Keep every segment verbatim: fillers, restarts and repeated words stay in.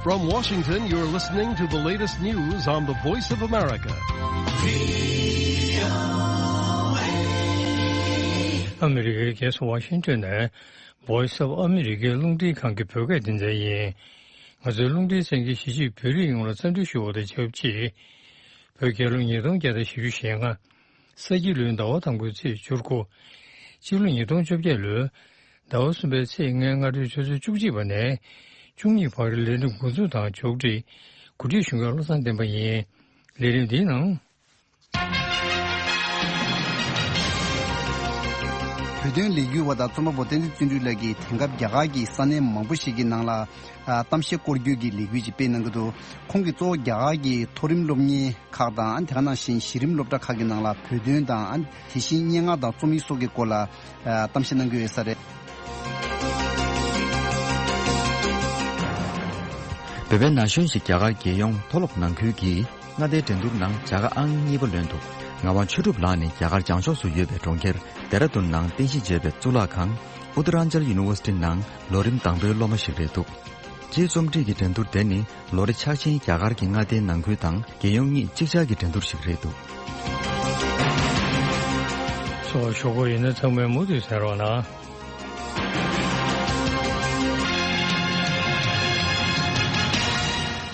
From Washington, you're listening to the latest news on the Voice of America. ཨ་མི་རི་ཀའི་རྒྱལ་ས་ཝ་ཤིང་ཏོན་ནས་Voice of America རླུང་འཕྲིན་ཁང་གི་བོད་སྐད་སྡེ་ཚན་ཡིན། ང་ཚོའི་རླུང་འཕྲིན་གསན་མཁན་གཞིས་བྱེས་བོད་རིགས་ཡོངས་ལ་འཚམས་འདྲི་ཞུ་བ་དང་ཆབས་ཅིག་བོད་རྒྱལ་ལོ་ཉིས་སྟོང་བརྒྱ་དང་བཞི་བཅུ་ཞེ་ལྔ། ས་ཁྱི་ལོའི་ཟླ་བ་དང་པོའི་ཚེས་བཅུ་དགུ། སྤྱི་ལོ་ཉིས་སྟོང་བཅོ་བརྒྱད་ལོའི་ཟླ་བ་གསུམ་པའི་ཚེས་ལྔའི་སྔ་དྲོའི་ཆུ་ཚོད་བཅུ་གཅིག་པ་ནས་བཅུ་གཉིས་བར་ལས་རིམ་འགོ་འཛུགས་དང་ཕྱོགས་སྒྲིག་གོ་སྒྲིག་ཞུ་མཁན་བློ་བཟང་བསྟན་པ་ཡིན། ལས་རིམ་འདིའི་ནང་། བོད་དོན་ལས་འགུལ་བ་དང་རྩོམ་པ་པོ་བསྟན་འཛིན་བརྩོན་འགྲུས་ལགས་ཀྱིས་དེང་སྐབས་རྒྱ་གར་གྱི་ས་གནས་མང་པོ་ཞིག་གི་ནང་ལ་ཨ་གཏམ་བཤད་སྐོར་སྐྱོད་ཀྱི་ལས་འགུལ་ཅིག་སྤེལ་གནང་གི་འདུག་ཁོང་གིས་གཙོ་བོ་རྒྱ་གར་གྱི་མཐོ་རིམ་སློབ་གཉེར་ཁག་དང་དེ་ག་ནང་བཞིན་གཞི་རིམ་སློབ་གྲྭ་ཁག་གི་ནང་ལ་བོད་དོན་དང་དེ་བཞིན་སྙན་ངག་དང་རྩོམ་ཡིག་སོགས་ཀྱི་སྐོར་ལ་ཨ་གཏམ་བཤད་གནང་གི་ཡོད་ས་རེད། བོད་པའི་ན་གཞོན་ཞིག་རྒྱ་གར་རྒྱལ་ཡོངས་མཐོ་སློབ་ནང་ཁུལ་གྱི་མངའ་སྡེའི་འགྲན་བསྡུར་ནང་བྱ་དགའ་ཨང་གཉིས་པ་ལོན་འདུག་ངག་དབང་ཆོས་གྲུབ་ལགས་ནི་རྒྱ་གར་བྱང་ཕྱོགས་སུ་ཡོད་པའི་གྲོང་ཁྱེར་ལྡེ་ར་ལྡུན་ནང་རྟེན་གཞི་བྱས་པའི་གཙུག་ལག་ཁང་Uttaranchal University ནང་ལོ་རིམ་དང་པོའི་སློབ་མ་ཞིག་རེད་འདུག་སྤྱིའི་རྩོམ་སྒྲིག་གི་འགྲན་བསྡུར་དེ་ནི་ལོ་རེ་འཆར་ཅན་རྒྱ་གར་གྱི་མངའ་སྡེའི་ནང་ཁུལ་དང་རྒྱལ་ཡོངས་གཉིས་གཅིག་ཆར་གྱི་འགྲན་བསྡུར་ཞིག་རེད་འདུག་ཚོགས་ཞུ་སྒོ་ཡིན་ན་ཚང་མས་མུ་མཐུད་གསན་རོགས་གནང་།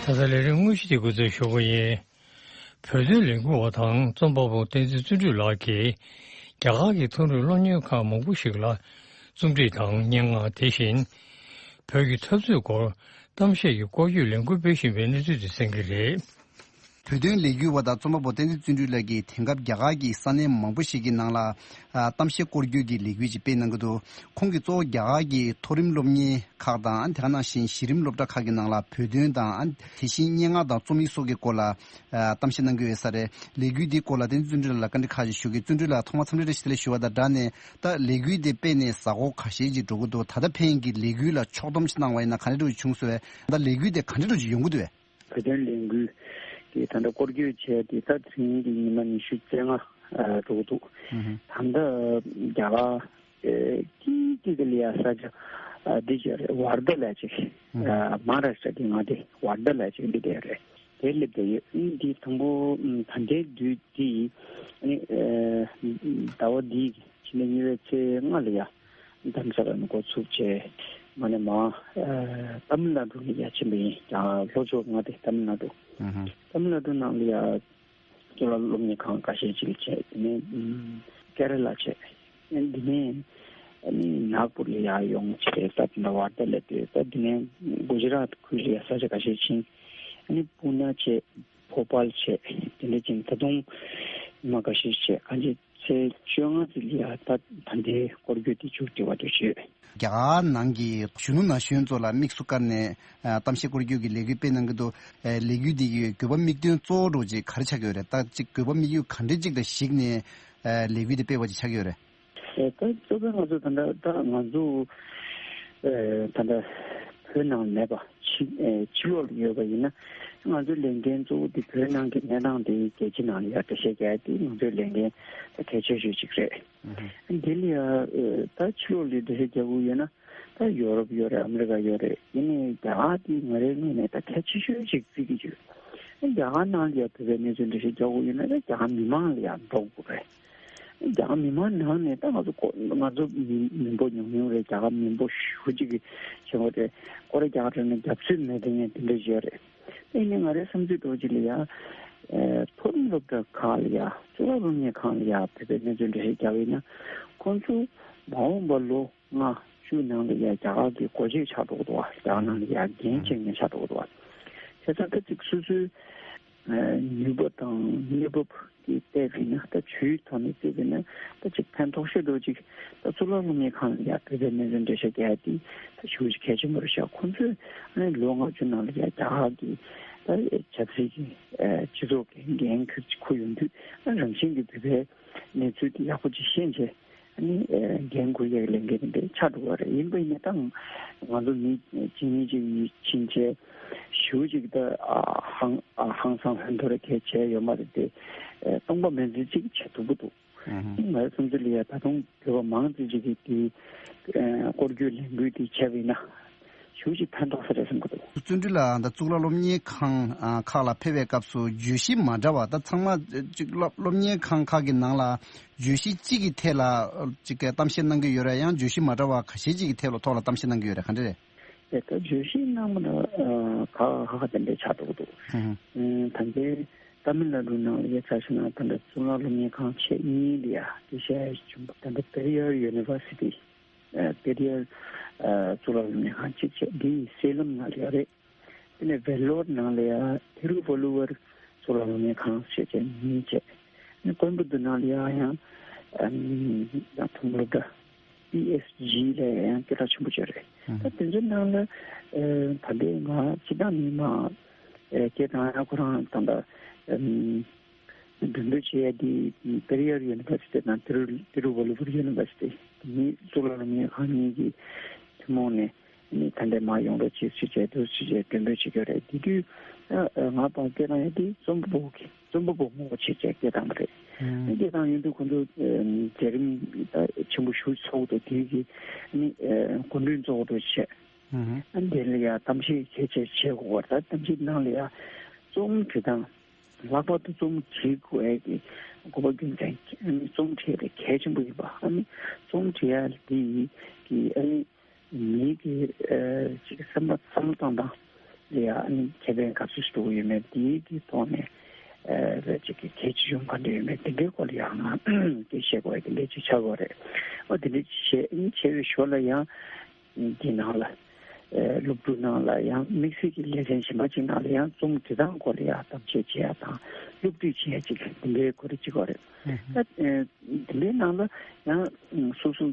ད་ལྟ་ལས་རིམ་དངོས་གཞི་དེ་འགོ་འཛུགས་ཞུ་སྒོ་ཡིན། བོད་དོན་ལས་འགུལ་བ་དང་རྩོམ་པ་པོ་བསྟན་འཛིན་བརྩོན་འགྲུས་ལགས་ཀྱིས་རྒྱ་གར་གྱི་མཐོ་རིམ་སློབ་གཉེར་ཁང་མང་པོ་ཞིག་ལ་རྩོམ་སྒྲིག་དང་སྙན་ངག་དེ་བཞིན་བོད་ཀྱི་འཐབ་རྩོད་སྐོར་གཏམ་བཤད་ཀྱི་སྐོར་སྐྱོད་ལས་འགུལ་སྤེལ་བཞིན་པའི་གནས་ཚུལ་དེ་གསན་གྱི་རེད། བོད་དོན་ལས་འགུལ་བ་དང་རྩོམ་པ་པོ་བསྟན་འཛིན་བརྩོན་འགྲུས་ལགས་ཀྱིས་དེང་སྐབས་རྒྱ་གར་གྱི་ས་གནས་མང་པོ་ཞིག་གི་ནང་ལ་ཨ་གཏམ་བཤད་སྐོར་སྐྱོད་ཀྱི་ལས་འགུལ་ཅིག་སྤེལ་གནང་གི་འདུག་ཁོང་གིས་གཙོ་བོ་རྒྱ་གར་གྱི་མཐོ་རིམ་སློབ་གཉེར་ཁག་དང་དེ་ག་ནང་བཞིན་གཞི་རིམ་སློབ་གྲྭ་ཁག་གི་ནང་ལ་བོད་དོན་དང་དེ་བཞིན་སྙན་ངག་དང་རྩོམ་ཡིག་སོགས་ཀྱི་སྐོར་ལ་ཨ་གཏམ་བཤད་གནང་གི་ཡོད་ས་རེད། ལས་འགུལ་འདིའི་སྐོར་ལ་བསྟན་འཛིན་བརྩོན་འགྲུས་ལགས་ལ་བཀའ་འདྲི་ཁག་ཅིག་ཞུ་གི། བརྩོན་འགྲུས་ལགས་ཐོག་མར་འཚམས་འདྲི་བཀྲ་ཤིས་བདེ་ལེགས་ཞུ་བ་དང་སྦྲགས་ནས། ད་ལས་འགུལ་འདི་སྤེལ་ནས་གཟའ་འཁོར་ཁ་ཤས་ཅིག་འགྲོ་གི་འདུག་ད་ལྟ་ཕན་གྱི་ལས་འགུལ་ལ་ཕྱོགས་བསྡོམས་ཤིག་གནང་བ་ཡིན་ན་ག་འདྲ་འདྲ་བྱུང་སོང་བས། ད་ལས་འགུལ་དེ་ག་འདྲ་འདྲ་ཅིག་ཡོང་གི་འདུག་བས། བོད་དོན་ལས་འགུལ་གྱི་ད་ལྟ་སྐོར་སྐྱོད་བྱས་ཏེ་ད་དེ་རིང་གི་ཉི་མ་ཉི་ཤུ་རྩ་ལྔ་འགྲོ་གི་འདུག་ད་ལྟ་རྒྱ་གར་ཀི་ཀི་གི་ལི་ཡ་ས་ཆ་འདི་ཅིག་རེད། ཝར་དྷ་ལ་ཅིག་མ་ཧཱ་རཱ་ཤི་ཊ་གི་མངའ་སྡེ་ཝར་དྷ་ལ་ཅིག་འདི་དེ་རེད། དེ་སླེབས་བསྡད་ཡོད། འདི་དང་པོ་ད་ལྟའི་དུས་འདི་ཟླ་བ་འདིའི་ཕྱི་ཟླ་གཉིས་པའི་ཚེས་ལྔ་ལ་ཡ། རྡ་རམ་ས་ལ་ནས་འགོ་ཚུགས་བྱས་མ་ནས་མ་ཨ་ཏཱ་མིལ་ནཱ་ཌུ་ལ་ཡ་ཕྱིན་པ་ཡིན། ཀྱང་ལྷོ་ཕྱོགས་མངའ་སྡེ་ཏཱ་མིལ་ནཱ་ཌུ། ཨུ་ཧུ། ཏཱ་མིལ་ནཱ་ཌུ་ནང་ལ་ཡ་གཙུག་ལག་སློབ་གཉེར་ཁང་ཁ་ཤས་ཅིག་ལ་བྱས། དེ་ནས་ཨམ་ཀེ་ར་ལ་བྱས། དེ་ནས་ཨ་ནི་ནཱག་པུར་ལ་ཡ་ཡོང་བྱས། ད་དེ་འདྲ་ཝར་དྷ་ལ་བསྡད། ད་དེ་ནས་གུ་ཇི་རཱཏ་ཁུལ་ལ་ཡ་ས་ཆ་ཁ་ཤས་ཕྱིན། ཨ་ནི་པུ་ནེ་བྱས། ཕོ་པཱལ་བྱས། དེ་འདྲ་ཅིག་ད་དུང་ཉི་མ་ཁ་ཤས་བྱས། གང་ཅི་ཚེས་བཅོ་ལྔ་ཙམ་ལ་ཡ་ད་ད་ལྟའི་སྐོར་སྐྱོད་དེ་མཇུག་སྒྲིལ་བ་འདྲ་བྱས། རྒྱ་གར་ནང་གི་གཞོན་ནུ་ན་གཞོན་ཚོ་ལ་དམིགས་སུ་བཀར་ནས་ཨ་གཏམ་བཤད་སྐོར་སྐྱོད་ཀྱི་ལས་འགུལ་སྤེལ་གནང་གི་འདུག་ཨ་ལས་འགུལ་འདི་གི་དགོས་པ་དམིགས་དོན་གཙོ་བོ་འདྲ་ཅིག་ག་རེ་ཆགས་ཀྱི་ཡོད་རེད། ད་ཅིག་དགོས་པ་དམིགས་ཡུལ་ག་འདྲ་ཅིག་ལ་གཞིགས་ནས་ཨ་ལས་འགུལ་འདི་སྤེལ་བ་ཅིག་ཆགས་ཀྱི་ཡོད་རེད། ཨེ་ད་གཙོ་བོ་ང་ཚོ་ད་ལྟ་ད་ང་ཚོ་ཨེ་ད་ལྟ་བོད་ནང་མེད་པ་ཕྱི་ཨེ་ཕྱི་ལོགས་ལ་ཡོད་པ་ཡིན་ན། ང་ཚོའི་ལས་འགན་གཙོ་བོ་དེ་བོད་ནང་གི་གནས་སྟངས་དེ་རྒྱལ་སྤྱི་ནང་ལ་ཡ་འགྲེལ་བཤད་རྒྱག་ཡ་དེ་ང་ཚོའི་ལས་འགན་ད་གལ་ཆེ་ཤོས་ཅིག་རེད། ཨུ་ཧུ། འདི་ལ་ཡ་ཨེ་ད་ཕྱི་ལོགས་ལ་འགྲེལ་བཤད་རྒྱག་དགོས་ཡོད་ན། ད་ཡོ་རོབ་ཡོད་རེད། ཨ་མི་རི་ཀ་ཡོད་རེད། ཡིན་ནའི་རྒྱ་གར་དེ་ང་རའི་ངོས་ནས་ད་གལ་ཆེ་ཤོས་ཅིག་བརྩི་གི་ཡོད། རྒྱ་གར་ནང་ལ་ཡ་བོད་པའི་གནས་ཚུལ་འགྲེལ་བཤད་རྒྱག་དགོས་ཡོད་ན། ད་རྒྱ་གར་མི་མང་ལ་ཡ་འགྲོ་དགོས་རེད། རྒྱ་གར་མི་མང་ནང་ནས་ད་ང་ཚོ་ཁོ་ང་ཚོ་མི་མི་འབོར་ཉུང་ཉུང་རེད། རྒྱ་གར་མི་འབོར་ཞེ་པོ་ཅིག་གི་ཆེ་བ་རེད། ཁོ་རེ་རྒྱ་གར་ནང་རྒྱབ་སྐྱོར་མེད་དེ་ངས་དེ་འདྲ་ཡོད་རེད། ཡིན་ནའི་ང་རའི་བསམ་ཚུལ་འདྲ་ཅིག་ལ་ཡ། ཨེ་མཐོ་རིམ་སློབ་གྲྭ་ཁག་ལ་ཡ། གཙུག་ལག་སློབ་གཉེར་ཁང་ལ་ཡ་བོད་པའི་གནས་ཚུལ་འགྲེལ་བཤད་རྒྱག་པ་ཡིན་ན། ཁོང་ཚོ་མ་འོངས་པ་ལོ་ལྔ་བཅུ་ནང་ལ་ཡ་རྒྱ་གར་གྱི་སྒོ་འབྱེད་ཆགས་འགྲོ་གི་འདུག་བ། རྒྱ་གར་ནང་ལ་ཡ་འགན་འཁྱེར་མཁན་ཆགས་འགྲོ་གི་འདུག་བ། བྱས་ཙང་ད་ཅིག་སོ་སོའི་ཨ་ནུས་པ་དང་གནས་བབ་ཀྱི་བལྟས་པ་ཡིན་ན། ད་ཆུའི་ཐོག་ནས་བལྟས་པ་ཡིན་ན། ད་ཅིག་ཕན་ཐོགས་ཤོས་འདྲ་ཅིག་ད་གཙུག་ལག་སློབ་གཉེར་ཁང་ལ་ཡ་བོད་པའི་གནས་ཚུལ་འགྲེལ་བཤད་རྒྱག་ཡ་དེ་ད་ཞེ་པོ་ཅིག་གལ་ཆེན་པོ་རེད་ཤག་ཁོང་ཚོས་ཨ་ནི་ལོ་ལྔ་བཅུ་ནང་ལ་ཡ་རྒྱ་གར་གྱི་ད་ཆབ་སྲིད་ཀྱི་ཨ་སྤྱི་ཚོགས་ཀྱི་འགན་འཁུར་འཁུར་ཡོང་དུས། ཨ་རང་བཞིན་གྱིས་བོད་པའི་གནས་ཚུལ་དེ་ཡག་པོ་ཅིག་ཤེས་བྱས། ཨ་ནི་ཨེ་འགན་འཁུར་ཡག་གི་ལས་འགན་དེ་འདྲ་ཆགས་འགྲོ་བ་རེད། ཡིན་པ་ཡིན་ན་ད་ང་ཚོ་མི་གཅིག་གཉིས་ཅིག་ཡིན་ཕྱིན་ཆད་ཞེ་པོ་ཅིག་ད་ཨ་ཧང་ཨ་ཧང་སང་ཧོན་ཐོར་གལ་བྱས་ཡོད་མ་རེད་དེ། ཨེ་སྟོང་པ་མིན་ཚད་ཅིག་བྱེད་ཐུབ་ཀྱི་འདུག་ཨུ་ཧུ། ང་ཚོ་བསམ་ཚུལ་ལ་ཡ་ད་དུང་བོད་པ་མང་ཙམ་ཅིག་གིས་དེ་ཨེ་སྐོར་སྐྱོད་ལས་འགུལ་དེ་བྱས་པ་ཡིན་ན། ཞེ་ དུས་ཀྱི་ཕན་ཐོགས་ས་རེད་བསམ་གི་འདུག། བརྩོན་འགྲུས་ལགས། ད་གཙུག་ལག་སློབ་གཉེར་ཁང་ཨ་ཁག་ལ་ཕེབས་པའི་སྐབས་སུ་བརྗོད་གཞི་མ་འདྲ་བ། ད་ཚང་མ་ཨ་གཅིག་སློབ་སློབ་གཉེར་ཁང་ཁག་གི་ནང་ལ་བརྗོད་གཞི་གཅིག་གི་ཐད་ལ་ཨ་གཅིག་གཏམ་བཤད་གནང་གི་ཡོད་རེད། ཡང་བརྗོད་གཞི་མ་འདྲ་བ་ཁ་ཤས་ཅིག་གི་ཐད་ལ་ཐོག་ལ་གཏམ་བཤད་གནང་གི་ཡོད་རེད། ག་འདྲ་རེད། དེ་ལྟར་བརྗོད་གཞི་གནང་བ་ན་ཨ་ཁག་ཁག་དེ་འདྲ་ཆགས་འགྲོ་གི་འདུག། ཧུམ་ཧུམ། ཨ་ད་ལྟའི་ཏཱ་མིལ་ནཱ་ཌུ་ནང་ལ་ཡ་ཆ་བཞག་ན་ད་ལྟ་གཙུག་ལག་སློབ་གཉེར་ཁང་ཆེ་གཉིས་ལ་ཡ་དེ་བྱས་བྱུང་བ། ད་ལྟ་པེ་རི་ཡར་ཡུ་ནི་ཝར་སི་ཊི། ཨ་པེ་རི་ཡར་ཨ་གཙུག་ལག་སློབ་གཉེར་ཁང་གཅིག་བྱས། འདི་སེ་ལམ་ནང་ལ་ཡོད་རེད། དེ་ནས་ཝེ་ལོར་ནང་ལ་ཡང་ཐི་རུ་ཝ་ལུ་ཝར་གཙུག་ལག་སློབ་གཉེར་ཁང་ཞེས་བྱས་གཉིས་བྱས། ཨ་ནི་ཀོན་པུ་ཏུར་ནང་ལ་ཡང་ཡང་ཨ་ནི་ཡང་ཐུམ་སློབ་གྲྭ་པི་ཨེས་ཇི་ལ་ཡང་སྐད་གྲགས་ཆེན་པོ་བྱས་རེད། ད་དེ་ཚོའི་ནང་ལ་ཨ་ད་ལྟའི་ང་སྤྱི་བཏང་ནས་མ་ཨ་སྐད་བཏང་ཡ་ཁོ་རང་ད་ལྟ་ཨ་མགྲོན་འབོད་བྱེད་ཡ་དེ་པེ་རི་ཡར་ཡུ་ནི་ཝར་སི་ཊི་དང་ཏི་རུ་ཏི་རུ་ཝ་ལུ་ཝར་ཡུ་ནི་ཝར་སི་ཊི་གཉིས་གཙུག་ལག་སློབ་གཉེར་ཁང་གཉིས་ཀྱི་ཐུན་མོང་ནས་ནི་ད་ལྟའི་མ་ཡོང་རོགས་བྱེད་ཅེས་བྱས་འདུག་ཅེས་བྱས་མགྲོན་འབོད་བྱེད་ཀྱི་རེད། དེ་དུས་ཨ་ཨ་ང་པང་སྐད་བཏང་ཡ་དེ་རྩོམ་པ་པོ་གི་རྩོམ་པ་པོ་ངོ་བོ་བྱེད་ཅེས་སྐད་བཏང་བ་རེད། ཨ་སྐད་བཏང་ཡོང་དུས་ཁོང་ཚོ་ཨ་མཛད་རིམ་ད་ཆེན་པོ་ཞིག་ཚོགས་འདུག། དེ་གི་ནི་ཨ་སྐུ་མགྲོན་གཙོ་བོ་འདུག་བྱས། ཨ་དེ་ལ་ཡ་གཏམ་བཤད་གལ་ཆེ་བྱེད་དགོས་པ། ད་གཏམ་བཤད་ནང་ལ་ཡ་རྩོམ་འབྲི་སྟངས་ལྷག་པར་དུ་རྩོམ་བྲིས་དགོས་ཡ་གི་དགོས་པ་རྒྱུ་མཚན་ཨ་ནི་རྩོམ་བྲིས་ཡ་དེ་གལ་ཆེན་པོ་ཡིན་པ། ཨ་ནི་རྩོམ་བྲིས་ཡ་དེ་གི་ཨ་ནི་མིའི་གི་ཨ་ཅིག་གི་སེམས་པ་བསམ་བློ་གཏོང་སྟངས་ལ་ཡ་ཨ་ནི་ཁེ་ཕན་ག་ཚོད་ཞིག་འགྲོ་གི་ཡོད་མེད། དེའི་གི་ཐོག་ནས་ཨ་ཅིག་གི་གལ་ཆེ་ཆུང་ག་འདྲ་ཡོད་མེད་དེ་འདྲའི་སྐོར་ལ་ཡང་ང་སྐད་བཤད་དགོས་ཡ་དེ་འདྲ་ཅིག་ཆགས་ཡོད་རེད། ཨ་དེ་འདྲ་ཅིག་བྱས། ཨ་ནི་བྱས་པའི་ཞོར་ལ་ཡང་འདི་ནང་ལ་ཨ་སློབ་ཕྲུག་ནང་ལ་ཡང་དམིགས་བསལ་གྱི་ལེ་ཚན་གཞན་པ་ཅིག་ནང་ལ་ཡང་རྩོམ་འབྲི་སྟངས་སྐོར་ལ་ཡང་གཏམ་བཤད་བྱེད་ཡ་དང་སློབ་ཁྲིད་བྱེད་ཡ་ཅིག་འདི་འདྲའི་སྐོར་ཅིག་ཡོད་རེད། ད་ཨ་འདི་འདྲའི་ནང་ལ་ཡང་སོ་སོ་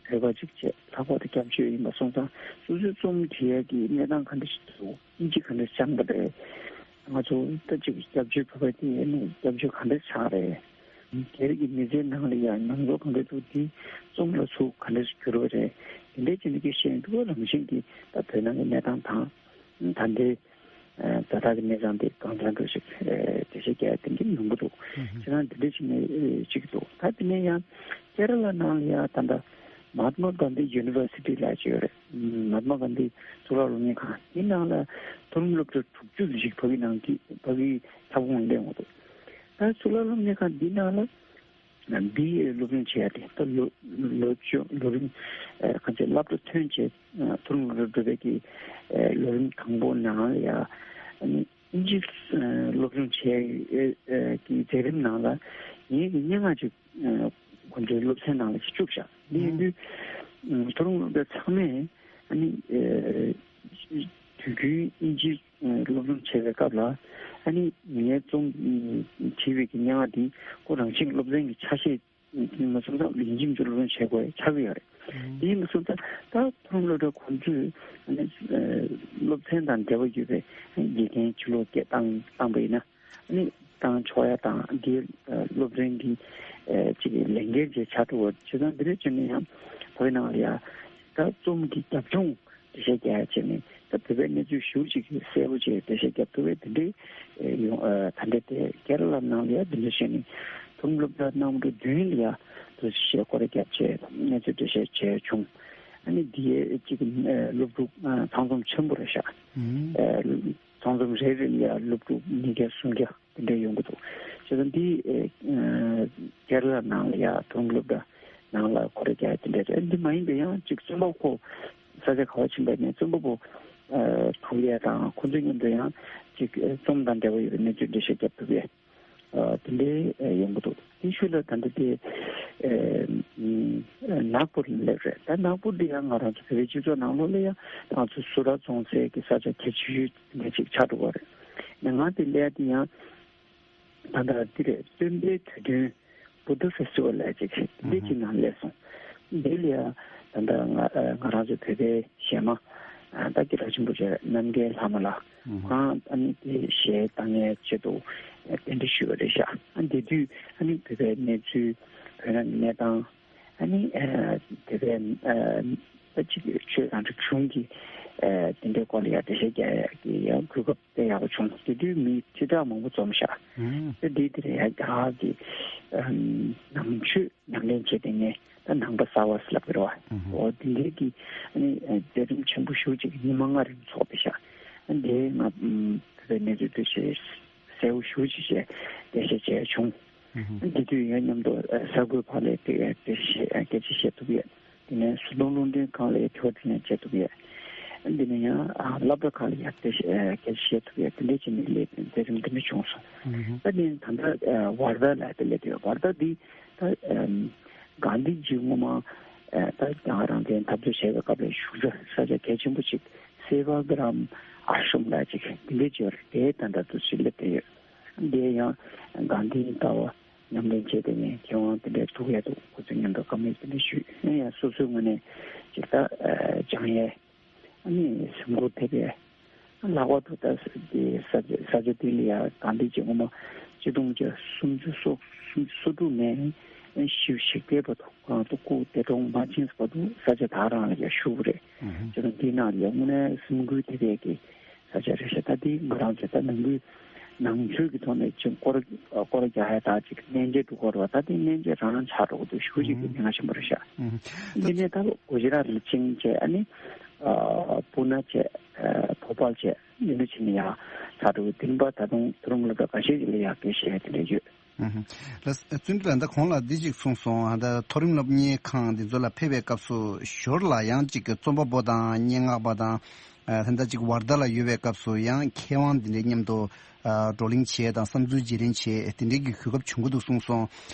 བོད་པ་ཅིག་བྱས་ལྷག་པར་དུ་སྐྱབས་བཅོལ་ཡིན་པ་སོང་ཙང་སོ་སོའི་རྩོམ་འབྲི་ཡ་གི་གནས་སྟངས་ག་འདྲ་ཞིག་འདུག། ཨིན་ཇི་ག་འདྲ་སྦྱངས་པ་རེད། ང་ཚོ་ད་ཅིག་སྐྱབས་བཅོལ་བོད་པ་དེ་ནི་སྐྱབས་བཅོལ་ག་འདྲ་ཆགས་རེད། སྒེར་གྱི་མི་ཚེའི་ནང་ལ་ཡང་མྱོང་ཚོར་ག་འདྲ་འདུག། དེ་རྩོམ་ལ་ཚུར་ག་འདྲ་འགྱུར་བ་རེད། དེ་འདྲའི་ཅིག་ནི་སྐད་བཤད་འདུག། རང་བཞིན་གྱིས་ད་བོད་ནང་གི་གནས་སྟངས་དང་ད་ལྟའི་ད་ལྟ་གི་གནས་སྟངས་དེ་གང་འཚམ་འདྲ་ཞིག་འགྲེལ་བཤད་རྒྱག་ཡ་དེ་འདྲ་ཡོང་གི་འདུག། ཁྱེད་རང་དེ་འདྲ་ཞིག་ནས་ཅིག་འདུག། ད་དེ་ནས་ཡང་ཀེ་ར་ལ་ནང་ལ་ཡང་ད་ལྟ་མ་ཧཱ་ཏྨ་གྷན་དྷི་ཡུ་ནི་ཝར་སི་ཊི་ལབ་ཅིག་ཡོད་རེད། མ་ཧཱ་ཏྨ་གྷན་དྷི་གཙུག་ལག་སློབ་གཉེར་ཁང་དེ་ནང་ལ་མཐོ་རིམ་སློབ་གྲྭ་དྲུག་ཅུ་ཞིག་བོད་ཀྱི་ནང་གི་བོད་ཀྱི་ཁྱབ་ཁོངས་སླེབས་ཡོང་གི་འདུག། ད་གཙུག་ལག་སློབ་གཉེར་ཁང་འདི་ནང་ལ་བི་ཨེ་སློབ་སྦྱོང་བྱེད་ཡ་དེ་ད་ལོ་ལོ་བཅུ་ལོ་རིམ་ཨ་ག་ཚོད་སློབ་གྲྭ་ཐོན་བྱས་ཨ་མཐོ་རིམ་སློབ་གྲྭ་འགྲོ་བའི་གི་ཨ་ལོ་རིམ་དང་པོ་ནང་ལ་ཡ་ཨ་ནི་ཨིན་ཇི་ཨ་སློབ་སྦྱོང་བྱེད་ཡ་གི་མཛད་རིམ་ནང་ལ་ངེད་ཀྱི་སྙན་ངག་ཅིག་ཨ་ཁོང་ཚོའི་སློབ་ཚན་ནང་ལ་ཅིག་བཅུག་བཞག། འདི་ཡིན་དུས་ཨ་མཐོ་རིམ་སློབ་གྲྭ་ཚང་མས་ཨ་ནི་ཨ་དུས་རྒྱུན་ཨིན་ཇི་སློབ་སྦྱོང་བྱེད་པའི་སྐབས་ལ་ཨ་ནི་ངའི་རྩོམ་བྲིས་པའི་གི་སྙན་ངག་འདི་ཁོ་རང་བཞིན་སློབ་ཚན་གྱི་ཆ་ཤས་མ་སོང་ཙང་ཡིན་གཅིག་མིན་གཅིག་སློབ་སྦྱོང་བྱེད་དགོས་ཆགས་ཀྱི་ཡོད་རེད། དེ་ཡིན་པ་སོང་ཙང་ད་མཐོ་རིམ་སློབ་གྲྭ་ཁོང་ཚོས་ཨ་ནི་སློབ་ཚན་དང་འབྲེལ་བ་ཡོད་པའི་དགེ་རྒན་ཕྱི་ལོགས་སྐད་བཏང་བཏང་པ་ཡིན་ན། ནི་བཏང་ཆོག་ཡ་དང་འདིའི་སློབ་ཚན་གྱི་ཅིག་ལས་འགན་ཅིག་ཆགས་འགྲོ་བ་བྱས་ཙང་འདི་འདྲ་བྱས་ནས་ཡང་བོད་ནང་ལ་ཡ་ད་རྩོམ་གྱི་རྒྱབ་ལྗོངས་འགྲེལ་བཤད་རྒྱག་ཡ་བྱས་ནས་ད་བོད་པའི་གནས་ཚུལ་ཞེ་པོ་ཅིག་གསལ་པོ་ཅིག་འགྲེལ་བཤད་རྒྱབ་ཐུབ་པའི་དེ་འདྲའི་ཡོང་ད་འདྲ་དེ་ཀེ་ར་ལ་ནང་ལ་ཡ་འདི་འདྲ་བྱས་ནས་མཐོ་རིམ་སློབ་གྲྭ་རྣམ་གྲངས་བདུན་ལ་ཡ་འདུ་བྱེད་སྐོར་རྒྱབ་བྱས་གནས་ཚུལ་འགྲེལ་བཤད་བྱས་བྱུང་། ཨ་ནི་འདི་ཡའི་གཅིག་སློབ་ཕྲུག་ཚང་འཛོམས་ཆེན་པོ་རེད་ཤག། ཚང་འཛོམས་རེ་རེ་ལ་ཡ་སློབ་ཕྲུག་ཉིས་བརྒྱ་སུམ་བརྒྱ་དེ་འདྲ་ཡོང་གི་འདུག། བྱས་ཙང་འདི་ཨེ་ཀེ་ར་ལ་ནང་ལ་ཡ་མཐོ་རིམ་སློབ་གྲྭ་ནང་ལ་སྐོར་ར་རྒྱག་དེ་འདྲ་རེད། འདི་མ་ཡིན་པའི་ཡང་གཅིག་རྩོམ་པ་པོ་ས་ཆ་ག་བ་ཕྱིན་པ་ནས་རྩོམ་པ་པོ་ཨེ་ཐུག་ཡས་དང་ཁོ་ཚོའི་མཉམ་དུ་ཡང་གཅིག་ཨེ་རྩོམ་དང་འབྲེལ་བ་ཡོད་པའི་གནས་ཚུལ་འགྲེལ་བཤད་རྒྱབ་ཐུབ་ཡས། ཨ་དེ་འདྲའི་ཨེ་ཡོང་གི་འདུག། དེ་ཤུལ་ལ་ད་ལྟ་དེ་ཨེ་ཨམ་ནག་པུར་ལ་སླེབས་རེད། ད་ནག་པུར་འདི་ཡང་ང་རང་ཚོ་བོད་པའི་སྤྱི་ཚོགས་ནང་ལོགས་ལ་ཡང་ང་ཚོ་སུ་ར་རྫོང་སའི་གི་ས་ཆ་གལ་ཆེ་ཤོས་འདི་ཅིག་ཆགས་འགྲོ་གི་རེད། ནས་ང་དེ་སླེབས་དེ་ཡང་ད་ལྟ་འདི་རེད། སྟོན་པའི་དུས་སྟོན་Buddha Festival་ལ་ཅིག་འདི་ཅིག་ནང་སླེབས་སོང་། འདི་ལ་ཡང་ད་ལྟ་ང་ང་རང་ཚོ་བོད་པའི་གཞས་མ་ད་སྐད་གྲགས་ཆེན་པོ་བྱས་རྣམ་རྒྱལ་ལྷ་མོ་ལགས། ཁོང་ཨ་ནི་དེ་གཞས་བཏང་ཡའི་ཆེད་དུ་གདན་འདྲེན་ཞུས་པ་རེད་ཤག། ཨ་དེ་དུས་ཨ་ནི་བོད་པའི་གནས་ཚུལ་བོད་ནང་གི་གནས་སྟངས་ཨ་ནི་ཨ་བོད་པའི་ཨ་ཨ་ཅིག་ཆོས་དང་རིག་གཞུང་གི་ཨ་དེ་འདྲའི་སྐོར་ལ་ཡང་འགྲེལ་བཤད་རྒྱག་ཡ་གི་ཡང་གོ་སྐབས་དཔེ་ཡག་པོ་བྱུང་། དེ་དུས་མི་ཁྲི་ཕྲག་མང་པོ་འཛོམས་ཤག། ཨ་དེ་དེ་རེད་ཡ་གི་ནང་ཆོས་ཉམས་ལེན་བྱས་ཏེ་ངས་ ད་ནང་པ་གསར་བ་ཟེར་ལབ་ཀྱི་རེད་བ། ཨོ་དེ་འདྲའི་གི་ཨ་ནི་མཛད་རིམ་ཆེན་པོ་ཞེ་པོ་ཅིག་ཉི་མ་ལྔ་རིང་ཚོགས་པའི་ཤག་ཨ་འདི་ང་བོད་པའི་གནས་ཚུལ་དེ་ཞེ་གསལ་པོ་ཞེ་པོ་ཅིག་བྱས་འགྲེལ་བཤད་བྱས་བྱུང་། ཨ་དེ་དུས་ཡང་མཉམ་དུ་ཨ་གསར་འགོད་པ་ལ་དེ་འགྲེལ་བཤད་སྐད་ཆ་བཤད་ཐུབ་ཡས། དེ་ནས་བཟོ་ཚོང་རླུང་འཕྲིན་ཁང་ལ་ཡང་དྲི་བ་དྲིས་ལན་བྱེད་ཐུབ་ཡས། འདི་ནས་ཡང་ཨ་སློབ་གྲྭ་ཁག་ལ་ཡང་དེ་ཤ་ཨ་སྐད་ཆ་བཤད་ཐུབ་ཡས་དེ་འདྲ་བྱས་ནས་སླེབས་མཛད་རིམ་འདི་འདྲ་བྱུང་སོང་། ཨུ་ཧུ། ད་ནི་ད་ལྟ་ཨ་ཝར་དྷ་ལ་དེ་སླེབས་ཡོད། ཝར་དྷ་འདི་ད་ཨམ་གྷན་དྷི་ཇི་སྔོན་མ་ཨ་ད་རྒྱ་གར་རང་བཙན་འཐབ་རྩོད་བྱེད་པའི་སྐབས་ལ་བཞུགས་ས་ས་ཆ་གལ་ཆེན་པོ་ཅིག་སེ་ཝ་གྷ་རམ་ཨ་ཤྲམ་ལ་ཅིག་འདི་འདྲ་ཅིག་ཡོད་རེད། དེ་ད་ལྟ་དུ་ཅིག་སླེབས་བསྡད་ཡོད། འདི་ཡང་གྷན་དྷི་ལྟ་བ་ཉམས་ལེན་བྱས་ཏེ་ནས་མཁས་དབང་དེ་འདྲའི་ཐུག་ཡས་འདུག་ཁོ་ཚོའི་མཉམ་དུ་བཀའ་མོལ་དེ་འདྲ་ཞུས། ཡིན་ཡང་སོ་སོའི་ངོས་ནས་ཅིག་ད་ཨ་སྦྱང་ཡས་ཨ་ནི་སེམས་ཁུར་ཐེབས་ཡས། ལྷག་པར་དུ་ད་དེ་ས་ཆ་ས་ཆ་དེ་ལ་ཡ་གྷན་དྷི་ཇི་སྔོན་མ་ཆིག་སྟོང་དགུ་བརྒྱ་སུམ་ཅུ་སོ་སུམ་ཅུ་སོ་དྲུག་ནས་ཞི་ཞི་བདེ་བར་དུ་གང་དུ་སྐུ་འདས་གྲོངས་མ་ཕྱིན་བར་དུ་ས་ཆ་དག་རང་ལ་ཡ་བཞུགས་པ་རེད། ཨུ་ཧུ། ཅིག་དང་དེའི་ནང་ལ་ཡ་དངོས་གནས་སེམས་འགུལ་ཐེབས་ཡས་ཀྱི་ས་ཆ་རེད་ཤག་ད་དེ་ང་རང་ཚོ་ད་ནང་ཁུལ་ནང་ཆོས་ཀྱི་ཐོག་ནས་ཅིག་སྐོར་སྐོར་རྒྱག་ཡ་ད་ཅིག་གནས་མཇལ་འགྲོ་དགོས་རེད་བ། ད་དེ་གནས་མཇལ་རང་ཆགས་འགྲོ་གི་འདུག་ཞེ་པོ་ཅིག་གི་ཉེན་ཁ་ཆེན་པོ་རེད་ཤག་འདི་ནས་ད་གུ་ཇི་རཱཏ་ལ་ཕྱིན་བྱས་ཨ་ནི་ཨ་པུ་ན་བྱས་ཨ་བྷོ་པཱལ་བྱས་འདི་འདྲ་ཕྱིན་ནས་ཡ་ཆགས་འགྲོ་གི། དེ་རིང་པ་ད་དུང་མཐོ་རིམ་སློབ་གྲྭ་ཁ་ཤས་ཅིག་ལ་ཡ་སྐད་བཤད་ཡ་དེ་འདྲ་ཡོད། ཨུ་ཧུ། ལགས་བརྩོན་འགྲུས་ལགས། ད་གོང་ལ་འདི་གཅིག་གསུངས་སོང་། ཨ་ད་མཐོ་རིམ་སློབ་གཉེར་ཁང་འདི་ཚོ་ལ་ཕེབས་པའི་སྐབས་སུ་ཞོར་ལ་ཡང་གཅིག་རྩོམ་པ་པོ་དང་སྙན་ངག་པ་དང་ཨ་ད་ལྟ་གཅིག་ཝར་དྷ་ལ་ཡོད་པའི་སྐབས་སུ་ཡང་མཁས་དབང་འདི་འདྲའི་མཉམ་དུ་ཨ་བགྲོ་གླེང་བྱེད་དང་བསམ་ཚུལ་བརྗེ་ལེན་བྱེད་དེ་འདྲའི་གི་གོ་སྐབས་བྱུང་གི་འདུག་གསུངས་སོང་།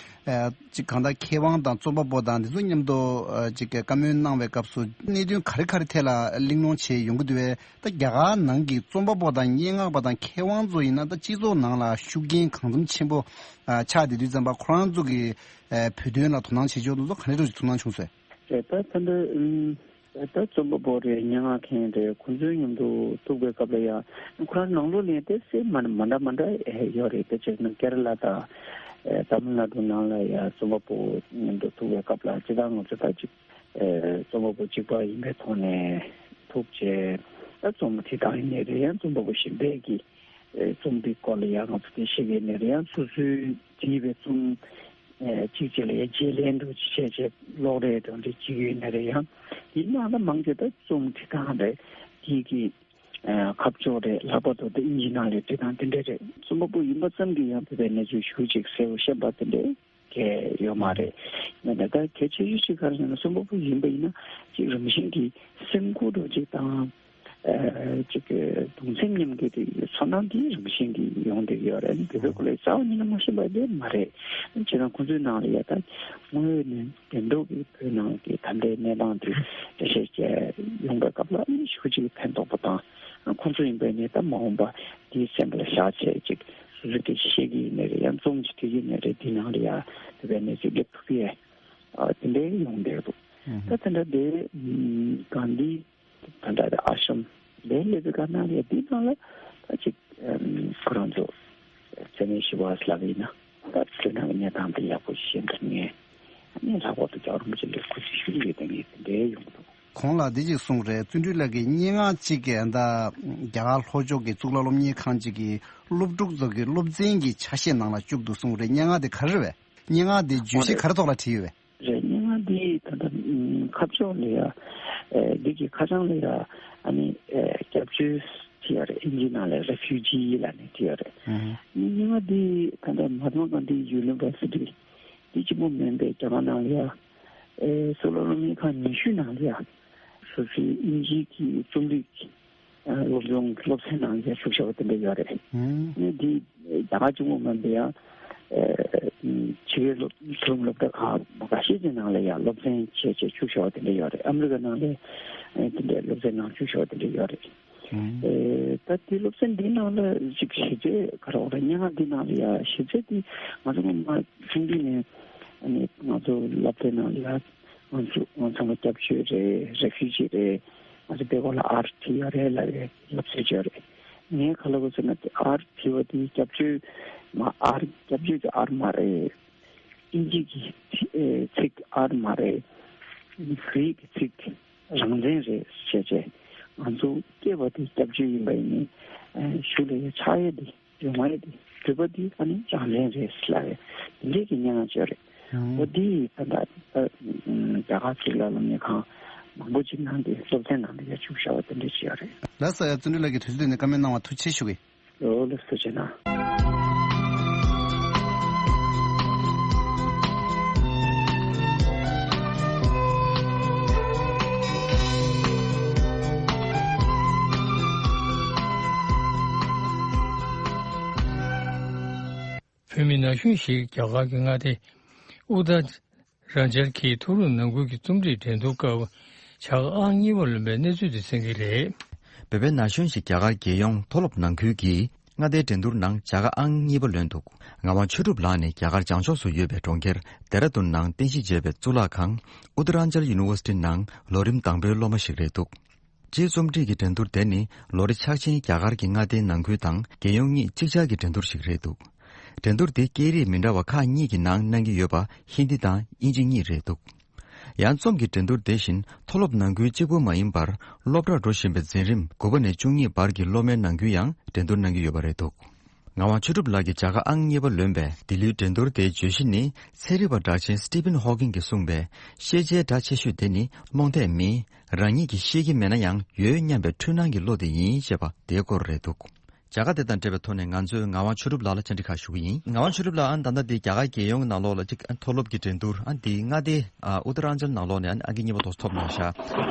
ཨ་གཅིག་གང་ལྟར་མཁས་དབང་དང་རྩོམ་པ་པོ་དང་འདི་ཚོ་མཉམ་དུ་ཨ་གཅིག་བཀའ་མོལ་གནང་བའི་སྐབས་སུ་གནད་དོན་ག་རེ་ག་རེ་ཐད་ལ་གླེང་སློང་བྱས་ཡོང་གི་འདུག་བས། ད་རྒྱ་གར་ནང་གི་རྩོམ་པ་པོ་དང་སྙན་ངག་པ་དང་མཁས་དབང་ཚོ་ཡིན་ན་ད་སྤྱི་ཚོགས་ནང་ལ་ཤུགས་རྐྱེན་གང་འཚམ་ཆེན་པོ་ཨ་ཆགས་བསྡད་དུས་ཙམ་པ་ཁོ་རང་ཚོ་གི་ཨ་བོད་དོན་ལ་དོ་སྣང་བྱེད་ཕྱོགས་དེ་ཚོ་ག་འདྲ་ཞིག་ཐུགས་སྣང་བྱུང་སོང་། རེད། ད་ད་འདི་ཨུམ་ད་རྩོམ་པ་པོ་རེད། སྙན་ངག་མཁན་རེད། ཁོང་ཚོའི་མཉམ་དུ་ཐུག་པའི་སྐབས་ལ་ཡང་ཁོ་རང་ནང་ལོགས་ལ་ཡང་ཏོག་ཙམ་མ་མ་འདྲ་མ་འདྲ་ཡོད་རེད། དཔེ་བྱས་ན་ཀེ་ར་ལ་དང་ཨེ་ཏ་མིལ་ནཱ་ཌུ་ནང་ལ་ཡང་རྩོམ་པ་པོ་མཉམ་དུ་ཐུག་པའི་སྐབས་ལ་སྤྱིར་བཏང་ང་ཚོ་ད་ཅིག་ཨེ་རྩོམ་པ་པོ་གཅིག་པ་ཡིན་པའི་ཐོག་ནས་ཐུག་བྱས་ད་རྩོམ་བྲིས་སྟངས་ཡིན་ནའི་རེད། ཡང་རྩོམ་པ་པོ་གཞན་པས་ཀྱིས་ཨེ་རྩོམ་འདིའི་སྐོར་ལ་ཡང་ང་ཚོ་དེ་ཤེས་ཀྱི་ཡིན་ནའི་རེད། ཡང་སོ་སོའི་བྲིས་པའི་རྩོམ་ཨེ་གཅིག་བྱས་ལ་ཡང་བརྗེ་ལེན་འདྲ་ཅིག་བྱས་བྱས་ཀློག་རེས་འདྲ་འདྲ་བྱེད་ཀྱི་ཡོད་ནའི་རེད། ཡང་དེའི་ནང་ལ་མང་ཆེ་ད་རྩོམ་བྲིས་སྟངས་རེད། དེའི་གི་ཨ་ཁ་ཕྱོགས་རེད། ལྷག་པར་དུ་དེ་ཨིན་ཇི་ནང་ལ་བྲིས་སྟངས་དེ་འདྲ་རེད། རྩོམ་པ་པོ་ཡིན་པ་ཙམ་གྱིས་ཡང་བོད་པའི་གནས་ཚུལ་ཞེ་པོ་ཅིག་གསལ་པོ་ཤེས་པ་དེ་འདྲ་གང་ཡང་ཡོད་མ་རེད། ཡིན་ནའི་ད་གལ་ཆེ་ཤོས་ཅིག་ག་རེ་ཟེར་ན་རྩོམ་པ་པོ་ཡིན་པ་ཡིན་ན་ཅིག་རང་བཞིན་གྱིས་སེམས་ཁུར་འདྲ་ཅིག་དང་ཨ་ཅིག་གདུང་སེམས་མཉམ་སྐྱེད་དེ་ཚོར་སྣང་དེ་རང་བཞིན་གྱིས་ཡོང་བསྡད་ཡོད་རེད། བོད་པའི་སྐོར་ལ་རྩ་བ་ཉིད་ནས་མ་ཤེས་པ་དེ་མ་རེད། བྱས་ཙང་ཁོང་ཚོའི་ནང་ལ་ཡ་ད་དངོས་ཡོད་ནས་བདེན་མདོག་གི་བོད་ནང་གི་ད་ལྟའི་གནས་སྟངས་དེ་འགྲེལ་བཤད་བྱས་ཡོང་པའི་སྐབས་ལ་ཨ་ནི་ཞེ་པོ་ཅིག་ཕན་ཐོགས་པ་དང་། ཁོང་ཚོ་ཡིན་པ་ཡིན་ནའི་ད་མ་འོངས་པ་དེའི་སེམས་ལ་བཞག་བྱས་ཅིག་སོ་སོས་སྐད་ཆ་བཤད་ཀྱི་ཡིན་ནའི་རེད། ཡང་རྩོམ་ཅིག་བྲིས་ཀྱི་ཡིན་ནའི་རེད། དེའི་ནང་ལ་ཡ་བོད་པའི་གནས་ཚུལ་སླེབས་ཐུབ་ཀྱི་ཡ་དེ་འདྲའི་ཡོང་བསྡད་འདུག་ད་དེ་འདྲ་དེ་གྷན་དྷི་ད་ལྟ་ཨ་ཤམ་ལས་སླེབས་པའི་སྐབས་ནང་ལ་དེའི་ནང་ལ་ད་ཅིག་ཁོ་རང་ཚོ་བཙན་གནོན་ཞི་བ་ལབ་ཡིན་ན་ད་བོད་ནང་གི་གནས་སྟངས་དེ་ཡག་པོ་ཤེས་ཐུབ་ངེས། ཨ་ནི་ལྷག་པར་དུ་རྒྱལ་བ་རིན་པོ་ཆེ་ལ་གུས་བརྩི་ཞུ་གི་ཡོད་པ་ངས་དེ་འདྲའི་ཡོང་འདུག་གོང་ལ་འདི་ཅིག་གསུངས་རེད། བརྩོན་འགྲུས་ལགས་ཀྱིས་སྙན་ངག་ཅིག་གི་ད་རྒྱ་གར་ལྷོ་ཕྱོགས་ཀྱི་གཙུག་ལག་སློབ་གཉེར་ཁང་ཅིག་གི་སློབ་ཕྲུག་ཚོ་གི་སློབ་ཚན་གྱི་ཆ་ཤས་ནང་ལ་བཅུག་འདུག་གསུངས་རེད། སྙན་ངག་དེ་ག་རེ་རེད་པས། སྙན་ངག་དེ་བརྗོད་གཞི་ག་རེ་ཐོག་ལ་བྲིས་ཡོད་པས། རེད། སྙན་ངག་འདི་ད་ལྟ་ཁ་ཕྱོགས་ལ་ཡ་ཨེ་འདི་གི་ཁ་བྱང་ལ་ཡ་ཨ་ནི་ཨེ་སྐྱབས་བཅོལ་བྲིས་ཡོད་རེད། ཨིན་ཇི་ནང་ལ་རེ་ཕུ་ཇི་ལབ་ནས་བྲིས་ཡོད་རེད། ཨ་ནི་སྙན་ངག་འདི་ད་ལྟ་མ་ཧཱ་ཏ་མ་གྷན་དྷི་ཡུ་ནི་ཝར་སི་ཊི་འདི་གཅིག་པོ་མིན་པའི་རྒྱ་གར་ནང་ལ་ཡ་ཨེ་གཙུག་ལག་སློབ་གཉེར་ཁང་ཉི་ཤུ་ནང་ལ་ཡ་སོ་སོའི་ཨིན་ཇི་གི་རྩོམ་རིག་སློབ་སྦྱོང་གི་སློབ་ཚན་ནང་ལ་ཡ་བཅུག་བཞག་པ་དེ་འདྲ་ཡོད་རེད། ཨ་ནི་འདི་རྒྱ་གར་གཅིག་པོ་མིན་པའི་ཡང་ཕྱི་རྒྱལ་སློབ་མཐོ་རིམ་སློབ་གྲྭ་ཁག་ཁ་ཤས་ཀྱི་ནང་ལ་ཡང་སློབ་ཚན་བྱས་བྱས་བཅུག་བཞག་པ་དེ་འདྲ་ཡོད་རེད། ཨ་མི་རི་ཀ་ནང་ལ་དེ་འདྲའི་སློབ་ཚན་ནང་བཅུག་བཞག་པ་དེ་འདྲ་ཡོད་རེད། ཨེ་ད་དེ་སློབ་ཚན་འདིའི་ནང་ལ་ཅིག་གཞི་རྩའི་ག་རེ་རེད། སྙན་ངག་འདི་ནང་ལ་ཡ་གཞི་རྩའི་དེ་ང་ཚོ་སྔོན་མ་ཆུང་དུས་ནས་ཨ་ནི་ང་ཚོ་སློབ་གྲྭའི་ནང་ལ་ཡ་ང་ཚོ་ང་ཚང་མ་སྐྱབས་བཅོལ་རེད། རེ་ཕུ་ཇི་རེད། ང་ཚོ་བོད་སྐད་ལ་ཨར་བྲིས་ཡོད་རེད་ལབ་ཡས་ལབ་ཚོད་ཅིག་ཡོད་རེད། ངས་ག་ལབ་དགོས་ཟེར་ན་དེ་ཨར་བྲིས་པ་དེ་སྐྱབས་བཅོལ་མ་ཨར་སྐྱབས་བཅོལ་གྱི་ཨར་མ་རེད། ཨིན་ཇི་གི་ཚིག་ཨར་མ་རེད། གྷི་རིག་གི་ཚིག་རང་བཙན་རེད་ཟེར་བྱས་ང་ཚོ་སྐྱེས་པ་དེ་སྐྱབས་བཅོལ་ཡིན་པ་ཡིན་ནའི་གཞུག་ལ་ཡ་ཆགས་ཡས་དེ་ཡོང་བ་ཡས་དེ་འགྲུལ་པ་དེ་ཨ་ནི་རང་བཙན་རེད་ཟེར་ལབ་ཡས་དེ་འདྲས་ཀྱི་སྙན་ངག་ཅིག་ཡོད་རེད། ཡང་། འོ་དེ་ད་ལྟ་ད་རྒྱ་གར་ཅིག་ལ་སློབ་གཉེར་ཁང་མང་པོ་ཅིག་ནང་དེ་སློབ་ཚན་ནང་དེ་ཡར་བཅུག་བཞག་པ་དེ་འདྲ་ཅིག་ཡོད་རེད། ལགས་སོ། ཡ། བརྩོན་འགྲུས་ལགས་ཀྱིས་དུས་ཚོད་དེ་ནས་བཀའ་མོལ་གནང་བར་ཐུགས་རྗེ་ཆེ་ཞུ་གི། ལོ་ལ་སུ་བྱེད་ན། བོད་མི་ན་གཞོན་ཞིག་རྒྱ་གར་གྱི་མངའ་སྡེ་ཨུ་ཏ་རན་ཅལ་གྱི་མཐོ་རིམ་ནང་ཁུལ་གྱི་རྩོམ་སྒྲིག་འགྲན་བསྡུར་སྐབས་བྱ་དགའ་ཨང་གཉིས་པ་ལོན་པའི་གནས་ཚུལ་དེ་གསན་གྱི་རེད། བོད་པའི་ན་གཞོན་ཞིག་རྒྱ་གར་རྒྱལ་ཡོངས་མཐོ་སློབ་ནང་ཁུལ་གྱི་མངའ་སྡེའི་འགྲན་བསྡུར་ནང་བྱ་དགའ་ཨང་གཉིས་པ་ལོན་འདུག་ངག་དབང་ཆོས་གྲུབ་ལགས་ནི་རྒྱ་གར་བྱང་ཕྱོགས་སུ་ཡོད་པའི་གྲོང་ཁྱེར་ལྡེ་ར་ལྡུན་ནང་རྟེན་གཞི་བྱས་པའི་གཙུག་ལག་ཁང་ཨུ་ཏ་རན་ཅལ་ཡུ་ནི་ཝར་སི་ཊི་ནང་ལོ་རིམ་དང་པོའི་སློབ་མ་ཞིག་རེད་འདུག་སྤྱིར་རྩོམ་སྒྲིག་གི་འགྲན་བསྡུར་དེ་ནི་ལོ་རེ་འཆར་ཅན་རྒྱ་གར་གྱི་མངའ་སྡེའི་ནང་ཁུལ་དང་རྒྱལ་ཡོངས་གཉིས་གཅིག་ཆར་གྱི་འགྲན་བསྡུར་ཞིག་རེད་འདུག་འགྲན་བསྡུར་འདི་སྐད་རིགས་མི་འདྲ་བ་ཁག་གཉིས་ཀྱི་ནང་གནང་གི་ཡོད་པ་ཧིན་དི་དང་དབྱིན་ཇི་གཉིས་རེད་འདུག་ཡང་རྩོམ་གྱི་འགྲན་བསྡུར་དེ་བཞིན་མཐོ་སློབ་ནང་ཁུལ་གཅིག་པུ་མ་ཡིན་པར་སློབ་གྲྭར་འགྲོ་བཞིན་པའི་འཛིན་རིམ་དགུ་པ་ནས་བཅུ་གཉིས་བར་གྱི་སློབ་མའི་ནང་ཁུལ་ཡང་འགྲན་བསྡུར་གནང་གི་ཡོད་པ་རེད་འདུག་ངག་དབང་ཆོས་གྲུབ་ལགས་ཀྱིས་བྱ་དགའ་ཨང་གཉིས་པ་ལོན་པའི་འདི་ལོའི་འགྲན་བསྡུར་དེའི་བརྗོད་གཞི་ནི་ཚན་རིག་པ་གྲགས་ཅན་སི་ཊི་ཕན་ཧོ་ཀིང་གིས་གསུངས་པའི་ཤེས་བྱའི་སྒྲ་ཆེ་ཤོས་དེ་ནི་རྨོངས་དད་མིན། རང་ཉིད་ཀྱིས་ཤེས་ཀྱི་མེད་ན་ཡང་ཡོད་སྙམ་པའི་འཁྲུལ་སྣང་གི་བློ་དེ་ཡིན་ཅེས་པ་དེའི་སྐོར་རེད་འདུག་བྱ་དགའ་དེ་དང་འབྲེལ་བའི་ཐོག་ནས་ང་ཚོས་ངག་དབང་ཆོས་གྲུབ་ལགས་ལ་བཅར་འདྲི་ཁག་ཞུ་གི་ཡིན། ངག་དབང་ཆོས་གྲུབ་ལགས། ཨ་ནི་ད་ལྟ་འདི་རྒྱ་གར་རྒྱལ་ཡོངས་ནང་ལོགས་ལ་ཅིག་མཐོ་སློབ་ཀྱི་འགྲན་བསྡུར་ཨ་འདི་མངའ་སྡེ་ཨ་ཨུ་ཏ་རན་ཅལ་ནང་ལོགས་ནས་ཨ་ནི་ཨང་ཀི་གཉིས་པ་དེ་ཚོ་ཐོབ་གནང་ཤག་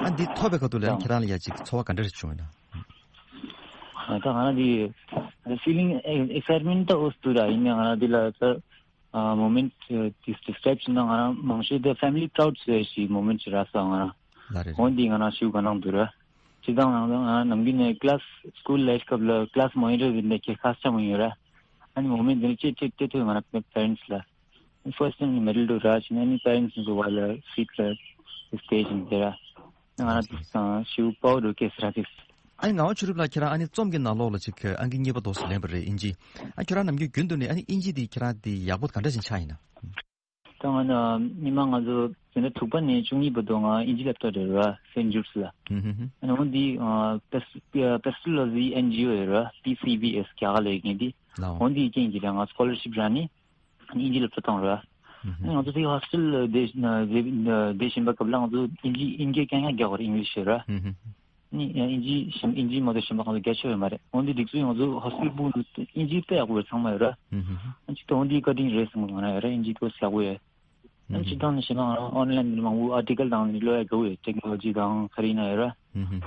ཨ་འདི་ཐོབ་པའི་ཁ་ཐུག་ལ་ཨ་ནི་ཁྱེད་རང་ལ་ཡ་ཅིག་ཚོར་བ་ག་འདྲ་རེ་བྱུང་ཡོད་ན། ད་ང་རང་འདི་ཕི་ལིང་ཨེག་སའི་ཊི་མེན་ཊི་ད་འོ་སུ་ར་ཡིན་ནའང་ང་རང་འདི་ལ་ད་ཨ་མོ་མེན་ཊི་ཨ་དེ་ཌི་སི་ཀི་རའིབ་བྱས་ན་ང་རང་མང་ཤོས་དེ་ཕེ་མི་ལི་པ་རའུ་ཌི་ཟེར་ཞིག་མོ་མེན་ཊི་ཞིག་རག་སོང་ང་རང་། ལགས་རེད། འོ་འདི་ང་རང་ཞེ་པོ་དགའ་སྣང་འདུག་ར། སྤྱིར་བཏང་ང་རང་ནམ་རྒྱུན་ནས་ཀི་ལ་སི་སི་ཀུལ་ལའིབ་སྐབས་ལ་ཀི་ལ་སི་མང་ཡོད་རེད་འདི་འདྲ་ཁྱེད་ཁ་ཆ་མང་ཡོད་ར། ཨ་ནི་མོ་མེན་ཊི་འདི་འདྲ་ཅིག་ཅིག་སྤྲད་ཐུབ་ང་རང་པེ་རེན་ཊི་སི་ལ། ཕར་སི་ཊི་ནི་མི་ཌལ་དུ་རག་བྱས་ནས་ཨ་ནི་པེ་རེན་ཊི་སི་ནི་བ་ལ་སི་ཊི་ལ་སི་ཊེ་ཇི་འདི་ར། ང་རང་དེ་སང་ཞེ་པོ་དགའ་པོ་འདུག་ཁྱེད་ཟེར་ར་དེ། ཨ་ནི་ངག་དབང་ཆོས་གྲུབ་ལགས་ཁྱེད་རང་ཨ་ནི་རྩོམ་གྱི་ནང་ལོགས་ལ་ཅིག་ཨང་ཀི་གཉིས་པ་དེ་ཚོ་ལེན་པ་རེད་དབྱིན་ཇི། ཨ་ཁྱེད་རང་ནམ་རྒྱུན་རྒྱུན་དུ་ནས་ཨ་ནི་དབྱིན་ཇི་དེ་ཁྱེད་རང་དེ་ཡག་པོ་ག་འདྲ་ཞིག་ཆགས་ཡིན་ན། ད་ང་ནི་སྔོན་མ་ང་ཚོ་འཛིན་གྲྭ་དྲུག་པ་ནས་བཅུ་གཉིས་བར་དུ་ང་དབྱིན་ཇི་སློབ་གྲྭ་རེད་ར་སེན་ཇུཌ་སི་ལ། ཨ་ནི་འོ་འདི་པེ་སི་པེ་སི་ཊི་ལོ་ཇི་ཨེན་ཇི་ཨོ་ཡོད་ར་པི་སི་བི་ཨེ་སི་རྒྱ་གར་ལ་ཡོད་མཁན་འདི། འོ་འདི་རྐྱེན་གྱིས་ར་ང་སི་ཀོ་ལར་ཤིབ་རག་ནས། ཨ་ནི་དབྱིན་ཇི་སློབ་གྲྭ་བཏང་རོགས། ཨ་ནི་ང་ཚོ་དེ་ཧོ་སི་ཊེལ་བསྡད་བསྡད་བཞིན་པའི་སྐབས་ལ་ང་ཚོ་དབྱིན་ཇི་ཨིན་སྐད་རྐྱང་རྐྱང་རྒྱག་དགོས་རེད་ཨིང་ལིཤ་ཞེས་ར། ཨ་ནི་དབྱིན་ཇི་གཞན་དབྱིན་ཇི་མ་གཏོགས་གཞན་པ་ང་ཚོ་རྒྱག་ཆོག་ཡོད་མ་རེད། འོན་ཏེ་སྒྲིག་འཛུགས་ང་ཚོ་ཧོ་སི་ཊེལ་སྤུ་དབྱིན་ཇི་དཔེ་ཡག་པོ་རེད་ཚང་མ་ཡོད་ར། ཨ་ནི་ཅིག་ད་འོན་ཏེ་བཀའ་དྲིན་རེད་བསམ་གི་ང་རང་ཡོད་ར་དབྱིན་ཇི་ཏོག་ཙམ་ཡག་པོ་ཡོད། ཨ་ནི་སྤྱིར་བཏང་ནས་བཤད་ན་ང་རང་ཨོན་ལན་མང་པོ་ཨར་ཊི་ཀལ་དང་ནི་ཀློག་ཡ་དགའ་བོ་ཡོད་ཊེག་ནོ་ལོ་ཇི་དང་ག་རེ་ཡིན་ན་ཡོད་ར།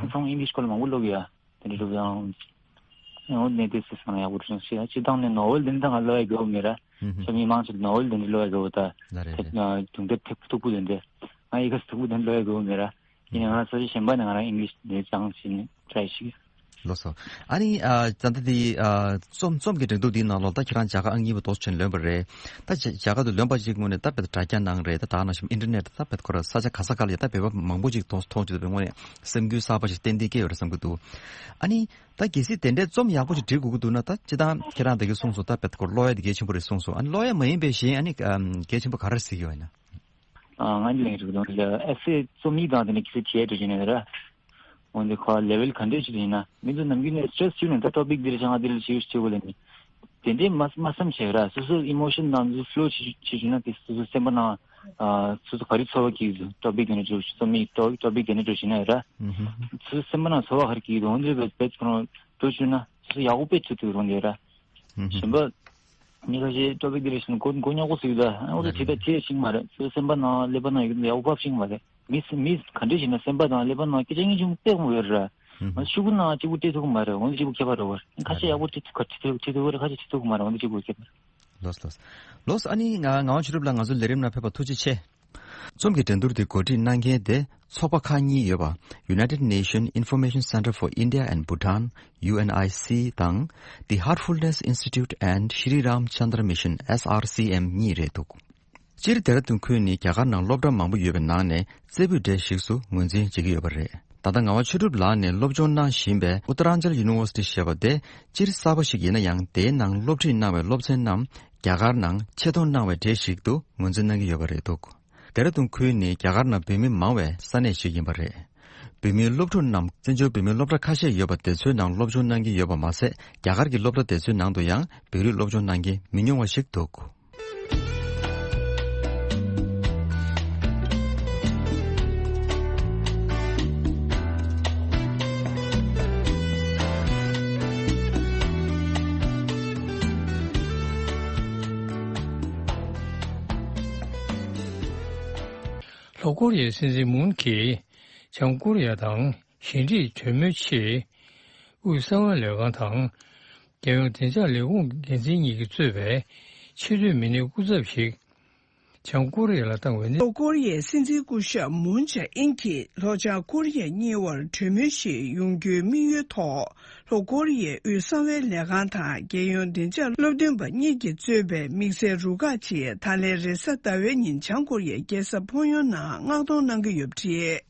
ཚང་མ་ཨིང་ལིཤ་སྐོར་ལ་མང་པོ་ཀློག་གི་ཡ། དེ་འདྲ་ཡང་འོ་ནས་དེ་སྲིད་སང་ཡག་པོ་བྱུང་ཞེས་སྤྱིར་བཏང་ནས་ནོ་ཝེལ་དེ་འདྲ་ང་ཀློག་ཡ་དགའ་བོ་མེད་ར། ཤ་མི་མང་ཆེ་ནོ་ཝེལ་དེ་འདྲ་ཀློག་ཡ་དགའ་བོ་ད། ལ་རེད་རེད། དུང་དེབ་ཐེག་ཐུག་པོ་དེ་འདྲ། ང་ཡི་གེ་ཐུག་པོ་དེ་འདྲ་ཀློག་ཡ་དགའ་བོ་མེད་ར། ཡིན་ནའང་ང་རང་ས་ཆ་གཞན་པ་ནས་ང་རང་ཨིང་ལིཤ་དེ་སྦྱངས་བྱས་ནས་ཊ་རའི་བྱེད་ཀྱི། ལགས་སོ། ཨ་ནི་ད་ལྟ་དེ་རྩོམ་རྩོམ་གྱི་འགྲན་བསྡུར་འདིའི་ནང་ལོགས་ད་ཁྱེད་རང་བྱ་དགའ་ཨང་གཉིས་པ་དེ་ཚོ་ལོན་པ་རེད། ད་བྱ་དགའ་དེ་ལོན་པ་ཅིག་དངོས་ནས་ད་དཔེ་དྲ་རྒྱ་ནང་རེད་ད་ད་ནང་བཞིན་ཨིན་ཊར་ནེཊ་ད་དཔེ་ཁོ་ར་ས་ཆ་ག་ས་ག་ལ་ཡ་ད་བོད་པ་མང་པོ་ཅིག་མཐོང་མཐོང་བྱེད་དུས་དངོས་གནས་སེམས་འགུལ་གསར་པ་ཞིག་ཏན་ཏན་སྐྱེ་ཡོད་རེད་བསམ་གྱི་འདུག་ཨ་ནི་ད་གལ་སྲིད་དེ་འདྲའི་རྩོམ་ཡག་པོ་ཞིག་འབྲི་དགོས་ཀྱི་འདུག་ན་ད་སྤྱིར་བཏང་ཁྱེད་རང་ད་གིན་གསུངས་སོང་ད་དཔེ་ཁོ་ཀློག་ཡ་དེ་གལ་ཆེན་པོ་རེད་གསུངས་སོང་ཨ་ནི་ཀློག་ཡ་མ་ཡིན་པའི་གཞན་ཨ་ནི་གལ་ཆེན་པོ་ག་རེ་གཟིགས་ཡོད་ན། ང་ལ་ཡིན་རིག་དང་ལ་ཨེ་སེ་རྩོམ་ཡིག་དང་དེ་ནས་ཁྱེད་ཚོས་བྲིས་ཡ་འགྲོ་བཞིན་ཡོད་ར། འོན་ཏེ་ཁོ་ལེ་ཝེལ་ག་འདྲས་ཞིག་ཡིན་ན་མི་ཚོ་ནམ་རྒྱུན་ནས་སི་ཊེ་རེ་སི་བྱུང་ནས་ད་ཊོ་པིག་འདི་རེད་ཤག་ང་འདི་ལ་ཞིབ་ཞིབ་བྱེད་དགོས་ལ་ནི། དེ་འདྲས་མ་མ་བསམ་བྱས་ར་སོ་སོ་ཨི་མོ་ཤན་ནང་ཚོ་ཕི་ལོ་བྱེད་བྱེད་བྱུང་ན་དེ་སོ་སོ་སེམས་པ་ནང་སོ་སོ་ག་རེ་ཚོར་བ་སྐྱེ་གི་འདུག་ཊོ་པིག་དེ་འདྲ་འགྲོ་རྩོམ་ཡིག་ཊོ་ཊོ་པིག་དེ་འདྲ་འགྲོ་བཞིན་ན་ཡོད་ར། སོ་སོ་སེམས་པ་ནང་ཚོར་བ་ག་རེ་སྐྱེ་གི་འདུག་འོན་ཏེ་བེད་ཁོ་རང་འགྲོ་བྱུང་ན་སོ་སོ་ཡག་པོ་དཔེ་ཐུབ་ཐུབ་རང་རེད་ར། གཞན་པ། མི་ཁ་ཤས་ཊོ་པིག་འདི་རེད་ཞེ་ན་མགོ་མགོ་རྙོག་པོ་ཟིག་ད་ཨ་འོ་ད་ལ་ལ། དེ་ད་ཁྱེད་ཤེས་ཀྱི་མ་རེད། སོ་སོའི་སེམས་པ་ནང་ཀླད་པ་ནང་ཡོད་ཀྱི་ཡག་པོ་ཕབ་ཤེས་ཀྱི་མ་རེད། མི་མི་ག་འདྲས་ཤེས་ན་སེམས་པ་དང་ཀླད་པ་ནང་སྐད་ཆ་སྙིང་རྗེ་མོ་དཔེ་མང་པོ་ཡོད་རེད་ར། ང་ཤུ་གུ་ནང་གཅིག་པུ་སྤྲད་ཐུབ་ཀྱི་མ་རེད། འོ་ན་གཅིག་པུ་ཁྱད་པར་རེད་བར་ཁ་ཤས་ཡག་པོ་སྤྲད་ཐུབ་ག་སྤྲད་ཐུབ་སྤྲད་ཐུབ་རེད། ཁ་ཤས་སྤྲད་ཐུབ་ཀྱི་མ་རེད། འོ་ན་གཅིག་པུ་ཁྱད་པར། ལོས་ལོས། ལོས་ཨ་ནི་ང་ངག་དབང་ཆོས་གྲུབ་ལགས་ང་ཚོའི་ལས་རིམ་ནང་ཕེབས་པར་ཐུགས་རྗེ་ཆེ། རྩོམ་གྱི་འགྲན་བསྡུར་དེ་གོ་སྒྲིག་གནང་མཁན་དེ་ཚོགས་པ་ཁག་གཉིས་ཡོད་པ། United Nation Information Center for India and Bhutan, ཡུ་ཨེན་ཨའི་སི་དང་། The Heartfulness Institute and Shri Ram Chandra Mission, S R C M གཉིས་རེད་འདུག་སྤྱིར་ལྡེ་ར་ལྡུན་ཁུལ་ནི་རྒྱ་གར་ནང་སློབ་གྲྭ་མང་པོ་ཡོད་པའི་ནང་ནས་རྩེ་ཕུད་གྲས་ཤིག་ཏུ་ངོས་འཛིན་བྱེད་ཀྱི་ཡོད་པ་རེད། ད་ལྟ་ངག་དབང་ཆོས་གྲུབ་ལགས་ནས་སློབ་སྦྱོང་གནང་བཞིན་པའི་ཨུ་ཏ་རན་ཅལ་ཡུ་ནི་ཝར་སི་ཊི་ཞེས་པ་དེ་སྤྱིར་གསར་པ་ཞིག་ཡིན་ན་ཡང་དེའི་ནང་སློབ་ཁྲིད་གནང་བའི་སློབ་ཚན་རྣམས་རྒྱ་གར་ནང་ཆེད་གཏོང་གནང་བའི་གྲས་ཤིག་ཏུ་ངོས་འཛིན་གནང་གི་ཡོད་པ་རེད་འདུག་ལྡེ་ར་ལྡུན་ཁུལ་ནི་རྒྱ་གར་ནང་བོད་མི་མང་བའི་ས་གནས་ཤིག་ཡིན་པ་རེད། བོད་མིའི་སློབ་ཕྲུག་རྣམས་བཙན་བྱོལ་བོད་མིའི་སློབ་གྲྭ་ཁ་ཤས་ཡོད་པ་དེ་ཚོའི་ནང་སློབ་སྦྱོང་གནང་གི་ཡོད་པ་མ་ཟད། རྒྱ་གར་གྱི་སློབ་གྲྭ་དེ་ཚོའི་ནང་དུ་ཡང་བོད་རིགས་སློབ་སྦྱོང་གནང་མཁན་མི་ཉུང་བ་ཞིག་འདུག་ལྷོ་ཀོ་རི་ཡའི་སྲིད་འཛིན་མུན་གྱིས་བྱང་ཀོ་རི་ཡ་དང་ཞི་འགྲིག་གྲོས་མོལ་ཆེད། དབུས་གསང་བའི་ལས་ཁང་དང་། རྒྱལ་ཡོངས་བདེ་འཇགས་ལས་ཁུངས་འགན་འཛིན་གཉིས་ཀྱིས་གཙོས་པའི་ཕྱི་སྡོད་མི་སྣའི་སྐུ་ཚབ་ཞིག་བྱང་ཀོ་རི་ཡ་ལ་བཏང་བའི་གནས། ལྷོ་ཀོ་རི་ཡའི་སྲིད་འཛིན་སྐུ་ཞབས་མུན་ཇེ་ཨིན་གྱིས་ལྷོ་བྱང་ཀོ་རི་ཡ་གཉིས་བར་གྲོས་མོལ་ཞིག་ཡོང་རྒྱུའི་དམིགས་ཡུལ་ཐོག་ལྷོ་ཀོ་རི་ཡའི་དབུས་གསང་བའི་ལས་ཁང་དང་རྒྱལ་ཡོངས་བདེ་འཇགས་སློབ་སྟོན་པ་གཉིས་ཀྱིས་གཙོས་པའི་དམིགས་བསལ་རུ་ཁག་ཅིག་ད་ལན་རེས་གཟའ་ཟླ་བའི་ཉིན་བྱང་ཀོ་རི་ཡའི་རྒྱལ་ས་ཕོང་ཡོན་ནང་མངགས་གཏོང་གནང་གི་ཡོད་པ་རེད།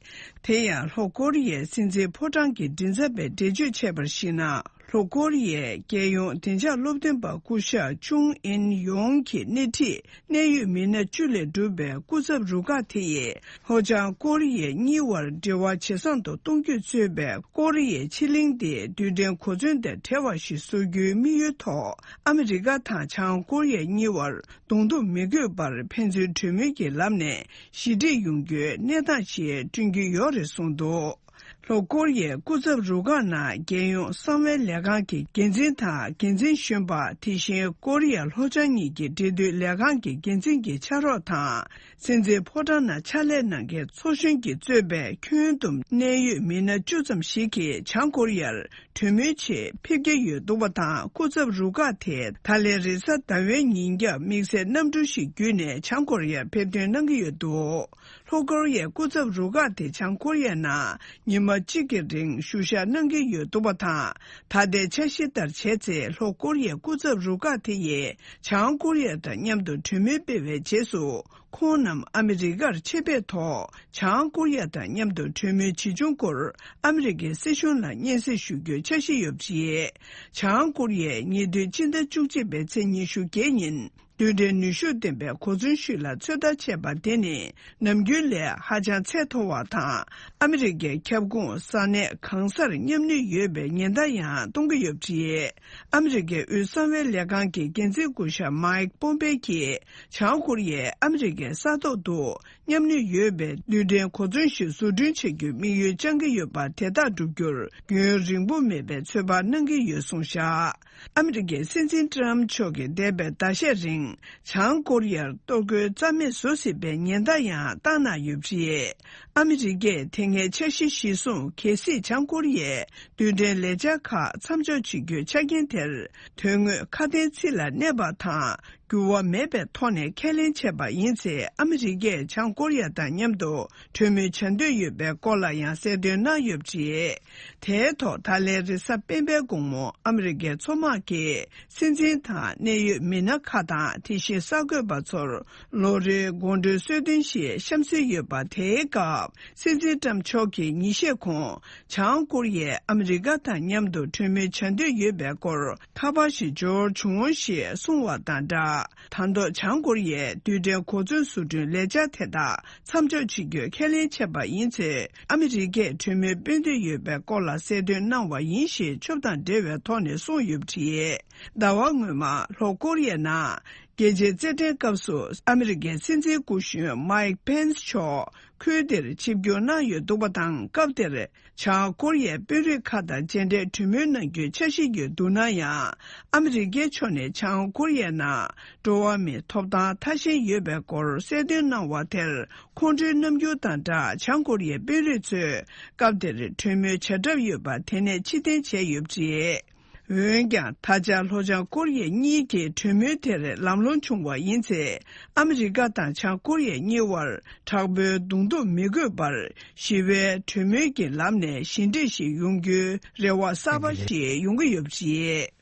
དེ་ཡང་ལྷོ་ཀོ་རི་ཡའི་སྲིད་འཛིན་ཕོ་བྲང་གི་མགྲིན་ཚབ་པས་འགྲེལ་བརྗོད་བྱས་པར་གཞིགས་ན། ལྷོ་ཀོ་རི་ཡའི་རྒྱལ་ཡོངས་བདེ་འཇགས་སློབ་སྟོན་པ་སྐུ་ཞབས་ཅུང་ཨིན་ཡོང་གི་སྣེ་ཁྲིད་གནད་ཡོད་མི་སྣ་བཅུ་ལས་གྲུབ་པའི་སྐུ་ཚབ་རུ་ཁག་དེ་ཡིས་ལྷོ་བྱང་ཀོ་རི་ཡའི་གཉིས་བར་འབྲེལ་བ་ཇེ་བཟང་དུ་གཏོང་རྒྱུ་གཙོས་པའི་ཀོ་རི་ཡའི་ཕྱེད་གླིང་དེ་རྡུལ་ཕྲན་གོ་མཚོན་དང་བྲལ་བ་ཞིག་བཟོ་རྒྱུའི་དམིགས་ཡུལ་ཐོག་ཨ་མི་རི་ཀ་དང་བྱང་ཀོ་རི་ཡ་གཉིས་བར་གདོང་ཐུག་མི་དགོས་པར་ཕན་ཚུན་གྲོས་མོལ་གྱི་ལམ་ནས་ཞི་འགྲིག་ཡོང་རྒྱུའི་གནས་སྟངས་ཤིག་བསྐྲུན་གྱི་ཡོད་རེད་གསུངས་འདུག་ལྷོ་ཀོ་རི་ཡའི་སྐུ་ཚབ་རུ་ཁག་ནང་རྒྱལ་ཡོངས་གསང་བའི་ལས་ཁང་གི་འགན་འཛིན་དང་འགན་འཛིན་གཞོན་པ། དེ་བཞིན་ཀོ་རི་ཡ་ལྷོ་བྱང་གཉིས་ཀྱི་འབྲེལ་མཐུད་ལས་ཁང་གི་འགན་འཛིན་གྱི་ཕྱག་རོགས་དང་། སྲིད་འཛིན་ཕོ་བྲང་ནང་ཕྱག་ལས་གནང་མཁན་ཚོགས་གཞོན་གྱིས་གཙོས་པའི་ཁྱོན་བསྡོམས་གནད་ཡོད་མི་སྣ་བཅུ་ཙམ་ཞིག་གིས་བྱང་ཀོ་རི་ཡར་གྲོས་མོལ་ཆེད་ཕེབས་ཀྱི་ཡོད་འདུག་པ་དང་། སྐུ་ཚབ་རུ་ཁག་དེས་ད་ལན་རེས་གཟའ་ཟླ་བའི་ཉིན་རྒྱབ་དམིགས་བསལ་གནམ་གྲུ་ཞིག་བརྒྱུད་ནས་བྱང་ཀོ་རི་ཡར་ཕེབས་ཐོན་གནང་གི་ཡོད་འདུག་ལྷོ་ཀོ་རི་ཡའི་སྐུ་ཚབ་རུ་ཁག་དེ་བྱང་ཀོ་རི་ཡ་ནང་ཉི་མ་གཅིག་གི་རིང་བཞུགས་ཞག་གནང་གི་ཡོད་འདུག་པ་དང་། ད་ལྟའི་འཆར་གཞི་ལྟར་བྱས་ཚེ། ལྷོ་ཀོ་རི་ཡའི་སྐུ་ཚབ་རུ་ཁག་དེ་ཡིས་བྱང་ཀོ་རི་ཡ་དང་མཉམ་དུ་གྲོས་མོལ་སྤེལ་བའི་རྗེས་སུ། ཁོང་རྣམས་ཨ་མི་རི་ཀར་ཆེད་ཕེབས་ཐོག་བྱང་ཀོ་རི་ཡ་དང་མཉམ་དུ་གྲོས་མོལ་ཇི་བྱུང་སྐོར་ཨ་མི་རི་ཀའི་སྲིད་གཞུང་ལ་སྙན་སེང་ཞུ་རྒྱུའི་འཆར་གཞི་ཡོད་པ་རེད། བྱང་ཀོ་རི་ཡས་ཉེ་དུས་སྤྱི་ཟླ་བཅུ་གཅིག་པའི་ཚེས་ཉི་ཤུ་བརྒྱད་ཉིན། རྡུལ་ཕྲན་ནུས་ཤུགས་ལྡན་པའི་གོ་མཚོན་ཞིག་ལ་ཚོད་ལྟ་བྱས་པ་དེ་ནི་ནམ་རྒྱུན་ལས་ཧ་ཅང་ཚད་མཐོ་བ་དང་། ཨ་མི་རི་ཀའི་ཁྱབ་ཁོངས་ས་གནས་གང་སར་མཉམ་ནུས་ཡོད་པའི་ཉེན་བརྡ་ཡང་གཏོང་གི་ཡོད་པ་རེད། ཨ་མི་རི་ཀའི་དབུས་གསང་བའི་ལས་ཁང་གི་འགན་འཛིན་སྐུ་ཞབས་མཱིག་པོམ་པེ་ཡིས་བྱང་ཀོ་རི་ཡས་ཨ་མི་རི་ཀའི་ས་ཐོག་ཏུ་མཉམ་ནུས་ཡོད་པའི་རྡུལ་ཕྲན་གོ་མཚོན་ཞིག་བཟོ་སྐྲུན་བྱེད་རྒྱུའི་དམིགས་ཡུལ་བཅངས་ཀྱི་ཡོད་པ་དེ་དག་འགྲུབ་རྒྱུར་རྒྱུན་རིང་པོ་མེད་པའི་ཚོད་དཔག་གནང་གི་ཡོད་གསུངས་བཞག་ཨ་མི་རི་ཀའི་སྲིད་འཛིན་ཏྲམ་མཆོག་གིས་འདས་པའི་ཟླ་ཤས་རིང་། བྱང་ཀོ་རི་ཡར་གཏོར་རྒོལ་རྩ་མེད་བཟོ་སྲིད་པའི་ཉེན་བརྡ་ཡང་བཏང་གནང་ཡོད་པ་རེད། ཨ་མི་རི་ཀས་དེ་སྔའི་འཆར་གཞི་གཞིར་བཟུང་གལ་སྲིད་བྱང་ཀོ་རི་ཡས་རྡུལ་ཕྲན་ལས་འཆར་ཁག་མཚམས་འཇོག་བྱེད་རྒྱུའི་ཆ་རྐྱེན་དེར། དོན་དངོས་ཁ་དན་ཚིག་ལ་གནས་པ་དང་། འགྱུར་བ་མེད་པའི་ཐོག་ནས་ཁས་ལེན་བྱས་པ་ཡིན་ཚེ། ཨ་མི་རི་ཀས་བྱང་ཀོ་རི་ཡ་དང་མཉམ་དུ་གྲོས་མོལ་བྱ་འདོད་ཡོད་པའི་སྐོར་ལ་ཡང་གསལ་སྟོན་གནང་ཡོད་པ་རེད། དེའི་ཐོག་ད་ལན་རེས་གཟའ་སྤེན་པའི་དགོང་མོ་ཨ་མི་རི་ཀའི་མཚོ་དམག་གིས་སྲིད་འཛིན་དང་གནད་ཡོད་མི་སྣ་ཁག་དང་། དེ་བཞིན་གསར་འགོད་པ་ཚོར་ལོ་རེའི་དགོང་དྲོའི་གསོལ་སྟོན་ཞིག་བཤམས་སྲོལ་ཡོད་པ། དེའི་སྐབས་སྲིད་འཛིན་ཏྲམ་མཆོག་གིས་ཉིན་ཤས་གོང་བྱང་ཀོ་རི་ཡས་ཨ་མི་རི་ཀ་དང་མཉམ་དུ་གྲོས་མོལ་བྱ་འདོད་ཡོད་པའི་སྐོར་ཁ་པར་ཞིག་འབྱོར་བྱུང་ཞེས་གསུངས་བ་དང་སྦྲགས། ད་དུང་བྱང་ཀོ་རི་ཡས་རྡུལ་ཕྲན་གོ་མཚོན་བཟོ་སྐྲུན་ལས་འཆར་དེ་དག་མཚམས་འཇོག་བྱེད་རྒྱུའི་ཁས་ལེན་བྱས་པ་ཡིན་ཚེ། ཨ་མི་རི་ཀས་གྲོས་མོལ་སྤེལ་འདོད་ཡོད་པའི་སྐོར་ལ་གསལ་སྟོན་གནང་བ་ཡིན་ཞེས་ཆོབ་དང་འབྲེལ་བའི་ཐོག་ནས་གསུངས་ཡོད་པ་རེད། ཟླ་བ་སྔོན་མ་ལྷོ་ཀོ་རི་ཡའི་ནང་རྒྱལ་སྤྱིའི་རྩེད་འགྲན་སྐབས་སུ་ཨ་མི་རི་ཀའི་སྲིད་འཛིན་སྐུ་གཞོན་མཱིག་པེན་སི་མཆོག་ཁུལ་དེར་ཆིབས་བསྒྱུར་གནང་ཡོད་འདུག་པ་དང་། སྐབས་དེར། བྱང་ཀོ་རི་ཡའི་དཔོན་རིགས་ཁག་དང་མཇལ་འཕྲད་གྲོས་མོལ་གནང་རྒྱུའི་འཆར་གཞི་ཡོད་འདུག་ན་ཡང་། ཨ་མི་རི་ཀའི་ཕྱོགས་ནས་བྱང་ཀོ་རི་ཡའི་ནང་འགྲོ་བ་མིའི་ཐོབ་ཐང་ཐ་ཞན་ཡོད་པའི་སྐོར་གསལ་སྟོན་གནང་བ་དེར་ཁོང་ཁྲོའི་རྣམ་འགྱུར་དང་སྦྲགས། བྱང་ཀོ་རི་ཡའི་དཔོན་རིགས་ཚོས་སྐབས་དེར་གྲོས་མོལ་བྱ་གྲབས་ཡོད་པ་དེ་ནས་ཕྱིར་འཐེན་བྱས་ཡོད་པ་རེད། འོན་ཀྱང་། ད་ཆ་ལྷོ་བྱང་ཀོ་རི་ཡ་གཉིས་ཀྱི་གྲོས་མོལ་དེར་ལམ་ལྷོང་བྱུང་བ་ཡིན་ཚེ། ཨ་མི་རི་ཀ་དང་བྱང་ཀོ་རི་ཡ་གཉིས་བར་དྲག་པོའི་གདོང་ཐུག་མི་དགོས་པར། ཞི་བའི་གྲོས་མོལ་གྱི་ལམ་ནས་ཞི་འགྲིག་ཞིག་ཡོང་རྒྱུའི་རེ་བ་གསར་པ་ཞིག་ཡོང་གི་ཡོད་པ་རེད།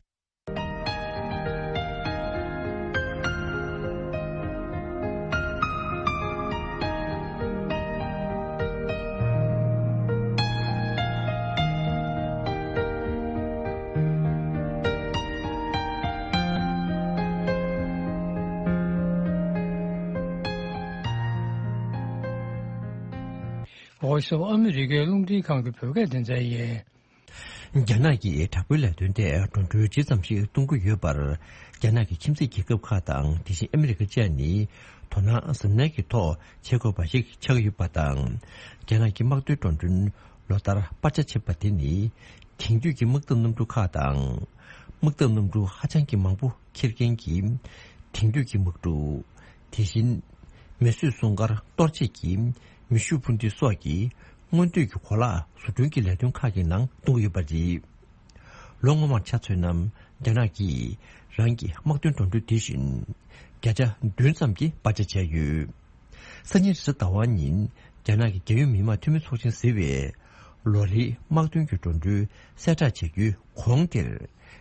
Voice of America རླུང་འཕྲིན་ཁང་གི་བོད་སྐད་སྡེ་ཚན་ཡིན། རྒྱ་ནག་གིས་དྲག་པོའི་ལས་དོན་ཐད་འགྲོ་གྲོན་ཇི་ཙམ་ཞིག་གཏོང་གི་ཡོད་པར། རྒྱ་ནག་གི་ཁྱིམ་མཚེས་རྒྱལ་ཁབ་ཁག་དང་། དེ་བཞིན་ཨ་མི་རི་ཀ་བཅས་ནི་དོ་སྣང་གཟབ་ནན་གྱི་ཐོག་བྱེད་དགོས་པ་ཞིག་ཆགས་ཀྱི་ཡོད་པ་དང་། རྒྱ་ནག་གི་དམག་དོན་འགྲོ་གྲོན་ལོ་ལྟར་སྤར་ཆ་བྱེད་པ་དེ་ནི། དེང་དུས་ཀྱི་དམག་འཐབ་གནམ་གྲུ་ཁག་དང་། དམག་འཐབ་གནམ་གྲུ་ཧ་ཅང་གི་མང་པོ་འཁྱེར་མཁན་གྱི་དེང་དུས་ཀྱི་དམག་གྲུ། དེ་བཞིན་མེ་གསོད་སྲུང་སྐར་གཏོར་བྱེད་ཀྱི་ མེ་ཤུགས་འཕུར་མདེལ་སོགས་ཀྱི་སྔོན་སྡུད་ཀྱི་གོ་ལག་བཟོ་སྐྲུན་གྱི་ལས་དོན་ཁག་གི་ནང་གཏོང་གི་ཡོད་པ་རེད། ལོ་སྔོན་མར་ཆ་མཚོན་ན། རྒྱ་ནག་གིས་རང་གི་དམག་དོན་འགྲོ་གྲོན་དེ་བཞིན་བརྒྱ་ཆ་བདུན་ཙམ་གྱི་སྤར་ཆ་བྱས་ཡོད། སང་ཉིན་རེས་གཟའ་ཟླ་བ་ཉིན་རྒྱ་ནག་གི་རྒྱལ་ཡོངས་མི་དམངས་འཐུས་མི་ཚོགས་ཆེན་ཟེར་བས། ལོ་རེའི་དམག་དོན་གྱི་འགྲོ་གྲོན་གསལ་བསྒྲགས་བྱ་རྒྱུའི་གོང་དེར།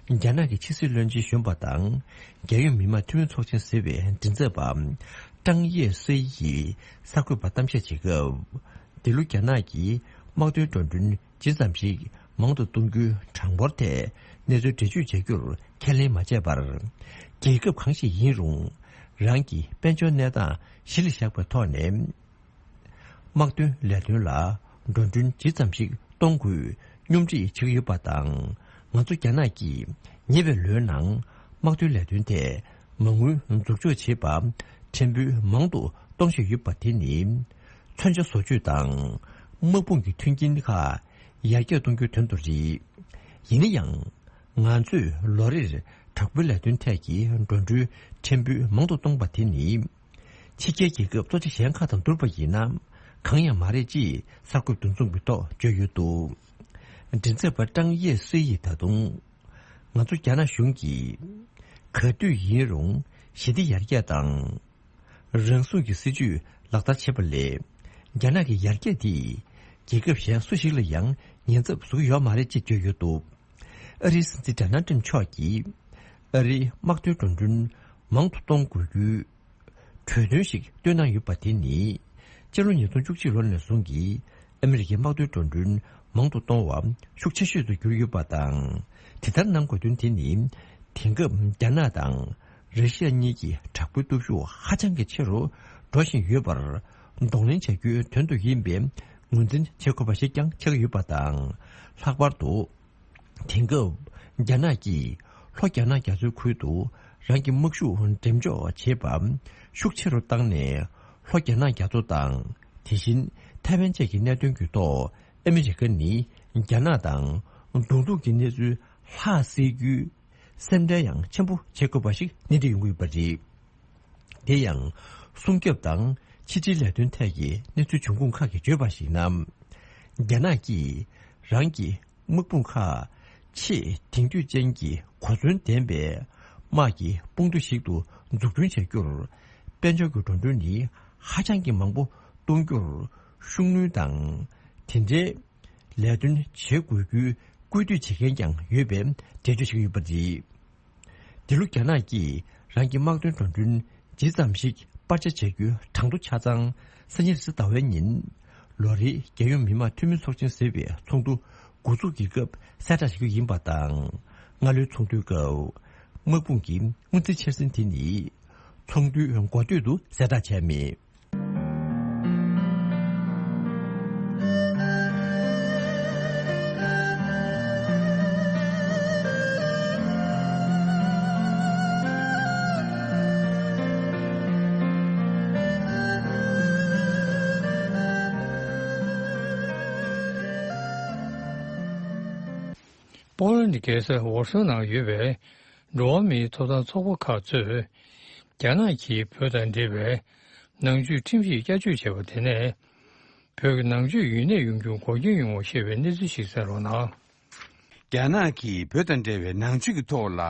རྒྱ་ནག་གི་ཕྱི་སྲིད་བློན་ཆེན་གཞོན་པ་དང་། རྒྱལ་ཡོངས་མི་དམངས་འཐུས་མི་ཚོགས་ཆེན་ཟེར་བའི་མགྲིན་ཚབ་པ། ཀྲང་ཡེ་སུའེ་ཡིས་གསར་འགོད་པར་གཏམ་བཤད་བྱེད་སྐབས། འདི་ལོ་རྒྱ་ནག་གིས་དམག་དོན་འགྲོ་གྲོན་ཇི་ཙམ་ཞིག་མང་དུ་གཏོང་རྒྱུའི་གྲངས་འབོར་ཐད་གནས་ཚུལ་འགྲེལ་བརྗོད་བྱ་རྒྱུར་ཁས་ལེན་མ་བྱས་པར། རྒྱལ་ཁབ་གང་ཞིག་ཡིན་རུང་། རང་གི་དཔལ་འབྱོར་གནས་སྟངས་གཞི་ལ་བཞག་པའི་ཐོག་ནས། དམག་དོན་ལས་དོན་ལ་འགྲོ་གྲོན་ཇི་ཙམ་ཞིག་གཏོང་དགོས་སྙོམས་སྒྲིག་བྱེད་ཀྱི་ཡོད་པ་དང་། ང་ཚོ་རྒྱ་ནག་གིས་ཉེ་བའི་ལོའི་ནང་དམག་དོན་ལས་དོན་ཐད་མ་དངུལ་འཛུགས་འཇོག་བྱེད་པ་ཕྲན་བུ་མང་དུ་གཏོང་བཞིན་ཡོད་པ་དེ་ནི། མཚོན་ཆ་བཟོ་བཅོས་དང་དམག་དཔུང་གི་མཐུན་རྐྱེན་ཁག་ཡར་རྒྱས་གཏོང་རྒྱུའི་དོན་དུ་རེད། ཡིན་ན་ཡང་། ང་ཚོས་ལོ་རེར་དྲག་པོའི་ལས་དོན་ཐད་ཀྱི་འགྲོ་གྲོན་ཕྲན་བུ་མང་དུ་གཏོང་བ་དེ་ནི། ཕྱི་རྒྱལ་རྒྱལ་ཁབ་གཙོ་ཆེ་གཞན་ཁག་དང་བསྡུར་བ་ཡིན་ན། གང་ཡང་མ་རེད་ཅེས་གསར་འགོད་འདུ་འཛོམས་ཀྱི་ཐོག་བརྗོད་ཡོད་འདུག་མགྲིན་ཚབ་པ་ཀྲང་ཡེ་སུའེ་ཡིས་ད་དུང་། ང་ཚོ་རྒྱ་ནག་གཞུང་གིས། ག་དུས་ཡིན་རུང་ཞི་བདེ་ཡར་རྒྱས་དང་། རང་སྲུང་གི་སྲིད་ཇུས་ལག་བསྟར་བྱེད་པ་ལས། རྒྱ་ནག་གི་ཡར་རྒྱས་དེས་རྒྱལ་ཁབ་གཞན་སུ་ཞིག་ལ་ཡང་ཉེན་ཚབས་བཟོ་གི་ཡོད་མ་རེད་ཅེས་བརྗོད་ཡོད་འདུག་ཨ་རིའི་སྲིད་འཛིན་ཌོ་ནལ་ཊམ་མཆོག་གིས། ཨ་རིའི་དམག་དོན་འགྲོ་གྲོན་མང་དུ་གཏོང་དགོས་རྒྱུའི་གྲོས་མཐུན་ཞིག་བཏོན་གནང་ཡོད་པ་དེ་ནི། སྤྱི་ལོ་ཉིས་སྟོང་བཅུ་གཅིག་ལོ་ནས་བཟུང་གི་ཨ་མི་རི་ཀའི་དམག་དོན་འགྲོ་གྲོན་མང་དུ་གཏོང་བ་ཤུགས་ཆེ་ཤོས་སུ་གྱུར་ཡོད་པ་དང་། དེ་ལྟར་གནང་དགོས་དོན་དེ་ནི། དེང་སྐབས་རྒྱ་ནག་དང་ར་ཤི་ཡ་གཉིས་ཀྱི་དྲག་པོའི་སྟོབས་ཤུགས་ཧ་ཅང་གི་ཆེ་རུ་འགྲོ་བཞིན་ཡོད་པར་གདོང་ལེན་བྱ་རྒྱུའི་དོན་དུ་ཡིན་པའི་ངོས་འཛིན་བྱེད་དགོས་པ་ཞིག་ཀྱང་ཆགས་ཀྱི་ཡོད་པ་དང་། ལྷག་པར་དུ། དེང་སྐབས་རྒྱ་ནག་གིས་ལྷོ་རྒྱ་ནག་རྒྱ་མཚོའི་ཁུལ་དུ་རང་གི་དམག་ཤུགས་འགྲེམས་འཇོག་བྱེད་པ་ཤུགས་ཆེ་རུ་བཏང་ནས། ལྷོ་རྒྱ་ནག་རྒྱ་མཚོ་དང་། དེ་བཞིན་ཐའེ་ཝན་བཅས་ཀྱི་གནད་དོན་གྱི་ཐོག་ཨ་མི་རི་ཀ་ནི་རྒྱ་ནག་དང་གདོང་ཐུག་གི་གནས་ཚུལ་ལྷག་སྲིད་རྒྱུའི་སེམས་ཁྲལ་ཡང་ཆེན་པོ་བྱེད་དགོས་པ་ཞིག་སྣེ་ཁྲིད་ཡོང་གི་ཡོད་པ་རེད། དེ་ཡང་། སྲུང་སྐྱོབ་དང་ཕྱི་འབྲེལ་ལས་དོན་ཐད་ཀྱི་གནས་ཚུལ་འབྱུང་ཁུངས་ཁག་གིས་བརྗོད་པར་གཞིགས་ན། རྒྱ་ནག་གིས་རང་གི་དམག་དཔུང་ཁག་ཆེས་དེང་དུས་ཅན་གྱི་གོ་མཚོན་ལྡན་པའི་དམག་གི་དཔུང་སྡེ་ཞིག་ཏུ་འཛུགས་སྐྲུན་བྱ་རྒྱུར། དཔལ་འབྱོར་གྱི་འགྲོ་གྲོན་ནི་ཧ་ཅང་གི་མང་པོ་གཏོང་རྒྱུར་ཤུགས་སྣོན་དང་། དེ་འབྲེལ་ལས་དོན་བྱེད་དགོས་རྒྱུའི་སྐུལ་འདེད་བྱེད་མཁན་ཀྱང་ཡོད་པའི་འགྲེལ་བརྗོད་བྱེད་ཀྱི་ཡོད་པ་རེད། འདི་ལོ་རྒྱ་ནག་གིས་རང་གི་དམག་དོན་འགྲོ་གྲོན་ཇི་ཙམ་ཞིག་སྤར་ཆ་བྱ་རྒྱུའི་གྲངས་ཐོ་ཆ་ཚང་སང་ཉིན་རེས་གཟའ་ཟླ་བའི་ཉིན། ལོ་རེའི་རྒྱལ་ཡོངས་མི་དམངས་འཐུས་མི་ཚོགས་ཆེན་ཟེར་བའི་ཚོགས་འདུ་འགོ་འཛུགས་ཀྱི་སྐབས་གསལ་བསྒྲགས་བྱ་རྒྱུ་ཡིན་པ་དང་། སྔ་ལོའི་ཚོགས་འདུའི་སྐབས། དམག་དཔུང་གི་དངུལ་རྩིས་འཆར་ཟིན་དེ་ནི། ཚོགས་འདུའི་འགོ་སྟོད་དུ་གསལ་བསྒྲགས་བྱས་མེད། པོ་ལན་གྱི་རྒྱལ་ས་ཝར་སོའི་ནང་ཡོད་པའི་འགྲོ་བ་མིའི་ཐོབ་ཐང་ཚོགས་པ་ཁག་ཚོས། རྒྱ་ནག་གིས་བོད་དང་འབྲེལ་བའི་ནང་ཆོས་ཁྲིམས་ཡིག་བསྐྱར་བཅོས་བྱས་པ་དེ་ནས། བོད་ཀྱི་ནང་ཆོས་ཡུན་གནས་ཡོང་རྒྱུར་འགོག་རྐྱེན་ཡོང་བ་ཞེས་པའི་གནས་ཚུལ་ཞིག་གསན་རོགས་གནང་། རྒྱ་ནག་གིས་བོད་དང་འབྲེལ་བའི་ནང་ཆོས་ཀྱི་ཐོག་ལ་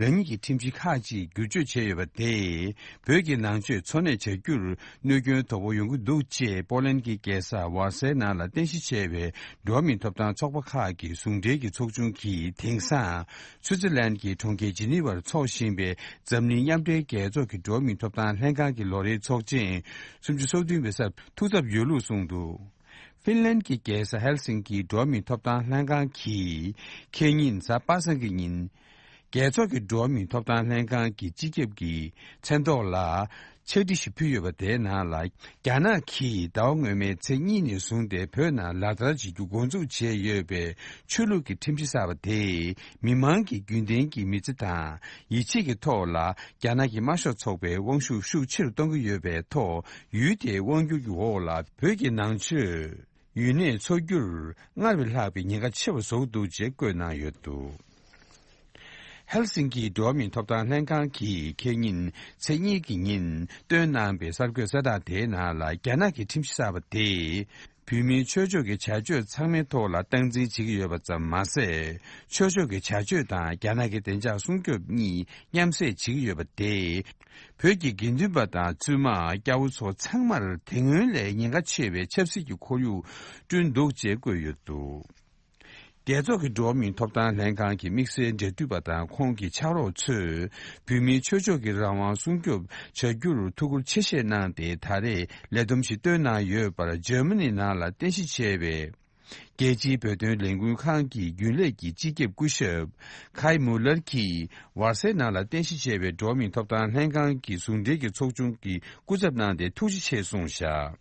རང་ཉིད་ཀྱི་ཁྲིམས་གཞི་ཁག་ཅིག་བསྒྱུར་བཅོས་བྱས་ཡོད་པ་དེས། བོད་ཀྱི་ནང་ཆོས་འཚོ་གནས་བྱ་རྒྱུར་གནོད་སྐྱོན་དོད་པོ་ཡོང་གི་འདུག་ཅེས་པོ་ལན་གྱི་རྒྱལ་ས་ཝར་སའི་ནང་ལ་རྟེན་གཞི་བྱས་པའི་འགྲོ་བ་མིའི་ཐོབ་ཐང་ཚོགས་པ་ཁག་གི་ཟུང་འབྲེལ་གྱི་ཚོགས་ཆུང་གིས། དེང་སང་སུའུ་ཙི་ལན་གྱི་གྲོང་ཁྱེར་ཇི་ནི་ཝར་འཚོགས་བཞིན་པའི་འཛམ་གླིང་མཉམ་འབྲེལ་རྒྱལ་ཚོགས་ཀྱི་འགྲོ་བ་མིའི་ཐོབ་ཐང་ལྷན་ཁང་གི་ལོ་རེའི་ཚོགས་ཆེན་སུམ་ཅུ་སོ་བདུན་པའི་སར་ཐུགས་འཚབ་ཡོད་ལུགས་གསུངས་འདུག་ཧྥིན་ལན་གྱི་རྒྱལ་ས་ཧེལ་སིང་ཀིའི་འགྲོ་བ་མིའི་ཐོབ་ཐང་ལྷན་ཁང་གིས། ཁེ་ཉིན་གཟའ་པ་སངས་ཀྱི་ཉིན། རྒྱལ་ཚོགས་ཀྱི་འགྲོ་བ་མིའི་ཐོབ་ཐང་ལྷན་ཁང་གི་སྤྱི་ཁྱབ་ཀྱི་མཚན་ཐོག་ལ་ཕྱག་བྲིས་ཤིག་ཕུལ་ཡོད་པ་དེའི་ནང་ལ། རྒྱ་ནག་གིས་ཟླ་བ་སྔོན་མའི་ཚེས་གཉིས་ནས་བཟུང་སྟེ་བོད་ནང་ལག་བསྟར་བྱེད་རྒྱུ་འགོ་འཛུགས་བྱས་ཡོད་པའི་ཆོས་ལུགས་ཀྱི་ཁྲིམས་གཞི་གསར་པ་དེས། མི་མང་གི་རྒྱུན་ལྡན་གྱི་མི་ཚེ་དང་ཡིད་ཆེས་ཀྱི་ཐོག་ལ། རྒྱ་ནག་གི་དམར་ཤོག་ཚོགས་པའི་དབང་ཤུགས་ཤུགས་ཆེ་རུ་གཏོང་གི་ཡོད་པའི་ཐོག་ཡུལ་དེའི་དབང་སྒྱུར་གྱི་འོག་ལ་བོད་ཀྱི་ནང་ཆོས་ཡུན་གནས་འཚོ་རྒྱུར་སྔར་བས་ལྷག་པའི་ཉེན་ཁ་ཆེ་བ་བཟོ་གི་འདུག་ཅེས་བཀོད་གནང་ཡོད་འདུག་ཧེལ་སིང་ཀིའི་འགྲོ་བ་མིའི་ཐོབ་ཐང་ལྷན་ཁང་གིས་ཁེ་ཉིན་ཚེས་གཉིས་ཀྱི་ཉིན་བཏོན་གནང་པའི་གསར་འགོད་གསལ་བསྒྲགས་དེའི་ནང་ལ། རྒྱ་ནག་གི་ཁྲིམས་གཞི་གསར་པ་དེས་བོད་མིའི་ཆོས་ཕྱོགས་ཀྱི་བྱ་སྤྱོད་ཚང་མའི་ཐོག་ལ་སྟངས་འཛིན་བྱེད་ཀྱི་ཡོད་པ་ཙམ་མ་ཟད། ཆོས་ཕྱོགས་ཀྱི་བྱ་སྤྱོད་དང་རྒྱ་ནག་གི་བདེ་འཇགས་སྲུང་སྐྱོབ་གཉིས་མཉམ་བསྲེས་བྱེད་ཀྱི་ཡོད་པ་དེས། བོད་ཀྱི་དགེ་འདུན་པ་དང་བཙུན་མ། སྐྱ་བོ་ཚོ་ཚང་མར་དེ་སྔོན་ལས་ཉེན་ཁ་ཆེ་བའི་ཆབ་སྲིད་ཀྱི་ཁོར་ཡུག་བསྐྲུན་འདུག་ཅེས་བཀོད་ཡོད་འདུག། རྒྱལ་ཚོགས་ཀྱི་འགྲོ་བ་མིའི་ཐོབ་ཐང་ལྷན་ཁང་གི་དམིགས་བསལ་འབྲེལ་མཐུད་པ་དང་ཁོང་གི་ཕྱག་རོགས་ཚོས་བོད་མིའི་ཆོས་ཕྱོགས་ཀྱི་རང་དབང་སྲུང་སྐྱོབ་བྱ་རྒྱུར་ཐུགས་ཁུར་ཆེ་བཞེས་གནང་སྟེ། ད་རེས་ལས་བསྡོམས་ཤིག་བཏོན་གནང་ཡོད་པར། འཇར་མ་ནི་ནང་ལ་རྟེན་གཞི་བྱས་པའི་རྒྱལ་སྤྱིའི་བོད་དོན་ལས་འགུལ་ཁང་གི་རྒྱུན་ལས་ཀྱི་སྤྱི་ཁྱབ་སྐུ་ཞབས་ཁའི་མུ་ལར་གྱིས། ཝར་སའི་ནང་ལ་རྟེན་གཞི་བྱས་པའི་འགྲོ་བ་མིའི་ཐོབ་ཐང་ལྷན་ཁང་གི་ཟུང་འབྲེལ་གྱི་ཚོགས་ཆུང་གི་སྐུ་ཚབ་གནང་སྟེ་ཐུགས་རྗེ་ཆེ་གསུངས་བཞག།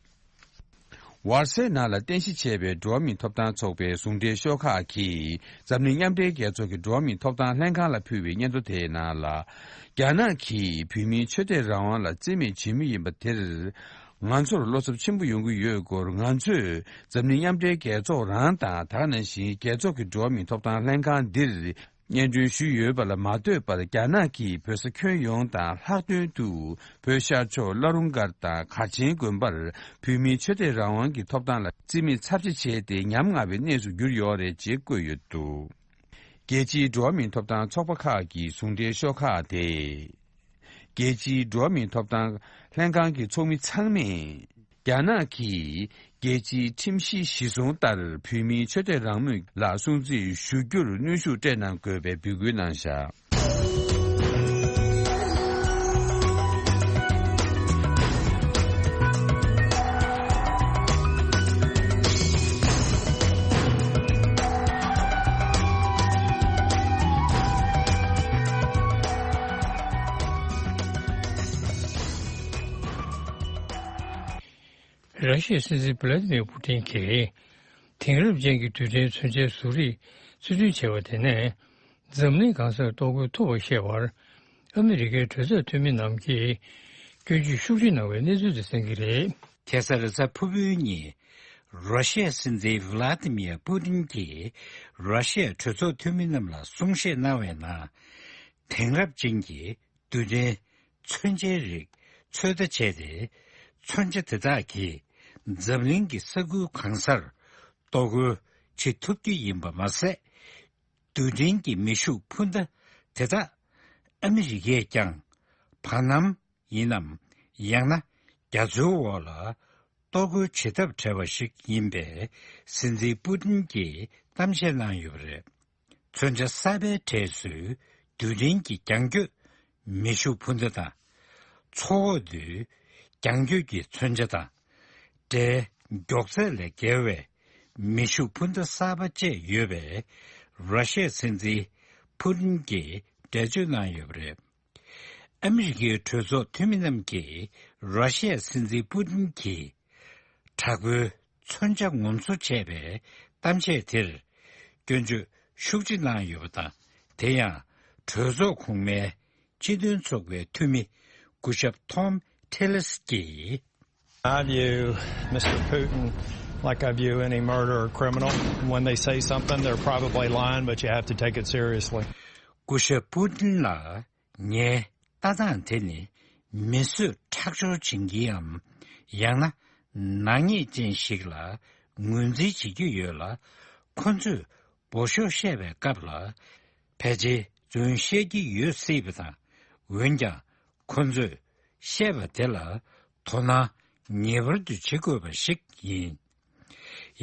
ཝར་སའི་ནང་ལ་རྟེན་གཞི་བྱས་པའི་འགྲོ་བ་མིའི་ཐོབ་ཐང་ཚོགས་པའི་ཟུང་འབྲེལ་ཤོག་ཁག་གིས་འཛམ་གླིང་མཉམ་འབྲེལ་རྒྱལ་ཚོགས་ཀྱི་འགྲོ་བ་མིའི་ཐོབ་ཐང་ལྷན་ཁང་ལ་ཕུལ་བའི་སྙན་ཐོ་དེའི་ནང་ལ། རྒྱ་ནག་གིས་བོད་མིའི་ཆོས་དད་རང་དབང་ལ་བརྩི་མེད་བྱེད་མུས་ཡིན་པ་དེར། ང་ཚོར་བློ་འཚབ་ཆེན་པོ་ཡོང་གི་ཡོད་སྐོར། ང་ཚོས་འཛམ་གླིང་མཉམ་འབྲེལ་རྒྱལ་ཚོགས་རང་དང་། ད་ག་ནང་བཞིན་རྒྱལ་ཚོགས་ཀྱི་འགྲོ་བ་མིའི་ཐོབ་ཐང་ལྷན་ཁང་འདིར། སྙན་སྒྲོན་ཞུས་ཡོད་པ་ལ་མ་ལྟོས་པར། རྒྱ་ནག་གིས་བོད་ས་ཁྱོན་ཡོངས་དང་ལྷག་དོན་དུ་བོད་ཤར་ཕྱོགས་བླ་རུང་སྒར་དང་གར་ཆེན་དགོན་པར་བོད་མིའི་ཆོས་དད་རང་དབང་གི་ཐོབ་ཐང་ལ་བརྩི་མེད་ཚབས་ཆེ་བྱས་ཏེ། ཉམ་ང་བའི་གནས་སུ་གྱུར་ཡོད་རེད་ཅེས་བཀོད་ཡོད་འདུག། རྒྱལ་སྤྱིའི་འགྲོ་བ་མིའི་ཐོབ་ཐང་ཚོགས་པ་ཁག་གི་ཟུང་འབྲེལ་ཤོག་ཁག་དེས། རྒྱལ་སྤྱིའི་འགྲོ་བ་མིའི་ཐོབ་ཐང་ལྷན་ཁང་གི་ཚོགས་མི་ཚང་མས། རྒྱ་ནག་གིས་རྒྱལ་སྤྱིའི་ཁྲིམས་གཞི་གཞིར་བཟུང་ལྟར་བོད་མིའི་ཆོས་དད་རང་མོས་ལ་སྲུང་བརྩི་ཞུ་རྒྱུར་གནོན་ཤུགས་སྤྲད་གནང་དགོས་པའི་འབོད་སྐུལ་གནང་བཞག། ར་ཤི་ཡའི་སྲིད་འཛིན་བྷི་ལ་ཏི་མིར་པུ་ཏིན་གྱིས་དེང་རབས་ཅན་གྱི་རྡུལ་ཕྲན་མཚོན་ཆའི་གཟུགས་རིས་རྩིས་སྤྲོད་བྱས་པ་དེ་ནས། འཛམ་གླིང་གང་སར་གཏོར་རྒོལ་ཐུབ་པར་བཤད་པར། ཨ་མི་རི་ཀའི་གྲོས་ཚོགས་འཐུས་མི་རྣམས་ཀྱིས་སྐྱོན་བརྗོད་ཤུགས་ཆེ་གནང་བའི་གནས་ཚུལ་དེ་གསན་གྱི་རེད། ཁ་སང་རེས་གཟའ་ཕུར་བུའི་ཉིན། ར་ཤི་ཡའི་སྲིད་འཛིན་ཝི་ལ་ཏི་མིར་པུ་ཏིན་གྱིས་ར་ཤི་ཡའི་གྲོས་ཚོགས་འཐུས་མི་རྣམས་ལ་གསུང་བཤད་གནང་བའི་ནང་། དེང་རབས་ཅན་གྱི་རྡུལ་ཕྲན་མཚོན་ཆའི་རིགས་ཚོད་ལྟ་བྱས་ཏེ། མཚོན་ཆ་དེ་དག་གིས་འཛམ་གླིང་གི་ས་ཁུལ་གང་སར་གཏོར་རྒོལ་བྱེད་ཐུབ་ཀྱི་ཡིན་པ་མ་ཟད། རྡུལ་ཕྲན་གྱི་མེ་ཤུགས་འཕུར་མདའ་དེ་དག་ཨ་མི་རི་ཀས་ཀྱང་བར་སྣང་ཡིན་ནམ། ཡང་ན་རྒྱ་མཚོའི་འོག་ལ་གཏོར་རྒོལ་བྱེད་ཐབས་བྲལ་བ་ཞིག་ཡིན་པའི་སྲིད་འཛིན་པུ་ཏིན་གྱིས་གཏམ་བཤད་གནང་ཡོད་པ་རེད། མཚོན་ཆ་གསར་པའི་གྲས་སུ་རྡུལ་ཕྲན་གྱི་རྒྱང་སྐྱོད་མེ་ཤུགས་འཕུར་མདའ་དང་། མཚོ་འོག་ཏུ་རྒྱང་སྐྱོད་ཀྱི་མཚོན་ཆ་དང་། སྒྲའི་མགྱོགས་ཚད་ལས་བརྒལ་བའི་མེ་ཤུགས་འཕུར་མདའ་གསར་པ་བཅས་ཡོད་པའི་ར་ཤི་ཡའི་སྲིད་འཛིན་པུ་ཏིན་གྱིས་འགྲེལ་བརྗོད་གནང་ཡོད་པ་རེད། ཨ་མི་རི་ཀའི་གྲོས་ཚོགས་འཐུས་མི་རྣམས་ཀྱིས་ར་ཤི་ཡའི་སྲིད་འཛིན་པུ་ཏིན་གྱིས་དྲག་པོའི་མཚོན་ཆ་ངོམ་སོ་བྱས་པའི་གཏམ་བཤད་དེར་སྐྱོན་བརྗོད་ཤུགས་ཆེ་གནང་ཡོད་པ་དང་། དེ་ཡང་གྲོས་ཚོགས་གོང་མའི་སྤྱི་མཐུན་ཚོགས་པའི་འཐུས་མི་སྐུ་ཞབས་Tom Tillis གྱིས། I view Mister Putin like I view any murderer or criminal. When they say something, they're probably lying, but you have to take it seriously. སྐུ་ཞབས་པུ་ཏིན་ལགས། ངའི་ལྟ་སྟངས་དེ་ནི་མི་གསོད་ཁྲག་སྦྱོར་བྱེད་མཁན་འམ། ཡང་ན་ནག་ཉེས་ཅན་ཞིག་ལ་ངོས་འཛིན་བྱེད་ཀྱི་ཡོད་ལ། ཁོ་ཚོས་འབོ་ཤོག་བཤད་པའི་སྐབས་ལ་ཕལ་ཆེར་རྫུན་བཤད་ཀྱི་ཡོད་སྲིད་པ་དང་། འོན་ཀྱང་ཁོ་ཚོས་བཤད་པ་དེ་ལ་དོ་སྣང་ངེས་པར་དུ་བྱེད་དགོས་པ་ཞིག་ཡིན།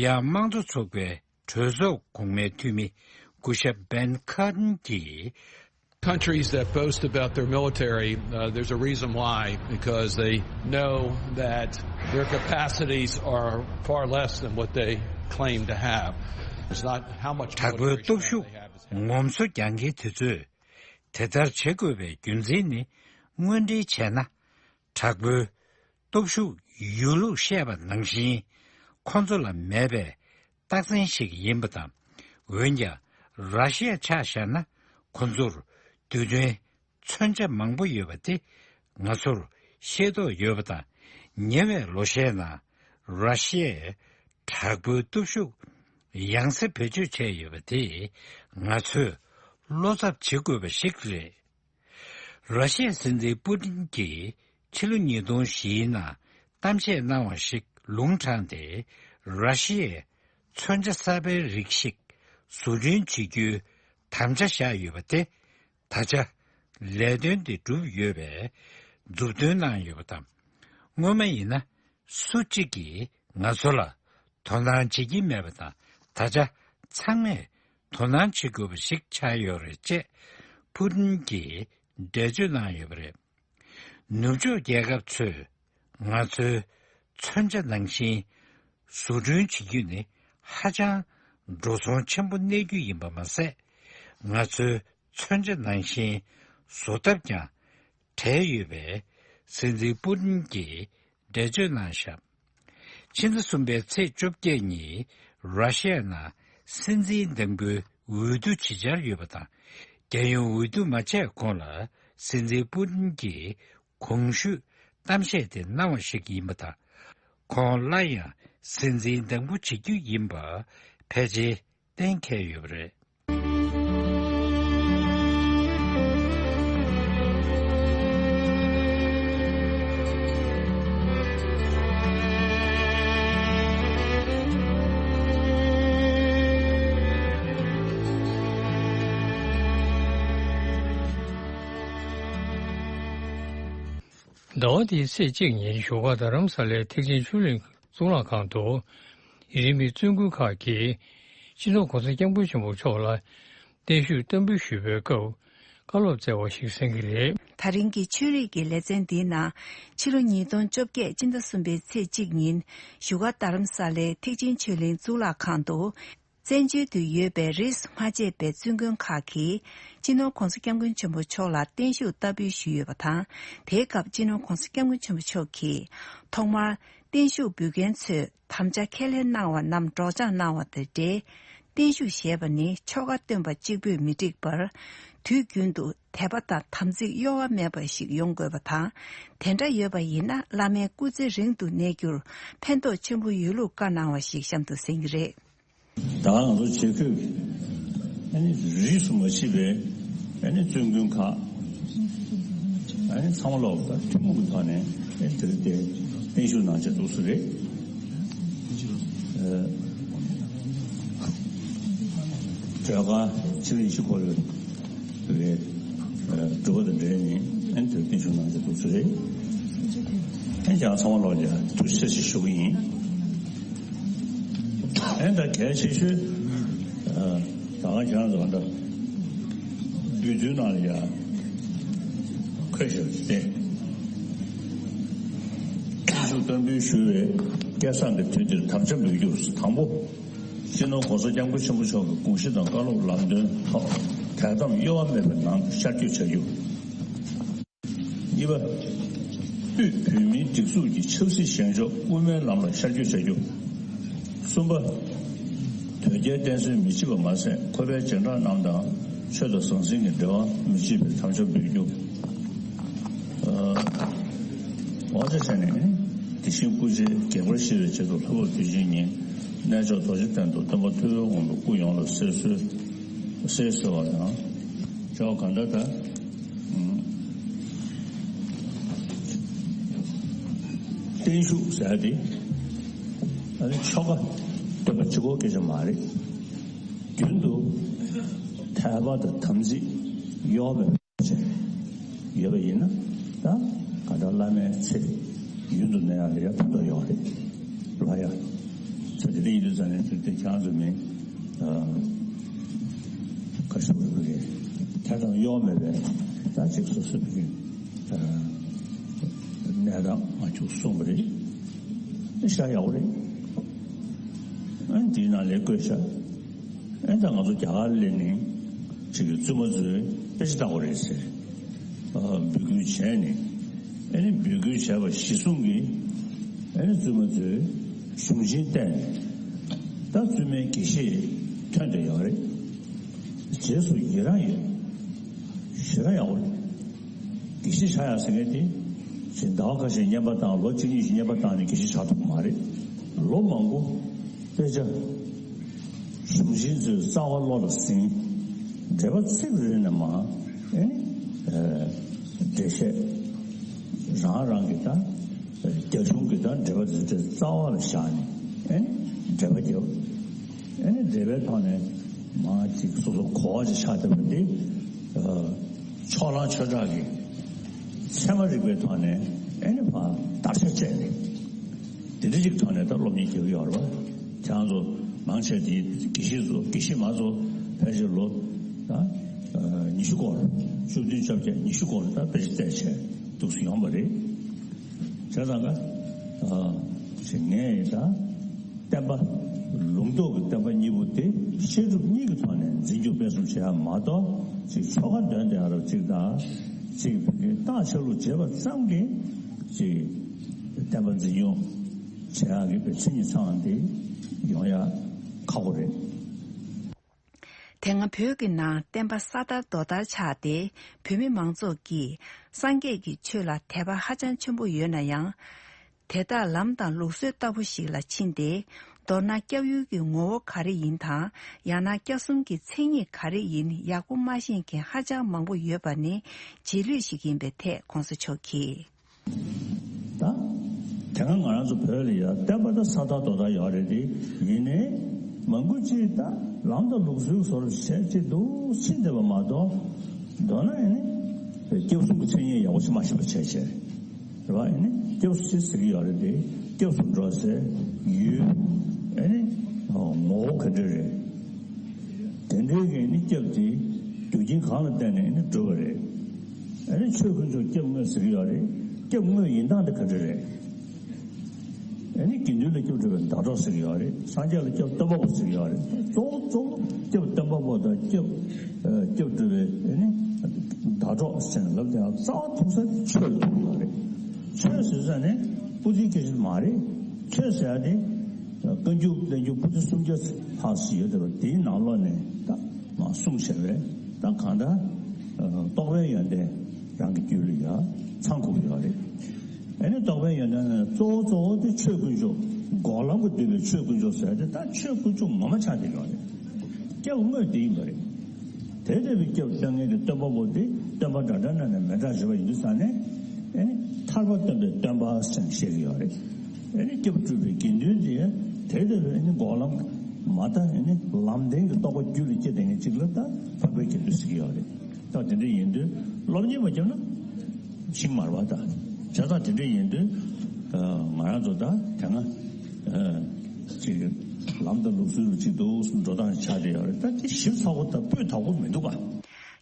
ཡང་དམངས་གཙོ་ཚོགས་པའི་གྲོས་ཚོགས་གོང་མའི་འཐུས་མི་སྐུ་ཞབས་Ben Cardin གྱིས། Countries that boast about their military, uh, there's a reason why, because they know that their capacities are far less than what they claim to have. It's not how much དྲག་པོའི་military སྟོབས་strength ཤུགས་they have, it's ངོམ་སོ་རྒྱག་མཁན་དེ་ཚོས་དེ་ལྟར་བྱེད་དགོས་པའི་རྒྱུ་མཚན་ནི། དངོས་འབྲེལ་བྱས་ན། དྲག་པོའི་སྟོབས་ཤུགས་ཡོད་ལུགས་བཤད་པ་ནང་བཞིན་ཁོ་ཚོ་ལ་མེད་པའི་རྟགས་མཚན་ཞིག་ཡིན་པ་དང་། འོན་ཀྱང་ར་ཤི་ཡ་ཆ་བཞག་ན་ཁོ་ཚོར་རྡུལ་ཕྲན་མཚོན་ཆ་མང་པོ་ཡོད་པ་དེ་ང་ཚོར་ཤེས་རྟོགས་ཡོད་པ་དང་། ཉེ་བའི་ལོ་ཤས་ནང་ར་ཤི་ཡས་དྲག་པོའི་སྟོབས་ཤུགས་ཡང་སེ་བེད་སྤྱོད་བྱས་ཡོད་པ་དེས་ང་ཚོས་ བློ་འཚབ་བྱེད་དགོས་པ་ཞིག་རེད། ར་ཤི་ཡའི་སྲིད་འཛིན་པུ་ཏིན་གྱིས་ཕྱི་ལོ་ཉིས་སྟོང་བཞིའི་ནང་གཏམ་བཤད་གནང་བ་ཞིག་ལུང་དྲངས་ཏེ། ར་ཤི་ཡས་མཚོན་ཆ་གསར་པའི་རིགས་ཤིག་བཟོ་སྐྲུན་བྱེད་རྒྱུའི་དམ་བཅའ་བཞག་ཡོད་པ་དེ། ད་ཆ་ལས་དོན་དེ་གྲུབ་ཡོད་པའི་མཛུབ་སྟོན་གནང་ཡོད་པ་དང་། སྔོན་མ་ཡིན་ན་སུ་གཅིག་གིས་ང་ཚོ་ལ་དོ་སྣང་བྱེད་ཀྱི་མེད་པ་དང་། ད་ཆ་ཚང་མས་དོ་སྣང་བྱེད་དགོས་པ་ཞིག་ཆགས་ཡོད་རེད་ཅེས་ཕུ་ཏིན་གྱིས་འགྲེལ་བརྗོད་གནང་ཡོད་པ་རེད། ནུབ་ཕྱོགས་རྒྱལ་ཁབ་ཚོས་ང་ཚོའི་མཚོན་ཆ་ནང་བཞིན་བཟོ་སྐྲུན་བྱེད་རྒྱུ་ནི་ཧ་ཅང་འགྲོ་སོང་ཆེན་པོ་གནས་རྒྱུ་ཡིན་པ་མ་ཟད། ང་ཚོའི་མཚོན་ཆ་ནང་བཞིན་བཟོ་ཐབས་ཀྱང་བྲལ་ཡོད་པས། སྲིད་འཛིན་པུ་ཏིན་གྱིས་འགྲེལ་བརྗོད་གནང་བཞག་ཕྱི་ཟླ་གསུམ་པའི་ཚེས་བཅོ་བརྒྱད་ཉིན་ར་ཤི་ཡ་ནང་སྲིད་འཛིན་དང་པོའི་འོས་བསྡུ་བྱེད་འཆར་ཡོད་པ་དང་། རྒྱལ་ཡོངས་འོས་བསྡུ་མ་བྱས་གོང་ལ་སྲིད་འཛིན་པུ་ཏིན་གྱིས་གོང་ཞུས་གཏམ་བཤད་དེ་གནང་བ་ཞིག་ཡིན་པ་དང་། ཁོང་སླར་ཡང་སྲིད་འཛིན་དང་པོ་བྱེད་རྒྱུ་ཡིན་པ་ཕལ་ཆེར་གཏན་འཁེལ་ཡོད་པ་རེད། ཟླ་བ་འདིའི་ཚེས་གཅིག་ཉིན་བཞུགས་སྒར་རྡ་རམ་ས་ལའི་ཐེག་ཆེན་ཆོས་གླིང་གཙུག་ལག་ཁང་དུ། ཡུན་རིང་མིའི་བཙུན་དགོན་ཁག་གིས་སྤྱི་ནོར་གོང་ས་སྐྱབས་མགོན་ཆེན་པོ་མཆོག་ལ་བརྟན་བཞུགས་བསྟར་འབུལ་ཞུས་པའི་སྐབས་བཀའ་སློབ་སྩལ་བ་ཞིག་གསན་གྱི་རེད། ད་རིང་གི་ཆོས་རིག་གི་ལེ་ཚན་འདིའི་ནང་ཕྱི་ལོ་ཉིས་སྟོང་བཅོ་བརྒྱད་སྤྱི་ཟླ་གསུམ་པའི་ཚེས་གཅིག་ཉིན་བཞུགས་སྒར་རྡ་རམ་ས་ལའི་ཐེག་ཆེན་ཆོས་གླིང་གཙུག་ལག་ཁང་དུ། བཙན་བྱོལ་དུ་ཡོད་པའི་རིས་སུ་མ་ཆད་པའི་བཙུན་དགོན་ཁག་གིས་སྤྱི་ནོར་༧གོང་ས་༧སྐྱབས་མགོན་ཆེན་པོ་མཆོག་ལ་བརྟན་བཞུགས་བསྟར་འབུལ་ཞུས་ཡོད་པ་དང་། དེའི་སྐབས་སྤྱི་ནོར་༧གོང་ས་༧སྐྱབས་མགོན་ཆེན་པོ་མཆོག་གིས་ཐོག་མར་བརྟན་བཞུགས་འབུལ་མཁན་ཚོས་དམ་བཅའ་ཁས་ལེན་གནང་བ་རྣམས་སྒྲོག་སྦྱང་གནང་བ་དང་འབྲེལ། བརྟན་བཞུགས་ཞེས་པ་ནི་ཆོ་ག་སྟོན་པ་གཅིག་པུས་མི་འགྲིག་པར། དུས་རྒྱུན་དུ་དད་པ་དང་དམ་ཚིག་གཡོ་བ་མེད་པ་ཞིག་ཡོང་དགོས་པ་དང་། དེ་འདྲ་ཡོད་པ་ཡིན་ན་བླ་མའི་སྐུ་ཚེ་རིང་དུ་གནས་རྒྱུར་ཕན་ཐོགས་ཆེན་པོ་ཡོད་ལུགས་བཀའ་གནང་བ་ཞིག་གཤམ་དུ་གསན་གྱི་རེད། ད་ང་ཚོ་བྱེས་འཁོད་ཀྱི་ཨ་ནི་རིས་སུ་མ་ཆད་པའི་ཨ་ནི་བཙུན་དགོན་ཁག་ཨ་ནི་ཚང་མ་ལོག་དང་ཐུན་མོང་གི་ཐོག་ནས་ཨ་ནི་དེ་རིང་དེ་བརྟན་བཞུགས་གནང་བྱས་འདུག་སེ་རེད། ཨ་སྒྲོལ་དཀར་ཕྱི་ལོ་ཉི་ཤུ་འཁོར་བའི་རེད། སྒྲུབ་པ་དང་འབྲེལ་ནས་ཨ་ནི་དེ་རིང་བརྟན་བཞུགས་གནང་བྱས་འདུག་སེ་རེད། ཨ་ནི་ཀྱང་ཚང་མ་ལོག་ཀྱང་ཐུགས་རྗེ་ཆེ་ཞུ་གི་ཡིན། ཨེ་ད་གལ་ཆེ་ཤོས། ད་ག་ཁྱེད་རང་ཚོ་ག་འདྲ་འབུལ་རྫུན་ནང་ལ་ཡ་འཁོད་ཤོར་ཏེ། ཤུགས་བརྟན་པོས་ཞུ་བའི་སྐལ་བཟང་གི་དུས་འདིར་དམ་བཅའ་འབུལ་རྒྱུར་དང་པོ། སྤྱི་ནོར་༧གོང་ས་༧སྐྱབས་མགོན་ཆེན་པོ་མཆོག་གི་དགོངས་གཞི་དང་བཀའ་སློབ་ལམ་སྟོན་ཐོག་དད་དམ་གཡོ་བ་མེད་པའི་ངང་དུ་ཤར་བསྐྱོད་བྱ་རྒྱུ། གཉིས་པ། དབུས་བོད་མིའི་སྒྲིག་འཛུགས་ཀྱི་ཆབ་སྲིད་བཞེངས་ཕྱོགས་དབུ་མའི་ལམ་ལ་ཤར་བསྐྱོད་བྱ་རྒྱུ། གསུམ་པ། དོལ་རྒྱལ་བསྟེན་གསོལ་མི་བྱེད་པ་མ་ཟད་ཁོ་པའི་རྗེས་འབྲང་རྣམས་དང་ཆོས་དང་ཟང་ཟིང་གི་འབྲེལ་བ་མི་བྱེད་པའི་དམ་བཅའ་འབུལ་རྒྱུ། དབང་ཆ་བྱས་ནས་དེ་བཞིན་སྐུ་ཕྱྭའི་དགྱེས་པར་བཞེས་པའི་ཆེད་དུ་ལྷག་པར་དུས་ཆེན་ཉིན་གནས་མཆོག་རྡོ་རྗེ་གདན་དུ་སྟོན་པ་ཐུབ་པའི་དབང་པོ་སྐུ་ཡོངས་ལ་གསོལ་གསོལ་གསོལ་ཟེར་བ་དང་། ཅོག་ག་འདྲ་ད། བརྟན་བཞུགས་ཟེར་ཏེ། ཨ་ནི་ཆོ་ག་སྟོན་པ་གཅིག་པོ་སྐད་ཆ་མ་རེད། རྒྱུན་དུ་དད་པ་དང་དམ་ཚིག་གཡོ་བའི་ཡོད་པ་ཡིན་ན། ད་ག་ད་བླ་མའི་ཚེ་ཡུན་དུ་གནས་ཡག་ལ་ཡང་ཕན་ཐོགས་ཡོད་རེད། ལ་ཡ། ཚེ་འདི་འདྲ་ཡིན་དུས་ཙང་ནས་དེ་དེ་ཁྱེད་རང་ཚོ་མིན། ཁ་ཤོར་བའི་ཕ་གི་ཐད་གཏོང་གཡོ་མེད་པའི་ད་ཅིག་སོ་སོའི་ཕ་གི་གནས་སྟངས་ང་ཚོས་གསུངས་པ་རེད། ཤ་ཡག་པོ་རེད། ཨ་ནི་དེའི་ནང་ལས་བཀོད་ཤག་ཨེ་ད་ང་ཚོ་རྒྱ་གར་སླེབས་ནས་ཅིག་གི་བཙུན་མ་ཚོས་དཔེ་ཆ་ལྟ་དགོས་རེད་ཟེར། འབོད་སྐུལ་བྱས་ནས་ཨེ་ནི་འབོད་སྐུལ་བྱས་པ་གཞིར་བཟུང་གིས་ཨེ་ནི་བཙུན་མ་ཚོས་གཞུང་ཆེན་བལྟས་ནས་ད་བཙུན་མའི་དགེ་བཤེས་ཐོན་བསྡད་ཡོད་རེད། རྗེས་སུ་ཡི་རང་ཡོད། ཞེ་དྲག་ཡག་པོ་རེད། དགེ་བཤེས་ཆགས་ཡག་ཟེར་མཁན་དེ་ཅིག་ཟླ་བ་ཁ་ཤས་བསྙེན་པ་བཏང་ལོ་གཅིག་གཉིས་ཤིག་བསྙེན་པ་བཏང་ནས་དགེ་བཤེས་ཆགས་ཐུབ་པ་མ་རེད། ལོ་མང་པོ་དཔེ་ཆ་གཞུང་ཆེན་ཚོའི་རྩ་བ་བློ་ལ་ཟིན། འགྲེལ་པ་ཚིག་རེ་ནས་མ་ཨེ་ནི་འགྲེལ་བཤད་རང་རང་གི་ད་རྒྱ་གཞུང་གི་ད་འགྲེལ་པ་དེ་རྩ་བ་ལ་བཞག་ནས་ཨེ་ནི་འགྲེལ་པ་རྒྱབ། ཨེ་ནི་འགྲེལ་པའི་ཐོག་ནས་མ་ཅིག་སོ་སོ་གོ་བ་ཅིག་ཆགས་བསྡད་པ་འདི་ཕྱོགས་གླང་ཆོས་གྲགས་ཀྱི་ཚད་མ་རིག་པའི་ཐོག་ནས་ཨེ་ནི་ཕར་བརྡར་ཤ་བཅད་ནས་དེ་འདྲ་ཅིག་ཐོག་ནས་ད་སློབ་གཉེར་རྒྱག་གི་ཡོད་རེད་བ། ཁྱེད་རང་ཚོ་མང་ཆེ་དེ་དགེ་བཤེས་ཚོ་དགེ་བཤེས་མ་ཚོ་ཕལ་ཆེར་ལོ་ད་ཉི་ཤུ་སྐོར་བཅུ་བདུན་བཅོ་བརྒྱད་ཉི་ཤུ་སྐོར་ད་དཔེ་ཆ་བལྟས་བྱས་འདུག་སེ་ཡོང་བ་རེད། བྱས་ཙང་ཀ་ཨ་ཅིག་ངས་ད་བསྟན་པ་ལུང་རྟོགས་ཀྱི་བསྟན་པ་གཉིས་པོ་དེ་བཤད་སྒྲུབ་གཉིས་ཀྱི་ཐོག་ནས་འཛིན་སྐྱོང་སྤེལ་གསུམ་བྱེད་ཡ་མ་གཏོགས་ཅིག་ཆོལ་ཁ་འདོན་བསྡད་ཡ་རབ་ཅིག་དང་ཅིག་བོད་ཀྱི་རྟགས་ཆ་ལུགས་བྱེད་པ་ཙམ་གྱིས་ཅིག་བསྟན་པ་འཛིན་སྐྱོང་བྱེད་ཡག་གི་མཚན་ཉིད་ཚང་དེ་ཡོང་ཡག་ཁག་པོ་རེད། དེ་སྔ་བོད་ཀྱི་ནང་བསྟན་པ་ས་དར་རྡོ་དར་ཆགས་ཏེ་བོད་མི་མང་ཚོགས་ཀྱིས་སངས་རྒྱས་ཀྱི་ཆོས་ལ་དད་པ་ཧ་ཅང་ཆེན་པོ་ཡོད་ན་ཡང་། དེ་དག་ལམ་དང་ལུགས་སྲོལ་ལྟ་བུ་ཞིག་ལ་ཕྱིན་ཏེ། མདོར་ན་སྐྱབས་ཡུལ་གྱི་ངོ་བོ་ག་རེ་ཡིན་དང་ཡང་ན་སྐྱབས་གསུམ་གྱི་མཚན་ཉིད་ག་རེ་ཡིན་ཡག་པོ་མ་ཤེས་མཁན་ཧ་ཅང་མང་པོ་ཡོད་པ་ནི་རྗེས་ལུས་ཤིག་ཡིན་པའི་ཐད་གོང་ས་མཆོག་གིས། ད་དེ་སྔ་ང་རང་ཚོ་བོད་ལ་ཡ་བསྟན་པ་ད་ས་དར་རྡོ་དར་ཡོད་རེད་དེ། ཡིན་ནའི་མང་པོ་ཅིག་ད་ལམ་དང་ལུགས་སྲོལ་བཟོ་འདྲ་བྱས་ཅིག་འདུག་ཕྱིན་བསྡད་པ་མ་གཏོགས། མདོར་ན་ཡིན་ནི་སྐྱབས་གསུམ་གྱི་མཚན་ཉིད་ཡག་པོ་ཞིག་མ་ཤེས་པ་བྱས་བྱས་རེད་བ། ཡིན་ནི་སྐྱབས་སུ་ཅི་ཟེར་གྱི་ཡོད་རེད་དེ། སྐྱབས་སུ་འགྲོ་སའི་ཡུལ་ཨེ་ནི་ངོ་བོ་ག་འདྲ་རེད། དེ་འདྲའི་གི་ནི་སྐྱབས་དེ་རྒྱུ་རྐྱེན་གང་ལ་བརྟེན་ནས་ནི་འགྲུབ་པ་རེད། ཨ་ནི་ཆོས་དཀོན་མཆོག་སྐྱབས་དངོས་ཟེར་གྱི་ཡོད་རེད། སྐྱབས་དངོས་ཡིན་སྟངས་དེ་ག་འདྲ་རེད། ཨ་ནི་དགེ་འདུན་ལ་སྐྱབས་སྒྲུབ་པའི་ཟླ་གྲོགས་ཟེར་གྱི་ཡོད་རེད། སངས་རྒྱས་ལ་སྐྱབས་སྟོན་པ་པོ་ཟེར་གྱི་ཡོད་རེད། གཙོ་བོ་གཙོ་བོ་སྐྱབས་སྟོན་པ་པོ་དང་སྐྱབས་ཨ་སྐྱབས་སྒྲུབ་པའི་ཨ་ནི་ཟླ་གྲོགས་ཟེར་ནས་ལབ་དེ་ཡང་རྩ་བ་ཐུག་ས་ཆོས་ལ་ཐུག་ཡོད་རེད། ཆོས་ཟེར་ས་ནི་པོ་ཏི་སྐད་ཆ་མ་རེད། ཆོས་ཟེར་ཡ་དེ་བཀའ་འགྱུར་བསྟན་འགྱུར་པོ་ཏི་སུམ་བརྒྱ་ལྷག་ཙམ་ཡོད་དེ་བ། དེའི་ནང་ལོགས་ནས་ད་མ་གསུངས་བཞག་པས་ད་གང་ལྟར་རྟོགས་པའི་ཡོན་ཏན་རང་གི་རྒྱུད་ལ་ཡ་ཚང་དགོས་ཀྱི་ཡོད་རེད། ཨ་ནི་རྟོགས་པའི་ཡོན་ཏན་ནི་གཙོ་བོ་གཙོ་བོ་དེ་ཆོས་དཀོན་མཆོག་འགོག་ལམ་གྱིས་བསྡུས་པའི་ཆོས་དཀོན་མཆོག་ཟེར་ཏེ་ད་ཆོས་དཀོན་མཆོག་ངོ་མ་ཆགས་བསྡད་ཡོད་རེད། སྐྱབས་དངོས་དེ་ཡིན་པ་རེད། དེ་ལྟ་བུའི་སྐྱབས་སྟོན་མཁན་གྱི་སྟོན་པ་པོ་དེ་སྟོན་པ་འདྲ་འདྲ་ན་ནས་མི་འདྲ་བ་ཞིག་ཡིན་དུས་ཙང་ནས་ཨ་ནི་ཐར་པ་སྟོན་པའི་སྟོན་པ་ཟེར་ནས་བཤད་ཀྱི་ཡོད་རེད། ཨ་ནི་སྐྱབས་སྒྲུབ་པའི་དགེ་འདུན་དེ་དེ་ལྟ་བུའི་ཨ་ནི་འགོག་ལམ་མ་ད་ཨ་ནི་ལམ་བདེན་གྱི་རྟོགས་པ་རྒྱུད་ལ་སྐྱེ་བསྡད་མཁན་ཅིག་ལ་ད་འཕགས་པའི་དགེ་འདུན་ཟེར་གྱི་ཡོད་རེད། ད་དེ་འདྲ་ཡིན་དུས་སློབ་གཉེར་མ་བརྒྱབ་ན་ཤིང་མར་བ་དང་བྱས་ཙང་དེ་འདྲ་ཡིན་དུས་ང་རང་ཚོ་ད་དེ་སྔ་ཅིག་ལམ་དང་ལུགས་སྲོལ་ཅིག་འདུག་འགྲོ་སྟངས་ཆགས་བསྡད་ཡོད་རེད། ད་དེ་ཞིབ་ཚགས་པོ་དང་སྤུས་དག་པོ་མི་འདུག་ག།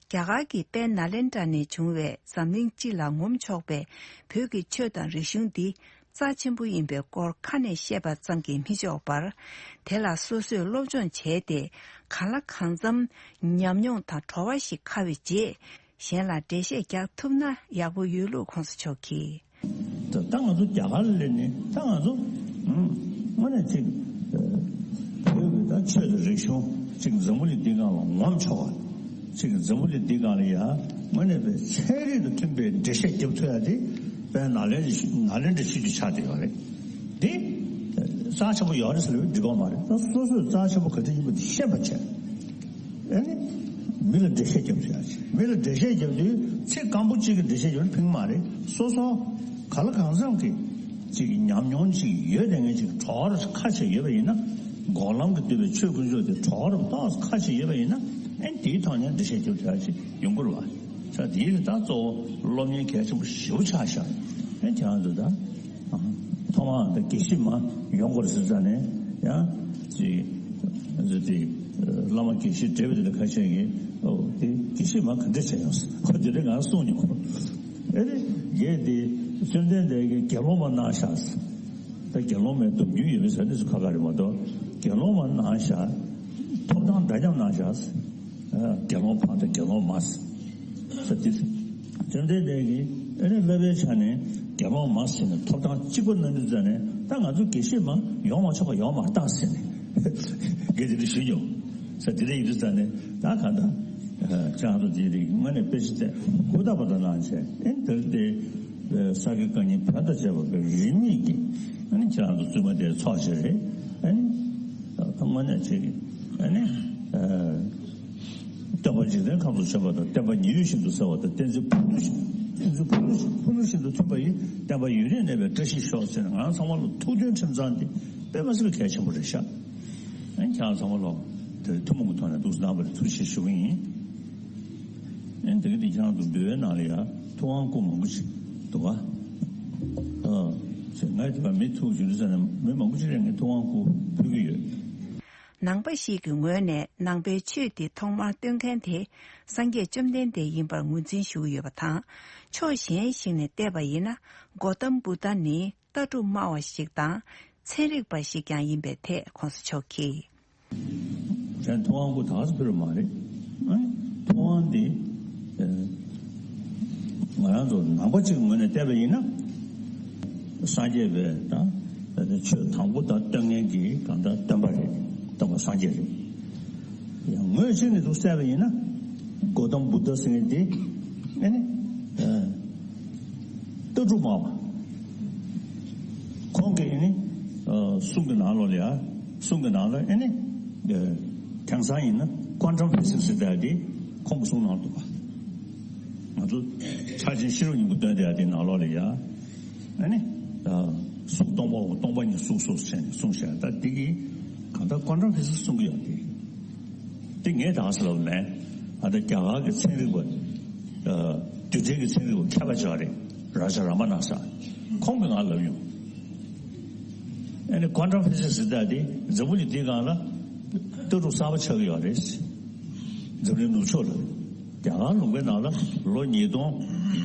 རྒྱ་གར་གྱི་དཔལ་ནཱ་ལེནྡྲ་ནས་བྱུང་བའི་འཛམ་གླིང་སྤྱི་ལ་ངོམ་ཆོག་པའི་བོད་ཀྱི་ཆོས་དང་རིག་གཞུང་འདི་རྩ་ཆེན་པོ་ཡིན་པའི་སྐོར་ཁ་ནས་བཤད་པ་ཙམ་གྱིས་མི་ཆོག་པར། དེ་ལ་སོ་སོས་སློབ་སྦྱོང་བྱས་ཏེ་གང་ལ་གང་འཚམ་ཉམས་མྱོང་དང་བྲོ་བ་ཞིག་འཁར་བའི་རྗེས། གཞན་ལ་འགྲེལ་བཤད་རྒྱག་ཐུབ་ན་ཡག་པོ་ཡོད་ལུགས་གོང་ས་མཆོག་གིས། ད་ལྟ་ང་ཚོ་རྒྱ་གར་ལ་སླེབས་ནས་ད་ང་ཚོ་དངོས་གནས་ཅིག་བོད་ཀྱི་ད་ཆོས་དང་རིག་གཞུང་ཅིག་འཛམ་བུ་གླིང་འདི་སྒང་ལ་ངོམ་ཆོག་པ་ཅིག་འཛམ་བུ་གླིང་འདི་སྒང་ལ་ཡ་དངོས་གནས་པའི་ཚན་རིག་དང་མཐུན་པའི་འགྲེལ་བཤད་རྒྱབ་ཐུབ་ཡ་དེ་དཔལ་ནཱ་ལེནྡྲ་ནཱ་ལེནྡྲ་ཆོས་བརྒྱུད་ཆགས་བསྡད་ཡོད་རེད། དེ་རྩ་ཆེན་པོ་ཡོད་རེད་ཟེར་ལབ་འགྲིག་གི་མ་རེད། ད་སོ་སོས་རྩ་ཆེན་པོ་ག་འདྲ་ཡིན་པ་དེ་ཤེས་པ་བྱས། ཨ་ནི་མི་ལ་འགྲེལ་བཤད་རྒྱབ་ཟེར་ཡ་ཅིག་མི་ལ་འགྲེལ་བཤད་རྒྱབ་དུས་ཚིག་སྐམ་པོ་གཅིག་གི་འགྲེལ་བཤད་རྒྱབ་ན་ཕན་གྱི་མ་རེད། སོ་སོ་ག་ལ་གང་འཚམ་གྱི་ཅིག་ཉམས་མྱོང་ཅིག་ཡོད་བསྡད་མཁན་ཅིག་གྲོགས་ར་ཁ་ཤས་ཡོད་པ་ཡིན་ན། འགོག་ལམ་གྱིས་བསྡུས་པའི་ཆོས་དཀོན་མཆོག་དེ་གྲོགས་ར་ཏོག་ཙམ་ཁ་ཤས་ཡོད་པ་ཡིན་ན། ཨ་ནི་དེའི་ཐོག་ནས་འགྲེལ་བཤད་རྒྱབ་ཐུབ་ཡ་ཅིག་ཡོང་གི་རེད་བ། ས་དེའི་ད་གཙོ་བོ་སློབ་གཉེར་གལ་ཆེན་པོ་ཞེ་པོ་ཆགས་ཤག་ཨེ་ཁྱེད་རང་ཚོ་ད་ཐོག་མར་ད་དགེ་བཤེས་མ་ཡོང་དགོས་ཟེར་ཙང་ནས་ཡང་ཅིག་ཟེར་ཏེ་བླ་མ་དགེ་བཤེས་བགྲེས་པ་དེ་ལ་ཁ་ཤས་ཀྱིས་ཨོ་དེ་དགེ་བཤེས་མ་ག་འདྲ་བྱས་ཡོང་ཟེར་ཁོ་དེ་འདྲ་ང་གསུངས་མྱོང་། ཨེ་རེད་རྒན་དེ་བཅོམ་ལྡན་འདས་ཀྱིས་དགེ་སློང་མ་གནང་ཤག་ཟེར། ད་དགེ་སློང་མའི་སྡོམ་རྒྱུན་ཡོད་མེད་ཟེར་ནས་སུ་ཁ་ཁ་རེད་མ་གཏོགས་དགེ་སློང་མ་གནང་ཤག་ཐོབ་ཐང་འདྲ་མཉམ་གནང་ཤག་ཟེར། དགེ་སློང་ཕ་དང་དགེ་སློང་མ་ཟེར་དེ། བཅོམ་ལྡན་འདས་ཀྱིས་ཨེ་ནས་བསླབ་པའི་ཆ་ནས་དགེ་སློང་མ་ཟེར་ནས་ཐོབ་ཐང་གཅིག་པ་གནང་དུས་ཙ་ནས་ད་ང་ཚོ་དགེ་བཤེས་མ་ཡོང་མ་ཆོག་པ་ཡོང་མ་རྟགས་ཟེར་ནས་དགེ་དེ་འདྲ་ཞུས་མྱོང་ཟེར། དེ་འདྲ་ཡིན་དུས་ཙ་ནས་ད་ག་ད་ཅང་ཚོ་དེའི་རིགས་དངོས་གནས་དཔེ་ཆ་བལྟས་ཧུར་ཐག་པ་དང་གནང་བྱས་ཨེ་དེར་དེ་ས་དགེ་བཀའ་རྙིང་བོན་དང་བཅས་པ་གི་རིས་མེད་ཀྱི་ཨེ་ནས་ཁྱེད་རང་ཚོ་བཙུན་མ་དེ་ཚོགས་བྱས་རེད་ཨེ་ནས་དངོས་གནས་བྱས་ཀྱི་ཨེ་ནས། སྟོན་པ་འཇིག་རྟེན་ཁམས་སུ་བྱོན་པ་དང་། བསྟན་པ་ཉི་འོད་བཞིན་དུ་གསལ་བ་དང་། བསྟན་འཛིན་ཕུ་ནུ་བཞིན། བསྟན་འཛིན་ཕུ་ནུ་བཞིན། ཕུ་ནུ་བཞིན་དུ་མཐུན་པ་ཡི། བསྟན་པ་ཡུན་རིང་གནས་པའི་བཀྲ་ཤིས་ཤོག་ཟེར་ནས། ང་ཚང་མ་ལ་ཐུགས་མཐུན་ཁྲིམས་གཙང་དེ་དཔེ་མ་སྲིད་པའི་གལ་ཆེན་པོ་རེད་ཤག་ཨ་ནི་ཁྱེད་རང་ཚང་མ་ལ་དེ་ཐུན་མོང་གི་ཐོག་ནས་ཐུགས་སྣང་བར་ཐུགས་རྗེ་ཆེ་ཞུ་གི་ཡིན། ཨ་ནི་དེ་གི་དེ་ཁྱེད་རང་ཚོ་འབུལ་བའི་ནང་ལ་ཡ་ཐུབ་དབང་སྐུ་མང་པོ་ཞིག་འདུག་ག་ཨ། ཚེ་ང་དེ་བ་མི་ཐུག་རྒྱུ་རེད་ཟེར་ན། མི་མང་པོ་ཞིག་ལ་ངས་ཐུབ་དབང་སྐུ་ཕུལ་གི་ཡོད། ནང་པ་ཞིག་གི་ངོས་ནས་ནང་པའི་ཆོས་འདི་ཐོག་མར་སྟོན་མཁན་དེ་སངས་རྒྱས་བཅོམ་ལྡན་འདས་ཡིན་པར་ངོས་འཛིན་ཞུ་གི་ཡོད་པ་དང་། ཕྱོགས་གཞན་ཞིག་ནས་བལྟས་པ་ཡིན་ན། གོ་ཏམ་བུདྡྷ་ནི་ལྟ་གྲུབ་སྨྲ་བ་ཞིག་དང་། ཚན་རིག་པ་ཞིག་ཀྱང་ཡིན་པའི་ཐད་གོང་ས་མཆོག་གིས། ཁྱེད་ཐུབ་དབང་སྐུ་ད་ག་སེ་ཕུལ་བ་མ་རེད། ཨ་ནི་ཐུབ་དབང་འདི། ཨ། ང་རང་ཚོ་ནང་པ་གཅིག་ངོས་ནས་བལྟས་པ་ཡིན་ན། སངས་རྒྱས་པའི་ད་ཆོས་དང་པོ་ད་སྟོན་མཁན་གྱི་གང་ལྟར་སྟོན་པ་རེད། སྟོན་པ་སངས་རྒྱས་རེད། ཡང་ངོས་གཅིག་ནས་འདུག་བལྟས་པ་ཡིན་ན། གོ་ཏམ་བུདྡྷ་ཟེར་མཁན་དེ་ཨ་ནི། ཨ། ལྟ་གྲུབ་སྨྲ་བ། ཁོང་གི་ཨ་ནི། ཨ། གསུང་གི་ནང་ལོགས་ལ་ཡ། གསུང་གི་ནང་ལ་ཨ་ནི། ཨ། དེང་སང་ཡིན་ན་ཀོན་ཊམ་ཕི་ཟིག་སི་ཟེར་ཡ་དེ་ཁོང་གི་གསུང་ནང་འདུག་ག་ང་ཚོ་ཕྱག་ཆེན་ཤེས་རབ་སྙིང་པོ་འདོན་བསྡད་ཡ་དེ་ནང་ལོགས་ལ་ཡ། ཨ་ནི། ཨ། གཟུགས་སྟོང་པའོ། སྟོང་པ་ཉིད་གཟུགས་སོ་ཟེར་ནས་གསུངས་བཞག་ད་འདི་གི་གང་ལྟར་ཀོན་ཊམ་ཕི་ཟིག་སི་གསུང་གི་ཡོད་དེ། དེ་ངས་ད་ག་ཟེ་ལབ་མེད། ཨ། ད་རྒྱ་གར་གྱི་ཚན་རིག་པ། ཨ། རྡུལ་ཕྲན་གྱི་ཚན་རིག་པ་མཁས་པ་ཅིག་རེད། རཱ་ཇ་ར་མ་ན་ས། ཁོང་གིས་ང་ལབ་ཡོང་། ཨ་ནི་ཀོན་ཊམ་ཕི་ཟིག་སི་ཟེར་ཡ་དེ་འཛམ་བུ་གླིང་འདིའི་སྒང་ལ་ལྟ་གྲུབ་གསར་པ་ཆགས་ཀྱི་ཡོད་རེད། འཛམ་གླིང་ནུབ་ཕྱོགས་ལ། རྒྱ་གར་ལུང་པའི་ནང་ལ་ལོ་ཉིས་སྟོང་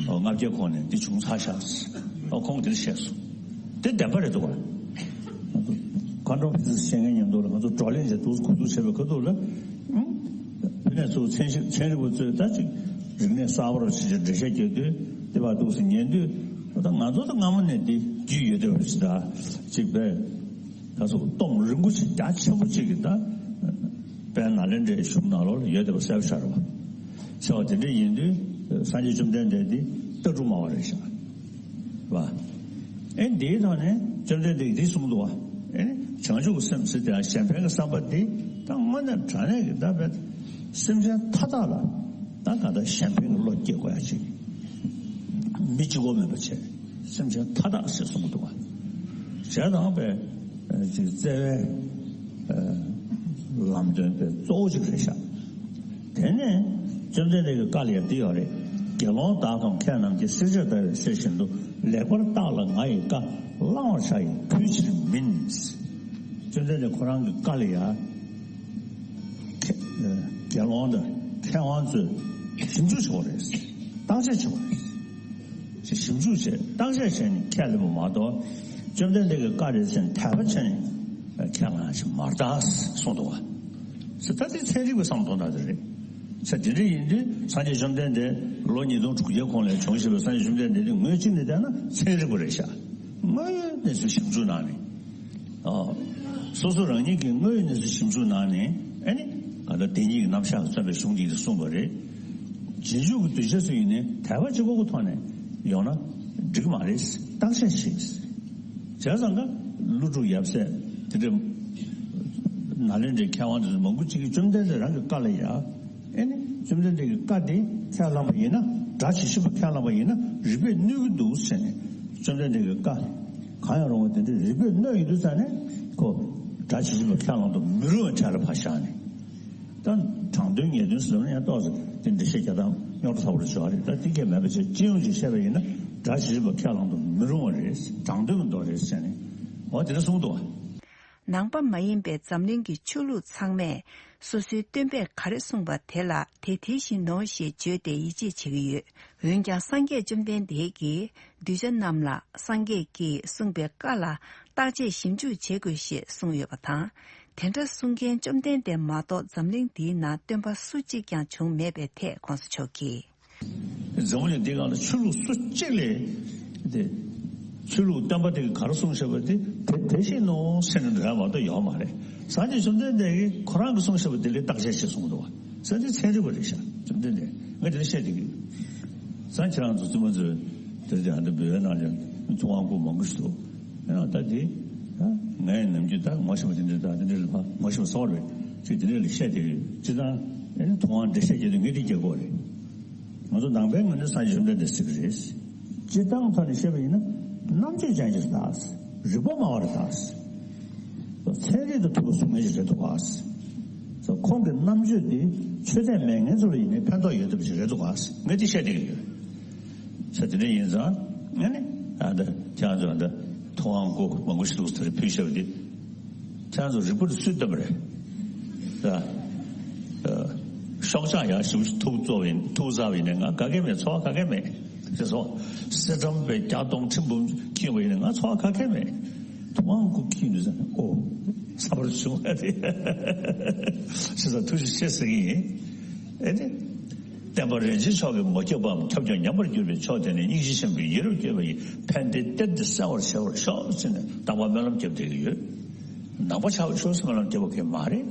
ལྔ་བརྒྱ་གོང་ནས་འདི་བྱུང་ཚར་ཤག་ཨ། ཁོང་དེར་བཤད་སོང་། དེ་བདེན་པ་རེད་འདུག་ག་ཀོན་ཊམ་ཕི་ཟིག་སི་བཤད་མཁན་མཉམ་དུ་ལ་ང་ཚོ་བགྲོ་གླེང་བྱས་འདུག་གོ་འདུག་བྱས་པའི་ཁ་ཐུག་ལ། ཨང་། དེ་ནས་ཚུར་ཚན་ཞིབ་ཚན་རིག་པ་ཚོས་ད་ཅིག་རིག་གནས་གསར་པ་རུ་ཕྱིན་ཆད་འགྲེལ་བཤད་རྒྱག་དུས། དེ་བར་འདུག་སེ་ཉན་དུས། ད་ང་ཚོ་ད་སྔ་མོ་ནས་འདི་རྒྱུས་ཡོད་བསྡད་པ་ཞིག་ད་ཅིག་པས། ད་སོ་སྟོང་རིང་པོ་ཞིག་རྒྱ་ཆེན་པོ་ཅིག་གི་ད་དཔལ་ནཱ་ལེནྡྲའི་གཞུང་ནང་ལོགས་ལ་ཡོད་བསྡད་པ་གསལ་པོ་ཤར་བ། ཟེར་བ་དེ་འདྲ་ཡིན་དུས་སངས་རྒྱས་བཅོམ་ལྡན་འདས་འདི་ལྟ་གྲུབ་སྨྲ་བ་རེད་ཤག་བ། ཨེ་འདིའི་ཐོག་ནས་བཅོམ་ལྡན་འདས་ཀྱིས་འདི་གསུངས་འདུག་བ། ཨེ་ནི་བྱང་ཆུབ་ཀྱི་སེམས་ཟེར་དེ་ཡང་གཞན་ཕན་གྱི་བསམ་པ་འདི་ད་དངོས་གནས་དྲང་གནས་ཀྱི་ད་བས་སེམས་ཅན་མཐའ་དག་ལ་ད་ག་ད་གཞན་ཕན་གྱི་བློ་སྐྱེ་དགོས་ཡ་ཅིག་མི་གཅིག་པོ་མིན་པ་བྱས་སེམས་ཅན་མཐའ་དག་ཟེར་གསུངས་འདུག་བ། བྱས་ཙང་པས་ཅིག་བརྩེ་བའི་ལམ་སྟོན་པའི་གཙོ་བོ་ཅིག་རེད་ཤག་དེ་ནས་བཅོམ་ལྡན་འདས་ཀྱི་བཀའ་ལ་ཡང་འདི་ཡོད་རེད། དགེ་སློང་དག་གམ་མཁས་རྣམས་ཀྱིས། བསྲེགས་བཅད་བརྡར་བའི་གསེར་བཞིན་དུ། ལེགས་པར་བརྟགས་ལ་ང་ཡི་བཀའ། བླང་བར་བྱ་ཡི་གུས་ཕྱིར་མིན། བཅོམ་ལྡན་འདས་ཁོ་རང་གི་བཀའ་ལ་ཡང་དགེ་སློང་དང་མཁས་དབང་ཚོས་ཞིབ་འཇུག་བྱེད་དགོས་རེད། བརྟག་དཔྱད་བྱེད་དགོས་རེད། ཞིབ་འཇུག་བྱས་བརྟག་དཔྱད་བྱས་ནས་ཁས་ལེན་པ་མ་གཏོགས། བཅོམ་ལྡན་འདས་ཀྱི་བཀའ་རེད་ཟེར་ནས་དད་པ་བྱས་ནས་ཁས་བླངས་ཞིག་མ་རེད་ད་གསུངས་འདུག་བ། ཟེར་ད་དེ་ཚན་རིག་པའི་བསམ་བློ་གཏོང་སྟངས་དེ་རེད། ཟེར་དེ་འདྲ་ཡིན་དུས་སངས་རྒྱས་བཅོམ་ལྡན་འདས་ལོ་ཉིས་སྟོང་དྲུག་བརྒྱའི་གོང་ལ་བྱུང་བཞིན་པའི་སངས་རྒྱས་བཅོམ་ལྡན་འདས་དེ་ངོས་གཅིག་ནས་བལྟས་ན་ཚན་རིག་པ་རེད་ཤག་དངོས་ཡོད་གནས་ཚུལ་ཞིབ་འཇུག་གནང་ནས། ཨ། སོ་སོ་རང་ཉིད་ཀྱི་དངོས་ཡོད་གནས་ཚུལ་ཞིབ་འཇུག་གནང་ནས། ཨ་ནི་ག་ད་བདེན་གཉིས་ཀྱི་རྣམ་གཞག་གིས་མཚོན་པའི་གཞུང་འདི་གསུངས་པ་རེད། རྗེས་འཇུག་གི་གདུལ་བྱ་ཚོ་ཡིན་ནའི་དད་པ་གཅིག་པོ་གི་ཐོག་ནས་ཡོང་ན་འགྲིག་མ་རེད། བརྟག་དཔྱད་བྱེད། བྱས་ཙང་ཀ་ཀླུ་སྒྲུབ་ཡབ་སྲས་དེ་འདྲ་ནཱ་ལེནྡྲའི་མཁས་དབང་དེ་ཚོ་མང་པོ་ཅིག་གིས་བཅོམ་ལྡན་འདས་རང་གི་བཀའ་ལ་ཡ། ཨེ་ནི་བཅོམ་ལྡན་འདས་ཀྱི་བཀའ་དེ་ཁས་བླངས་པ་ཡིན་ན། སྒྲ་ཇི་བཞིན་པ་ཁས་བླངས་པ་ཡིན་ན་རིགས་པས་གནོད་ཀྱི་འདུག་ཟེར་ནས། བཅོམ་ལྡན་འདས་ཀྱི་བཀའ་གང་ཡང་རུང་བ་དེ་འདྲ་རིགས་པས་གནོད་ཡོང་དུས་ཙ་ནས་ཁོ་སྒྲ་ཇི་བཞིན་པ་ཁས་བླངས་དུ་མི་རུང་བའི་གྲས་ལ་ཕར་བཞག་ནས། ད་དྲང་དོན་ངེས་དོན་ཟེར་ན་ཡང་ཏོག་ཙམ་དེ་འགྲེལ་བཤད་རྒྱག་སྟངས་རྙོག་དྲ་ཚ་པོ་རེ་བྱུང་བ་རེད། ད་དེ་གས་མེད་པ་བྱས་སྤྱི་ཡོངས་ཀྱིས་བཤད་པ་ཡིན་ན་སྒྲ་ཇི་བཞིན་པ་ཁས་བླངས་དུ་མི་རུང་བ་རེད། དྲང་དོན་གྱི་མདོ་རེད་ཟེར་ནས་འོ་དེ་འདྲ་གསུངས་འདུག་བ། ནང་པ་མ་ཡིན་པའི་འཛམ་གླིང་གི་ཆོས་ལུགས་ཚང་མས་སོ་སོའི་སྟོན་པས་ག་རེ་གསུངས་པ་དེ་ལ་དེ་དེ་བཞིན་ནོ་ཞེས་བརྗོད་དེ་ཡིད་ཆེས་བྱེད་ཀྱི་ཡོད། འོན་ཀྱང་སངས་རྒྱས་བཅོམ་ལྡན་འདས་ཀྱིས་གདུལ་བྱ་རྣམས་ལ་སངས་རྒྱས་ཀྱིས་གསུངས་པའི་བཀའ་ལ་བརྟག་དཔྱད་ཞིབ་འཇུག་བྱེད་དགོས་ཞེས་གསུངས་ཡོད་པ་དང་། དེ་འདྲ་གསུང་མཁན་བཅོམ་ལྡན་འདས་མ་གཏོགས་འཛམ་གླིང་འདིའི་ནང་སྟོན་པ་སུ་གཅིག་ཀྱང་བྱུང་མེད་པའི་ཐད་གོང་ས་མཆོག་གིས། འཛམ་བུ་གླིང་འདི་སྒང་ལ་ཆོས་ལུགས་སུ་གཅིག་ལས་དེ། ཆོས་ལུགས་བསྟན་པ་དེ་གིས་ག་རེ་གསུངས་བཞག་པ་དེ་དེ་དེ་བཞིན་ནོ་ཟེར་ནས་འདྲ་མ་གཏོགས་ཡོད་མ་རེད། སངས་རྒྱས་བཅོམ་ལྡན་འདས་ཀྱིས་ཁོ་རང་གིས་གསུངས་བཞག་པ་དེ་ལ་བརྟག་དཔྱད་བྱེད་གསུངས་འདུག་བ། ས་དེ་ཚན་རིག་པ་རེད་ཤག་བཅོམ་ལྡན་འདས་ང་དེ་ལ་བཤད་དེ་གི། ས་ཁྱེད་རང་ཚོ་བཙུན་མ་ཚོས་དེ་དེ་ཨ་འདི་འབུལ་བའི་ནང་ལ་ཐུབ་དབང་སྐུ་མང་པོ་ཞིག་འདུག་ཡང་ད་དེ་ངས་ནམ་རྒྱུན་ད་ངོ་ཤེས་པ་དེ་འདྲ་ད་དེ་འདྲ་ལ་ཕ་ངོ་ཤེས་པ་སོགས་རེད་ཅིག་དེ་འདྲ་ལ་བཤད་དེ་གི་ཅི་ད། ཨ་ནི་ཐུབ་དབང་འགྲེལ་བཤད་རྒྱག་དུས་ངས་འདི་རྒྱག་དགོས་རེད། ང་ཚོ་ནང་པའི་ངོས་ནས་སངས་རྒྱས་བཅོམ་ལྡན་འདས་ཟེར་གྱི་རེད། སྤྱིར་བཏང་ཐོག་ནས་བཤད་པ་ཡིན་ན་རྣམ་དཔྱོད་ཅན་ཞིག་རེད་ད། རིག་པ་སྨྲ་བ་རེད་ད། ཚན་རིག་དང་མཐུན་པ་གསུང་མཁན་ཞིག་རེད་འདུག་ག། ཁོང་གི་རྣམ་དཔྱོད་འདི་ཆོས་དད་མེད་མཁན་ཚོ་ལ་ཡིན་ནའི་ཕན་ཐོགས་ཡོད་བསྡད་པ་ཞིག་རེད་འདུག་ག། ངས་འདི་བཤད་བསྡད་ཀྱི་ཡོད། ས་དེ་འདྲ་ཡིན་ཙང་ཨ་ནི་ཨ་ད་ཁྱེད་རང་ཚོ་ཨ་ད་ཐུབ་དབང་སྐུ་མང་པོ་ཞིག་འདུག་ཟེར་ཕུལ་བཞག་པ་འདི། ཁྱེད་རང་ཚོ་རིག་པ་དེ་སུས་བཏོན་པ་རེད། ད། ཨ། ཤོག་ཆག་ཡག་ཞེ་པོ་ཞིག་ཐུག་བཙོག་པ་ཡིན་ཐུག་ཟ་བ་ཡིན་ནའི་ང་ག་གེ་མེད། ཚོར་བ་ག་གེ་མེད། ཅེས་སོ། གསེར་སྦྲམ་པའི་བརྒྱ་སྟོང་ཁྲི་འབུམ་འཁྱིལ་བ་ཡིན་ནའི་ང་ཚོར་བ་ག་གེ་མེད། ཐུབ་དབང་སྐུ་འཁྱིལ་ནུས་ཙང་ཨོ། ཚ་བར་བྱུང་བ་རེད། ཅེས་སོ་ཐུགས་རྗེ་ཆེ་ཟེར་གྱི་ཡིན། ཨེ་ནི། བསྟན་པ་རིན་ཆེན་མཆོག་གིས་མ་ཁྱབ་པའམ་ཁྱབ་ཀྱང་ཉམས་པར་གྱུར་པའི་ཕྱོགས་དེ་ནི་སྙིང་རྗེ་ཆེན་པོས་ཡིད་རབ་བསྐྱོད་པ་ཡིས་ཕན་བདེའི་གཏེར་འདི་གསལ་བར་བྱེད་པར་ཤོག་ཟེར་ནས་དང་པོ་སྨོན་ལམ་བརྒྱབ་བསྡད་ཀྱི་ཡོད། ནང་པ་ཆགས་པར་ཤོག་ཟེར་སྨོན་ལམ་བརྒྱབ་པ་གང་ཡང་མ་རེད།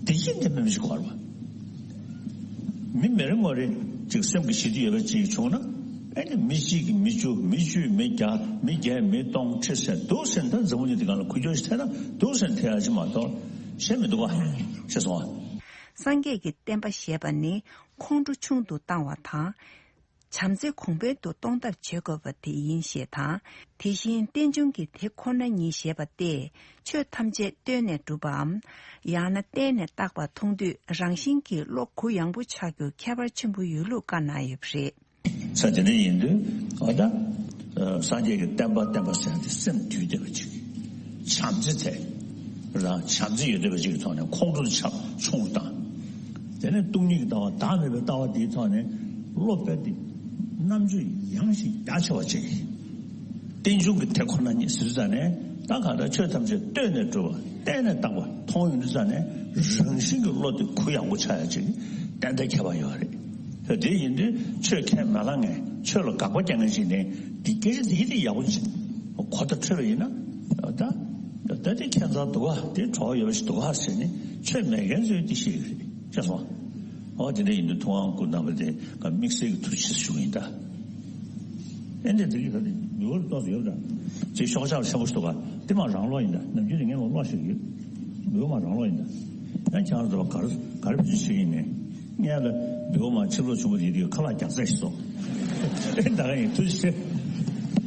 དེ་བཞིན་དེ་སྨོན་ཞིག་གོ་བ། མི་མི་རེ་ངོ་རེ་ཅིག་སེམས་ཀྱི་ཞི་བདེ་ཡོད་པ་ཅིག་བྱུང་ན་ཨེ་ནི་མི་གཅིག་གིས་མི་བཅུ་མི་བཅུས་མི་བརྒྱ་མི་བརྒྱས་མི་སྟོང་ཁྲི་ཟེར་འདུག་ཟེར་ད་འཛམ་བུ་གླིང་འདི་སྒང་ལ་འགུལ་སྐྱོད་ཞིག་ཐེབས་ན་འདུག་ཟེར་ཐེབས་ཡ་ཅིག་མ་གཏོགས་གཞན་མི་འདུག་ག། ཤེས་སོང་ང་། སངས་རྒྱས་ཀྱི་བསྟན་པ་ཞེས་པ་ནི་ཁོང་ཁྲོ་ཆུང་དུ་བཏང་བ་དང་། བྱམས་བརྩེ་གོང་འཕེལ་དུ་གཏོང་ཐབས་བྱེད་དགོས་པ་དེ་ཡིན་ཞེས་དང་། དེ་བཞིན་རྟེན་འབྱུང་གི་དེ་ཁོ་ན་ཉིད་ཞེས་པ་སྟེ། ཆོས་ཐམས་ཅད་བརྟེན་ནས་གྲུབ་པའམ། ཡང་ན་བརྟེན་ནས་བཏགས་པ་མཐོང་དུས་རང་བཞིན་གྱིས་བློ་གུ་ཡངས་པོ་ཆགས་རྒྱུ་ཁྱད་པར་ཆེན་པོ་ཡོད་ལུགས་བཀའ་གནང་ཡོད་པ་རེད། ས་དེ་འདྲ་ཡིན་དུས་ཨ་ད། སངས་རྒྱས་ཀྱི་བསྟན་པ་བསྟན་པ་ཟེར་ཏེ་སེམས་དུལ་བསྡད་པ་ཅིག། བྱམས་བརྩེ་དེ། རང་བྱམས་བརྩེ་ཡོད་བསྡད་པ་ཅིག་གི་ཐོག་ནས་ཁོང་ཁྲོ་ཆགས་ཆུང་རུ་བཏང་། དེ་ནས་སྟོང་ཉིད་ཀྱི་ལྟ་བ་བདག་མེད་པའི་ལྟ་བ་དེའི་ཐོག་ནས་བློ་རྦད་དེ་རྣམ་དཔྱོད་ཡངས་ཤིང་རྒྱ་ཆེ་བ་ཅིག། རྟེན་འབྱུང་གི་དེ་ཁོ་ན་ཉིད་ཟེར་ཙང་ནས་ད་ག་ད་ཆོས་ཐམས་ཅད་བརྟེན་ནས་གྲུབ་པ་བརྟེན་ནས་བཏགས་པ་མཐོང་ཡོང་དུས་ཙང་ནས་རང་བཞིན་གྱི་བློ་དེ་གུ་ཡངས་པོ་ཆགས་ཡ་ཅིག་ཏན་ཏན་ཁྱད་པར་ཡོད་རེད། དེ་ཡིན་དུས་ཆོས་ཁས་མ་བླངས་མཁན་ཆོས་ལ་དགག་པ་རྒྱག་མཁན་ཞིག་ནས་འདི་སྐད་ཆ་འདི་འདི་ཡག་པོ་ཅིག་གོ་བརྡ་འཕྲོད་པ་ཡིན་ན་ད་ད་དེ་ཁྱད་མཚར་འདུག་ག། དེ་གྲོགས་ཡོད་པ་ཞིག་འདུག་ག་ཟེར་ནས་ཆོས་མེད་མཁན་ཚོས་འདི་ཤེས་ཀྱི་རེད། ཤེས་སོང་། ཨོ་དེ་འདྲ་ཡིན་དུས་ཐུབ་དབང་སྐུ་རྣམ་པ་དེ་ག་དམིགས་བསལ་གྱི་ཐུགས་རྗེ་ཆེ་ཞུ་གི་ཡིན་ད། ཨེ་འདྲ་དེ་གི་ད་དེ་མི་འོར་ཏོག་ཡོད་ད། ཅིག་ཤོག་ཆག་ཆེན་པོ་ཞིག་འདུག་ག། དེ་མ་རང་ལོག་ཡིན་ད། ནམ་རྒྱུན་ནས་ངས་མ་ལོག་ཤིག་ཡོད། མི་འོ་མ་རང་ལོག་ཡིན་ད། ཡང་ཁྱེད་རང་ཚོ་གར་གར་བེད་སྤྱོད་བྱེད་ཡིན་ནས། ངས་ལ་མི་འོ་མ་ཕྱིར་ལོག་བྱུང་བ་དེ་དེ་ཁ་ལག་རྒྱག་ས་ཞིག་སོང་། ཨེ་ད་ག་ཡིན་ཐུགས་རྗེ་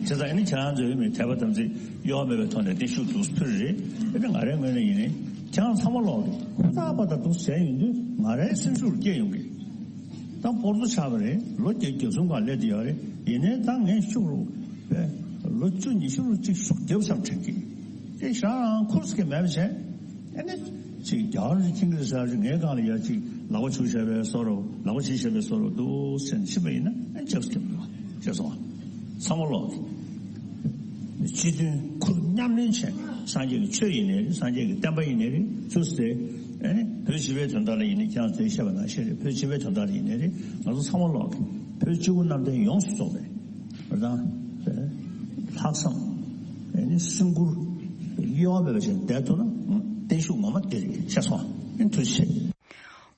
ཆེ། བྱས་ཙང་ཨེ་ནི་ཁྱེད་རང་ཚོའི་མི་དད་པ་དམ་ཚིག་གཡོ་བ་མེད་པའི་ཐོག་ནས་བརྟན་བཞུགས་འདུག་ཕུལ་རེད། ཨེ་ནི་ང་རའི་ངོས་ནས་ཡིན་ནས་ཁྱེད་རང་ཚང་མ་ལོག་གི་ཧུར་ཐག་པ་དང་འདུག་བྱས་ཡོང་དུས་ང་རའི་སེམས་ཤུགས་སྐྱེ་ཡོང་གི། ད་སྤོར་ཚོ་ཆགས་པ་རེད། ལོ་བརྒྱད་བརྒྱད་གསུམ་གང་སླེབས་དེ་ཡོད་རེད། ཡིན་ནའི་ད་ངས་ཤུགས་རུ་པས་ལོ་བཅུ་ཉི་ཤུ་རུ་གཅིག་ཤུགས་རྒྱབ་བསམ་དྲན་གི། དེ་ཞག་རང་ཁུར་སི་གི་མེད་པ་བྱས། ཨེ་ནི་ཅིག་རྒྱ་གར་གྱི་ཁྱིང་གི་ཟེར་ཅིག་ངའི་སྒང་ལ་ཡ་ཅིག་ལག་པ་ཆུ་བྱས་པའི་བཟོ་རུ་ལག་པ་ཆུ་བྱས་པའི་བཟོ་རུ་འདུག་སེམས་ཕྱིན་པ་ཡིན་ན་ཨེ་ཅག་སི་གི་མི་བ་ཅེས་སོང་བ། ཚང་མ་ལོག་གི། སྤྱི་མཐུན་ཁུར་མཉམ་ལེན་བྱས་སངས་རྒྱས་ཀྱི་ཆོས་ཡིན་ནའི་རེད། སངས་རྒྱས་ཀྱི་བསྟན་པ་ཡིན་ནའི་རེད། ཚུར་ཟེར། ཨེ་ནི་བོད་སྤྱི་པའི་དོན་དག་ལ་ཡིན་ནའི་ཁྱེད་རང་ཚོས་བཤད་པ་ནང་བཞིན་རེད། བོད་སྤྱི་པའི་དོན་དག་ལ་ཡིན་ནའི་རེད། ང་ཚོ་ཚང་མ་ལོག་གི་བོད་སྤྱི་བོ་གནམ་བསྟན་ཡོངས་སུ་རྫོགས་པའི་རེད་དང་། ལྷག་བསམ། ཨེ་ནི་སེམས་ཁུར་གཡོ་བ་མེད་པ་ཞིག་བསྡད་ཐུབ་ན་བརྟན་བཞུགས་ངོ་མ་དེ་རེད། ཤེས་སོང་། ཨེ་ཐུགས་རྗེ་ཆེ།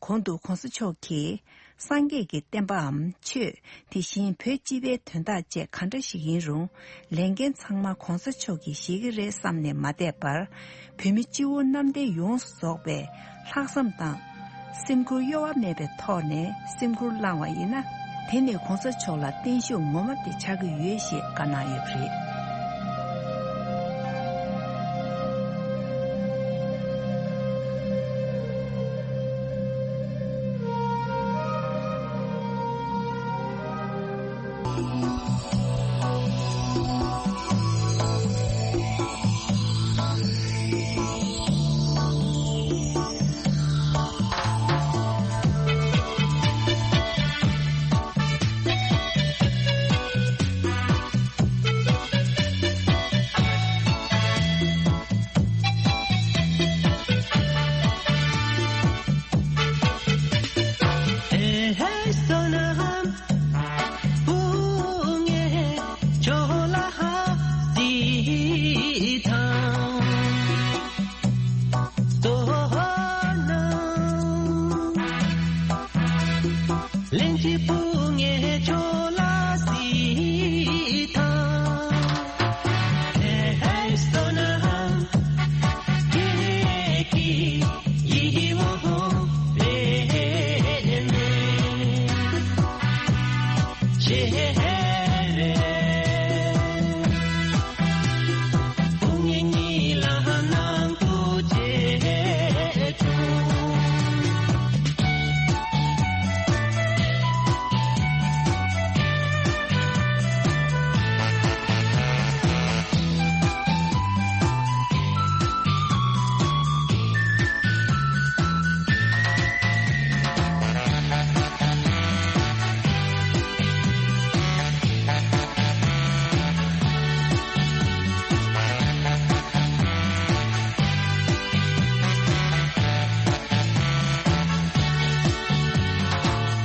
གོང་དུ་གོང་ས་མཆོག་གིས་སངས་རྒྱས་ཀྱི་བསྟན་པའམ་ཆོས། དེ་བཞིན་བོད་སྤྱི་པའི་དོན་དག་བཅས་ག་འདྲ་ཞིག་ཡིན་རུང་ལས་འགན་ཚང་མ་གོང་ས་མཆོག་གིས་བཞེས་ཀྱི་རེད་བསམ་ནས་མ་བསྡད་པར། བོད་མི་སྤྱི་བོ་གནམ་བསྟན་ཡོངས་སུ་རྫོགས་པའི་ལྷག་བསམ་དང་། སེམས་ཁུར་གཡོ་བ་མེད་པའི་ཐོག་ནས་སེམས་ཁུར་བླངས་བ་ཡིན་ན། དེ་ནི་གོང་ས་མཆོག་ལ་བརྟན་བཞུགས་ངོ་མ་དེ་ཆགས་ཀྱི་ཡོད་ཞེས་བཀའ་གནང་ཡོད་པ་རེད།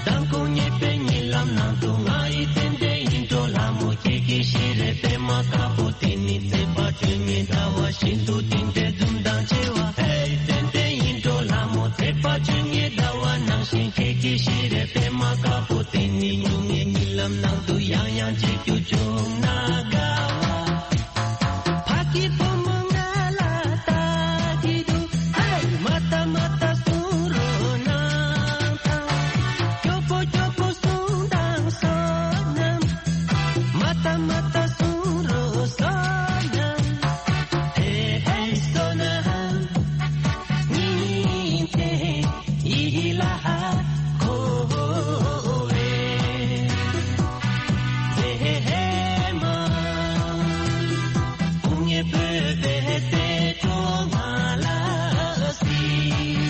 དང་པོ་ངེས་པའི་ཉིན་ལམ་ནང་དུ་ང་ཡི་ཙན་དན་ཡིད་འཕྲོག་ལྷ་མོ་ཁྱེད་ཀྱི་ཞལ་རས་པད་མ་དཀར་པོ་དེ་ནི་བརྩེགས་པ་སྤྲོས་ངན་ཟླ་བ་བཞིན་དུ་བསྟིམ་པའི་འཛུམ་མདངས་ཆེ་བ། ཧེ་ཙན་དན་ཡིད་འཕྲོག་ལྷ་མོ་བརྩེགས་པ་སྤྲོས་ངན་ཟླ་བ་ནང་བཞིན་ཁྱེད་ཀྱི་ཞལ་རས་པད་མ་དཀར་པོ་དེ་ནི་སྨྱུང་གནས་ཉིན་ལམ་ནང་དུ་ཡང་ཡང་མཇལ་རྒྱུ་བྱུང་ན་དགའ་བ། ཕ་གི་བུ་མོ་ང་ལ་ལྟ་གི་འདུག་ཧེ། མ་ལྟ་མ་ལྟ་གསུང་རོགས་གནང་དང་། སྐྱོ་པོ་སྐྱོ་པོ་གསུང་དང་བསོད་ནམས། མ་ལྟ་མ་ལྟ་གསུང་རོགས་བསོད་ནམས། ཧེ་ཧེ་བསོད་ནམས། ཉིན་མཚན་ཡིད་ལ་འཁོར་བའི་མཛེས་མ། དཔུང་གཉེན་བོད་པའི་རྩེ་གྲོགས་ང་ལ་གཟིགས།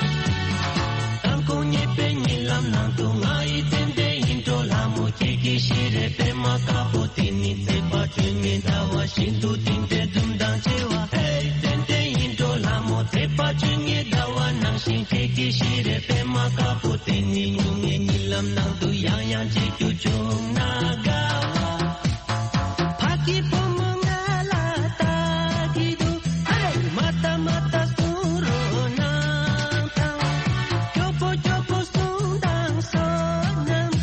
དང་པོ་ངེས་པའི་ཉིན་ལམ་ནང་དུ་ང་ཡི་ཙན་དན་ཡིད་འཕྲོག་ལྷ་མོ་ཁྱེད་ཀྱི་ཞལ་རས་པད་མ་དཀར་པོ་དེ་ནི་བརྩེགས་པ་སྤྲོས་ངན་ཟླ་བ་བཞིན་དུ་བསྟིམ་པའི་འཛུམ་མདངས་ཆེ་བ། ཧེ་ཙན་དན་ཡིད་འཕྲོག་ལྷ་མོ་བརྩེགས་པ་སྤྲོས་ངན་ཟླ་བ་ནང་བཞིན་ཁྱེད་ཀྱི་ཞལ་རས་པད་མ་དཀར་པོ་དེ་ནི་སྨྱུང་གནས་ཉིན་ལམ་ནང་དུ་ཡང་ཡང་མཇལ་རྒྱུ་བྱུང་ན་དགའ་བ། ཕ་གི་བུ་མོ་ང་ལ་ལྟ་གི་འདུག་ཧེ། མ་ལྟ་མ་ལྟ་གསུང་རོགས་གནང་དང་། སྐྱོ་པོ་སྐྱོ་པོ་གསུང་དང་བསོད་ནམས།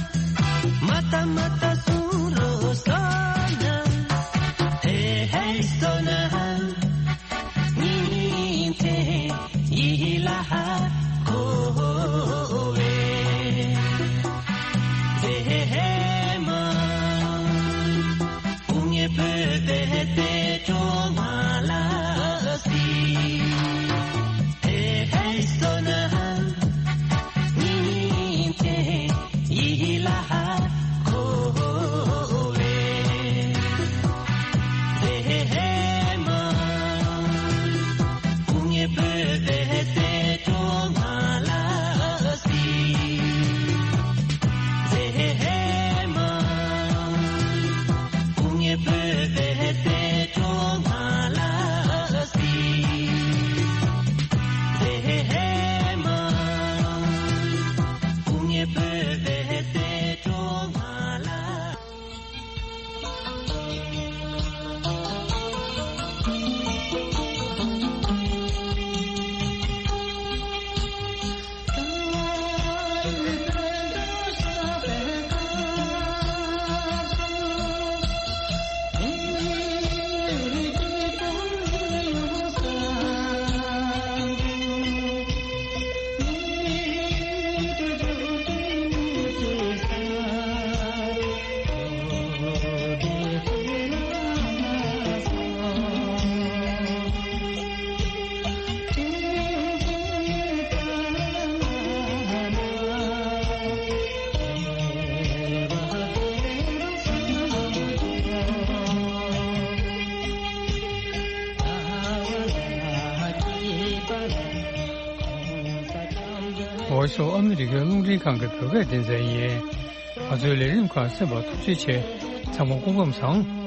མ་ལྟ་མ་ལྟ་གསུང་རོགས་བསོད་ནམས། ཧེ་ཧེ་བསོད་ནམས། ཉིན་མཚན་ཡིད་ལ་འཁོར་བའི་མཛེས་མ། དཔུང་གཉེན་བོད་པའི་རྩེ་གྲོགས་ང་ལ་གཟིགས། ཧེ་ཧེ་བསོད་ནམས། ཉིན་མཚན་ཡིད་ལ་འཁོར་བའི་མཛེས་མ། དཔུང་གཉེན་བོད་པའི་རྩེ་གྲོགས་ང་ལ་གཟིགས། མཛེས་མ། དཔུང་གཉེན་བོད་པའི་རྩེ་གྲོགས་ང་ལ་གཟིགས། མཛེས་མ། དཔུང་གཉེན་བོད་པའི་རྩེ་གྲོགས་ང་ལ། Voice of America རླུང་འཕྲིན་ཁང་གི་བོད་སྐད་སྡེ་ཚན་ཡིན། ང་ཚོའི་ལས་རིམ་ཁག་གསན་པར་ཐུགས་རྗེ་ཆེ། ཚང་མ་སྐུ་ཁམས་བཟང་།